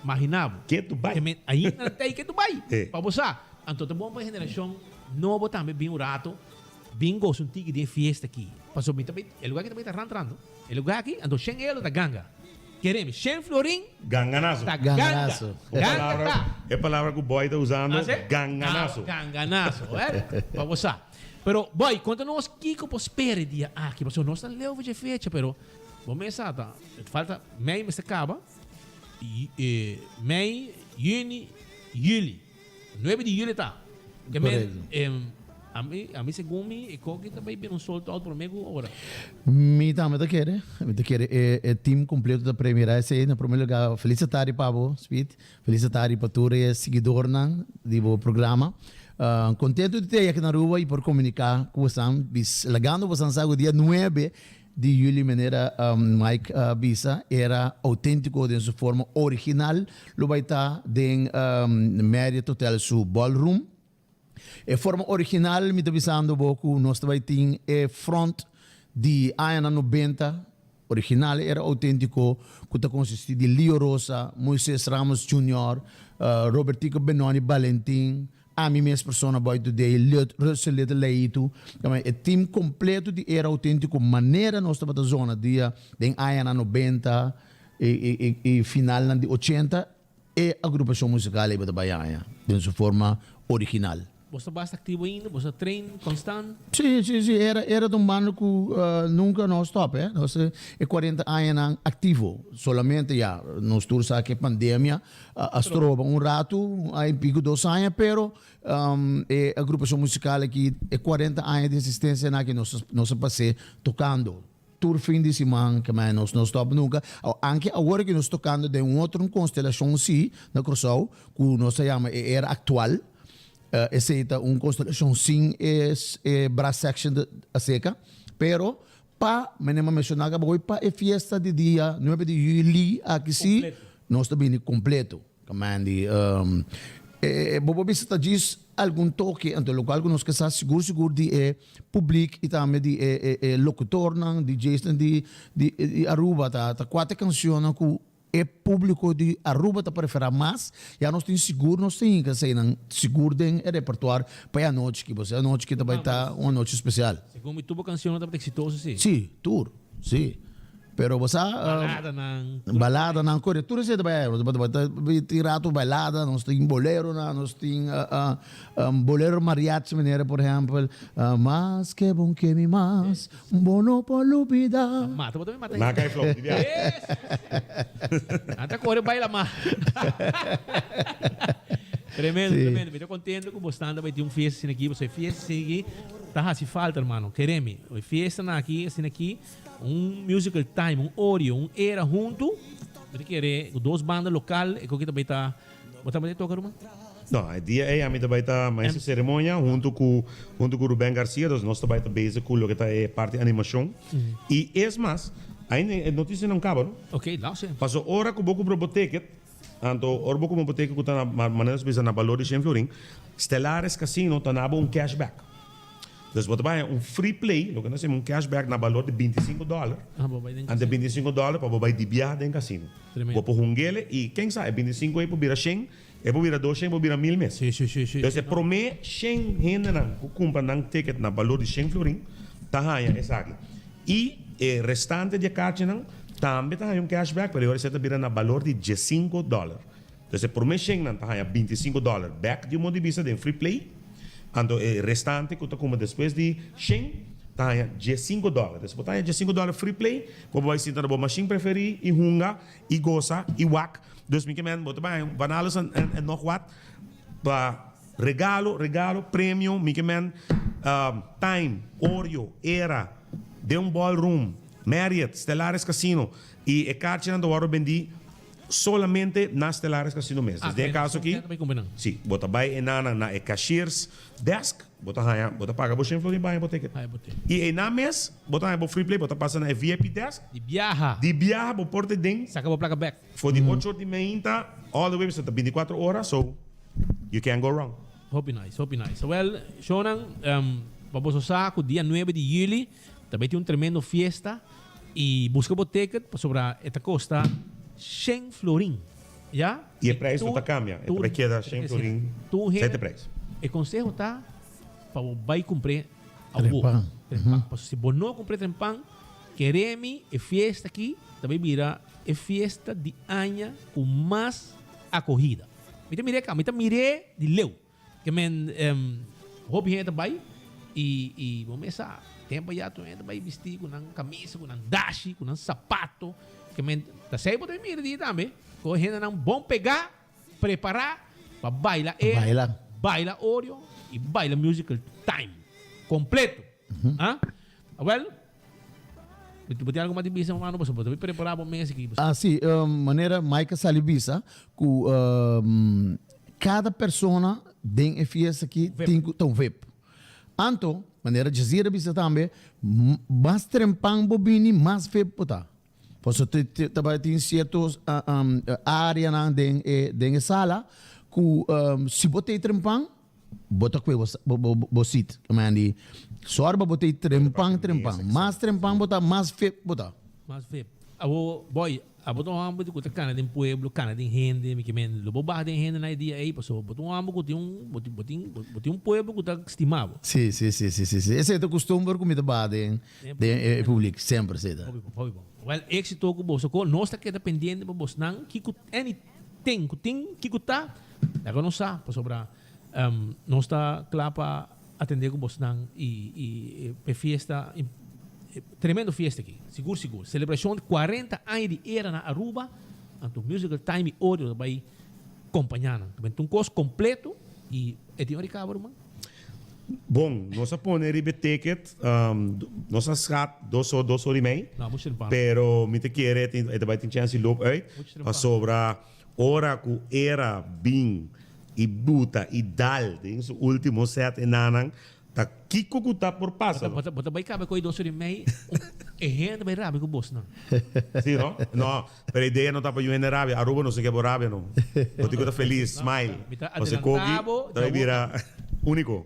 Magina bo. Ke tu bai. Ke ainda nan ta ei ke tu bai. Eh. Pa bo sa. Anto ta bon pa e generashon nobo tambe bin un rato, bin gosa un tiki den e fiesta aki. Pasobra mi ta bai, e lugar aki ta bai ta rant rant no. E lugar aki, anto shen elo ta ganga. Kere mi, shen florin Ganganazo. ta ganga. Ganganazo. E Ganga palabra, ta. e palabra ku Boy ta usando, Ah, si? ganganazo. Ah, ganganazo, eh. Pa bo sa. Pero boy, konta nos kiko por spera e dia aki, pasobra nos ta leu fecha fecha, pero bo mes sa ta falta mei mester kaba, mei, juni, juli, nuebe di juli ta. Ke men, ami, ami segun mi e koki ta bai bira un sold out prome ku ora. Mi tambe ta kere, mi ta kere e e team completo ta premira esei. Na prome lugar felis tardi pa bo, Speed. Felis tardi pa tur e siguidornan di bo programa. Contento di ta aki na Aruba y por comunica cu bosan, bis lagando bosan sa cu dia nuebe di juli manera Mike a bisa era autentico den su forma original lo bay ta den Marriott Hotel su ballroom. E forma original mi ta bisando bo cu nos ta bay tin e front di añanan nobenta, original era autentico cu ta consisti di Lio Rosa, Moises Ramos Junior, Robertico Benoni Balentin, Ami mes persona Boy Today, Lut, Russell Little Leitu, e team completo di Era Autentico manera nos tabata zona dia den añanan nobenta y finalnan di ochenta, e agrupacion musical ey bata bay aña den su forma original. Bo ta basta activo ainda? Bo ta train constant? Sí, sí, sí. Era, era ta un banda cu nunca no stop, eh. Nos e cuarenta añanan activo. Solamente ya, nos tur sa cu e pandemia a stroba un rato, ay pico dos aña, pero e agrupacion musical aki, e cuarenta aña di existencia nan aki nos, nos a pas'é tocando. Tur fin di siman ke mei nos no stop nunca. Anke awor ke nos tocando den un otro constelacion si na Curaçao cu nos ta yama e era actual. Esey ta un constelacion sin e e brass section de aseca. Pero pa mene m'a menciona caba hoy pa e fiesta di dia nuebe di juli aki si nos ta bini completo. Mandy, E bo por bisa ta djis algun toke, anto lokual ku nos ke sa sigur sigur di e publik i tambe di e e lokutornan, DJsnan di di di Aruba ta ta kua ta e kanshonnan ku e publiko di Aruba ta preferá mas, ya nos tin sigur nos tin hinka eseinan sigur den e repertoar pa e anochi aki, pasobra e anochi aki ta bai ta un anochi spesial. Segun mi tur bo kanshonnan tabata eksitoso si? Si, tur, si. Pero bo sa. Baladanan. Baladanan, kore tur esei ta bai ayo. Tin rato balada, nos tin boleronan, nos tin bolero mariachi manera por ehempel, Mas ke bon ke mi mas, bo no por lubida. Mata bo tambe mata. Nan kai flou di biaha. Nan ta kore baila mas. Tremendo, tremendo. Mi ta contento ku bo standa bai tin un fiesta asina aki, pasobra e fiesta asina aki ta hasi falta hermano, kere mi. E fiestanan aki asina aki. Un musical time, un orio, un era huntu, mi ta kere ku dos banda lokal e koki ta bai ta, bo ta bai toka ruman? No, e dia ei ami ta bai ta maestro di ceremonia huntu ku huntu ku Ruben Garcia, dus nos ta bai ta bezig ku loke ta e parti animashon. I es mas, ainda e notisia no kaba no. Ok, luister. Paso ora ku bo kumpra bo ticket, anto ora bo kumpra bo ticket ku ta na manera nos bisa na balor di shen florin, Stellaris Casino ta nabo un cashback. Dus bo ta bai un free play, loke nos yama un cashback na balor di bintisinko dòler. Ante bintisinko dòler pa bo bai di biaha den casino. Bo por hungele i ken sa e bintisinko ei por bira shen, e por bira doshen, e por bira mil mes. Dus e prome shen hendenan ku kumpra nan ticket na balor di shen florin ta haña esaki. I e restante di e karchinan tambe ta haña un cashback, pero e ora esei ta bira na balor di diesinko dòler. Dus e prome shennan ta haña bintisinko dòler bèk di un modo di bista den free play. Anto e restante ku ta kuma despues di shen ta haña diesinko dòler. Dus bo ta haña diesinko dòler free play, bo por bai sinta na bo mashin preferí i hunga i gosa i wak. Dus mi ke men bo ta bai haña van alles en en nog wat pa regalo, regalo, premio, mi ke men Time, Oreo, Era, den un ballroom, Marriott, Stellaris Casino i e karchinan ta wòrdu bendí Solamente na Stellaris Casino mes. Dus den e caso aki, si, bo ta bay enanan na e cashier's desk, bo ta haña, bo ta paga bo shen florin pa haña bo ticket. Y einan mes, bo ta haña bo free play, bo ta pasa na e VIP desk. Di biaha. Di biaha bo por te den. Saca bo placa bek. For di ocho or di meinta all the way ta binticuatro ora, so you can't go wrong. Hopi nice, hopi nice. Well, shownan, pa boso sa cu dia nuebe di juli Ta bay tin un tremendo fiesta y busca bo ticket pasobra e ta costa shen florin. Ya? Y e prijs no ta cambia, e ta bay keda shen florin, esey ta e prijs. E conseho ta pa bo bay cumpr'e awo. Trempan. Pasobra si bo no cumpr'e trempan, kere mi e fiesta aki ta bay bira e fiesta di aña cu mas acogida. Mi ta mir'e mi ta mir'e di leu. Ke men hopi hende ta bai i i bo mes sa tempo ya tur hende ta bai bisti ku nan kamisa, ku nan dashi, ku nan sapato. Ke men ta sei bo ta mira di tambe ku e hendenan bon pegá, prepará pa baila e Baila. baila Oreo i baila musical time kompleto. Ah, awel. Bo tin algo mas di bisa mano pasobra bo ta bin prepara bo mes aki. Ah si, manera Mike a sali bisa ku kada persona den e fiesta aki tin ku ta un vip. Anto, manera Jazir a bisa tambe, mas trempan bo bini mas vip bo ta. Pasobra ta bai tin sierto areanan den e den e sala ku si bo ta e trempan, Bo ta kue bo sit. Mandy, sòru pa bo ta e trempan trempan. Mas trempan bo ta, mas fep bo ta. Mas fep. Awo, boy, Abo ta un homber ku ta kana den pueblo, kana den hende, mi ke men lo bo baha den hende na e dia ei pasobra bo ta un homber ku tin un bo tin bo tin bo tin un pueblo ku ta stima bo. Sí, sí, sí, sí, sí, sí. Esei ta kustumber ku mi ta baha den den e publik, semper esei ta. Hopi bon, hopi bon. Wèl, éksito ku boso ko. Nos ta keda pendiente pa bosnan kiko anything ku tin, kiko ta, laga nos sa pasobra nos ta kla pa atendé ku bosnan i i p'e fiesta tremendo fiesta aki sigur sigur selebrashon di kuarenta aña di era na Aruba anto Musical Time i Orio ta bai kompañá nan ta bini un kos kompleto i e tin ora di kaba ruman. Bon, nos a pone riba e ticket, nos a schat dos or, dos or i mei, pero mi ta kere e ta bai tin chance di loop uit, pasobra Ora ku era bin i buta i dal den su ultimo set e nanan ta kiko ku ta por pasa no? Bo ta bai kaba ku e dos ora i mei e hende ta bai rabia ku bos nan. Si no? No, pero e idea no ta pa yu hende rabia. Aruba no si ke bo rabia no. Bo tin ku ta felis, smile. Mi ta Pasobra e koki adelanta bo ta bai bira uniko.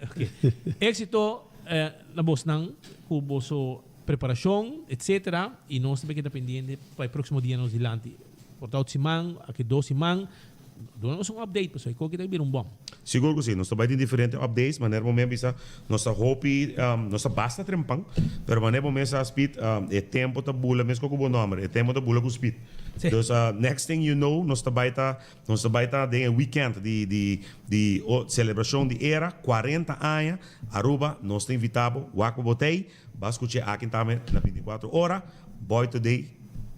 Ok. Exito na bosnan ku boso Preparacion, etc. Y nos ta bay keda pendiente pa e proximo dia nos dilanti. Por ta ot siman, aki dos siman, duna nos un update pasobra e koki ta bira un bom. Sigur cu si, nos ta bay tin diferente updates, manera bo mes bisa nos ta hopi, nos ta basta trempan, pero manera bo mes sa Speed, e tempo ta bula mesco cu bo nomber, e tempo ta bula cu Speed. Dus next thing you know nos ta bay ta Nos ta bai ta den e weekend di di di celebracion di era 40 aña Aruba nos ta invita bo wak pa bo tey ba scuche aki tambe na 24 ora Boy Today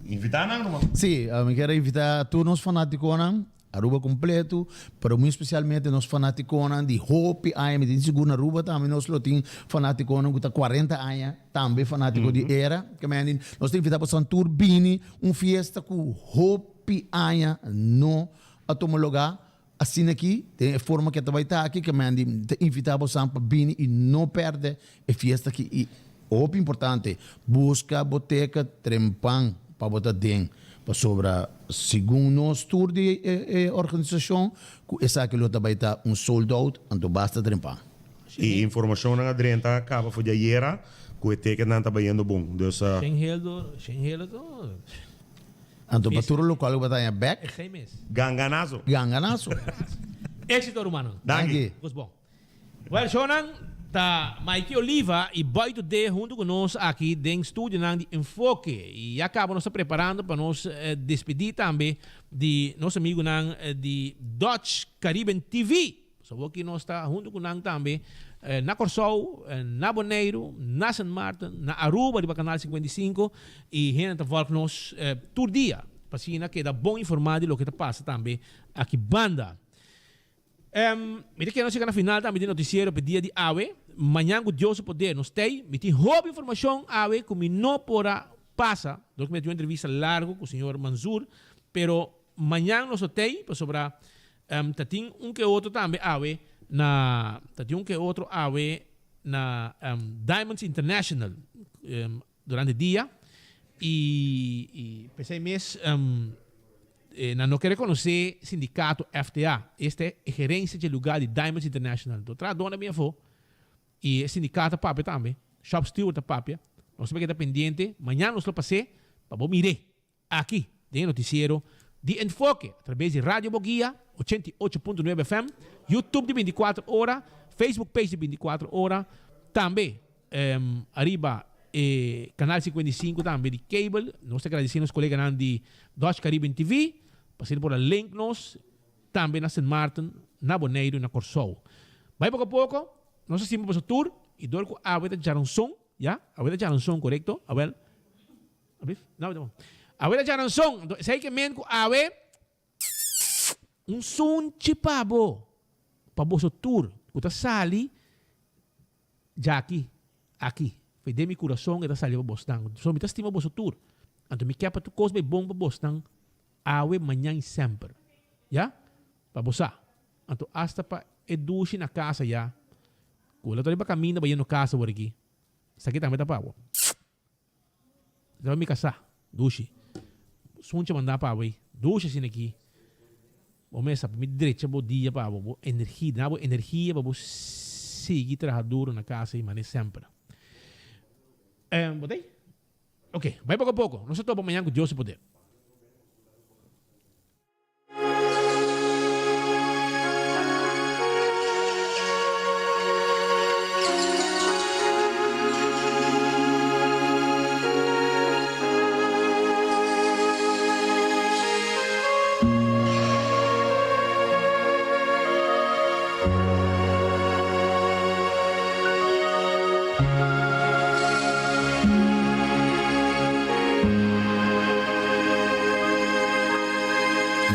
invita nan ruman. Sí, mi kier a invita tur nos fanaticonan Aruba completo, pero muy especialmente nos fanaticonan di hopi aña, mi tin sigur na Aruba tambe nos lo tin fanaticonan cu ta 40 aña tambe fanatico di era, ke men nos ta invita boso tur bini un fiesta cu hopi. Pi aña no a tuma lugá asina aki, den e forma ku e ta bai ta aki, ke men di ta invitá bosan pa bini i no pèrdè e fiesta aki. I hopi importante, buska bo teka trempan pa bo ta den, pasobra segun nos tur di e organisashon ku esaki lo ta bai ta un sold out, anto basta trempan. E informashonnan a drenta kaba for di ayera ku e tekennan ta bayendo bon, dus. Shen heldo, shen heldo to. Anto pa tur lokual ku bo ta haña bek. Ganganazo. Ganganazo. Éxito rumannan. Danki. Kos bon. Well shownan ta Mikey Oliva y Boy Today hunto ku nos aki den studionan di Enfoke. Y ya kaba nos ta preparando pa nos despedi tambe di nos amigunan di Dutch Caribbean TV. Pasobra awor nos ta hunto ku nan tambe na Kòrsou, na Boneiru, na Sint Maarten, na Aruba riba Kanal 55 i hende ta vòlg nos tur dia pa asina keda bon informá di loke ta pasa tambe aki banda. Mi ta kere nos yega na final tambe di notisiero pa e dia di awe. Mañan ku Dios su poder nos t'ei. Mi tin hopi informashon awe ku mi no por a pasa dor ku mi a tin un entrevista largu ku señor Manzur, pero mañan nos lo t'ei pasobra Ta tin un ke otro tambe awe na ta tin un ke otro awe na Diamonds International durante dia y y p'esei mes nan no ke reconoce sindicato FTA esta e gerencia dje lugar di Diamonds International do trahadornan a bin afo y e sindicato a papia tambe shop steward a papia nos ta keda pendiente mañana nos lo pas'e pa bo mir'e. Aki den e noticiero di Enfoke a traves di Radio Boguia 88.9 FM, YouTube di 24 ora, Facebook page di 24 ora, tambe ariba e canal 55 tambe di cable. Nos ta agradeci nos coleganan di Dutch Caribbean TV pa asina por a link nos tambe na Sint Maarten, na Boneiru y na Corsou. Bai poco a poco, nos ta stima boso tur y dor cu awe ta djaranson, ya, awe ta djaranson, corecto? Awel. Ablief? No, no. Awe ta djaranson. Anto esei ke men ku awe un sunchi pa bo, pa boso tur ku ta sali djaki, aki. Fe den mi kurason e ta sali pa bosnan. So mi ta stima boso tur. Anto mi ke pa tur kos bai bon pa bosnan awe, mañan i semper. Ya? Pa bo sa. Anto asta pa e dushi na kasa ya, ku lo ta riba kaminda bayendo kasa awor aki, esaki tambe ta pa bo. Esaki pa mi kasá, dushi. Sunchi manda pa bo ei. Dushi asina aki. Bo mester pa mi drecha bo dia pa bo, bo energia, duna bo energia pa bo sigui traha duro na kasa ei manera semper. Bo ta ei? Ok, bai poko a poko. Nos ta topa mañan ku Dios su poder.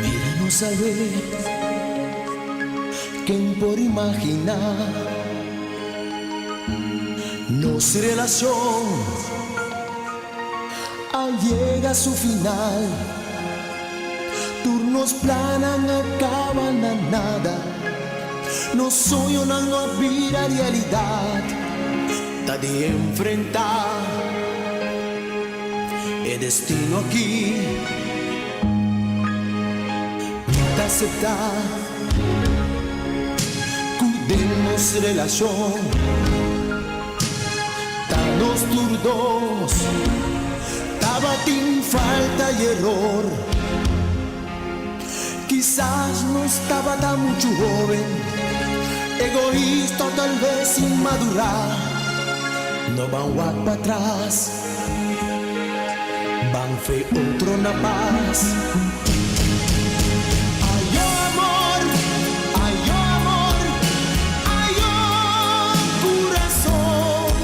Mira nos awe, ken por imaginá nos relashon a yega su final. Tur nos plannan a kaba na nada, nos soñonan no a bira realidat. Ta di enfrentá e destino aki. Mi ta aseptá ku den nos relashon ta nos tur dos tabatin falta i eror. Kisas nos tabata muchu hoben, egoista o tal bes inmadurá. No ban wak patras, ban fe otro na pas. Ayo amor, ayo amor, ayo curason.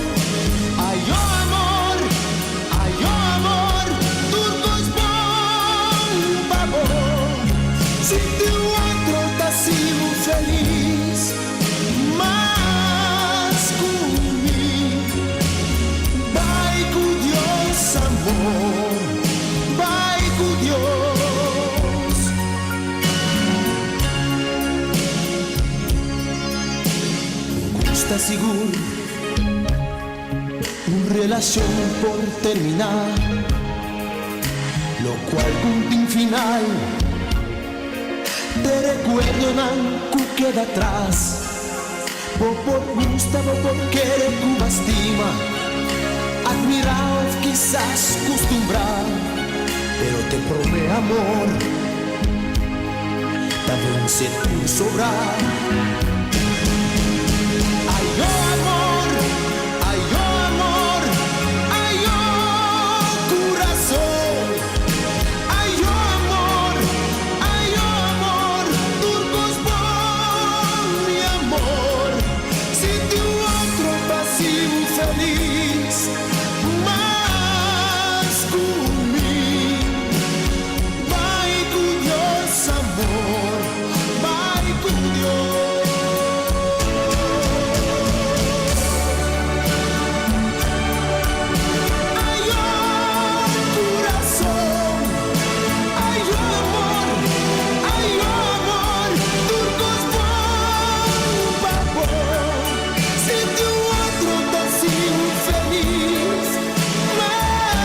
Ayo amor, ayo amor, tur cos bon pa bo. Si tin otro ta haci bo feliz mas cu mi. Bai cu Dios amor, bai cu Dios. Gusta sigur un relacion por termina, locual cu tin final te recuerdonan cu keda atras. Bo por gusta, bo por kere cu bo a stima, admira of kisas custumbra, pero te prome amor ta vence tur sobra.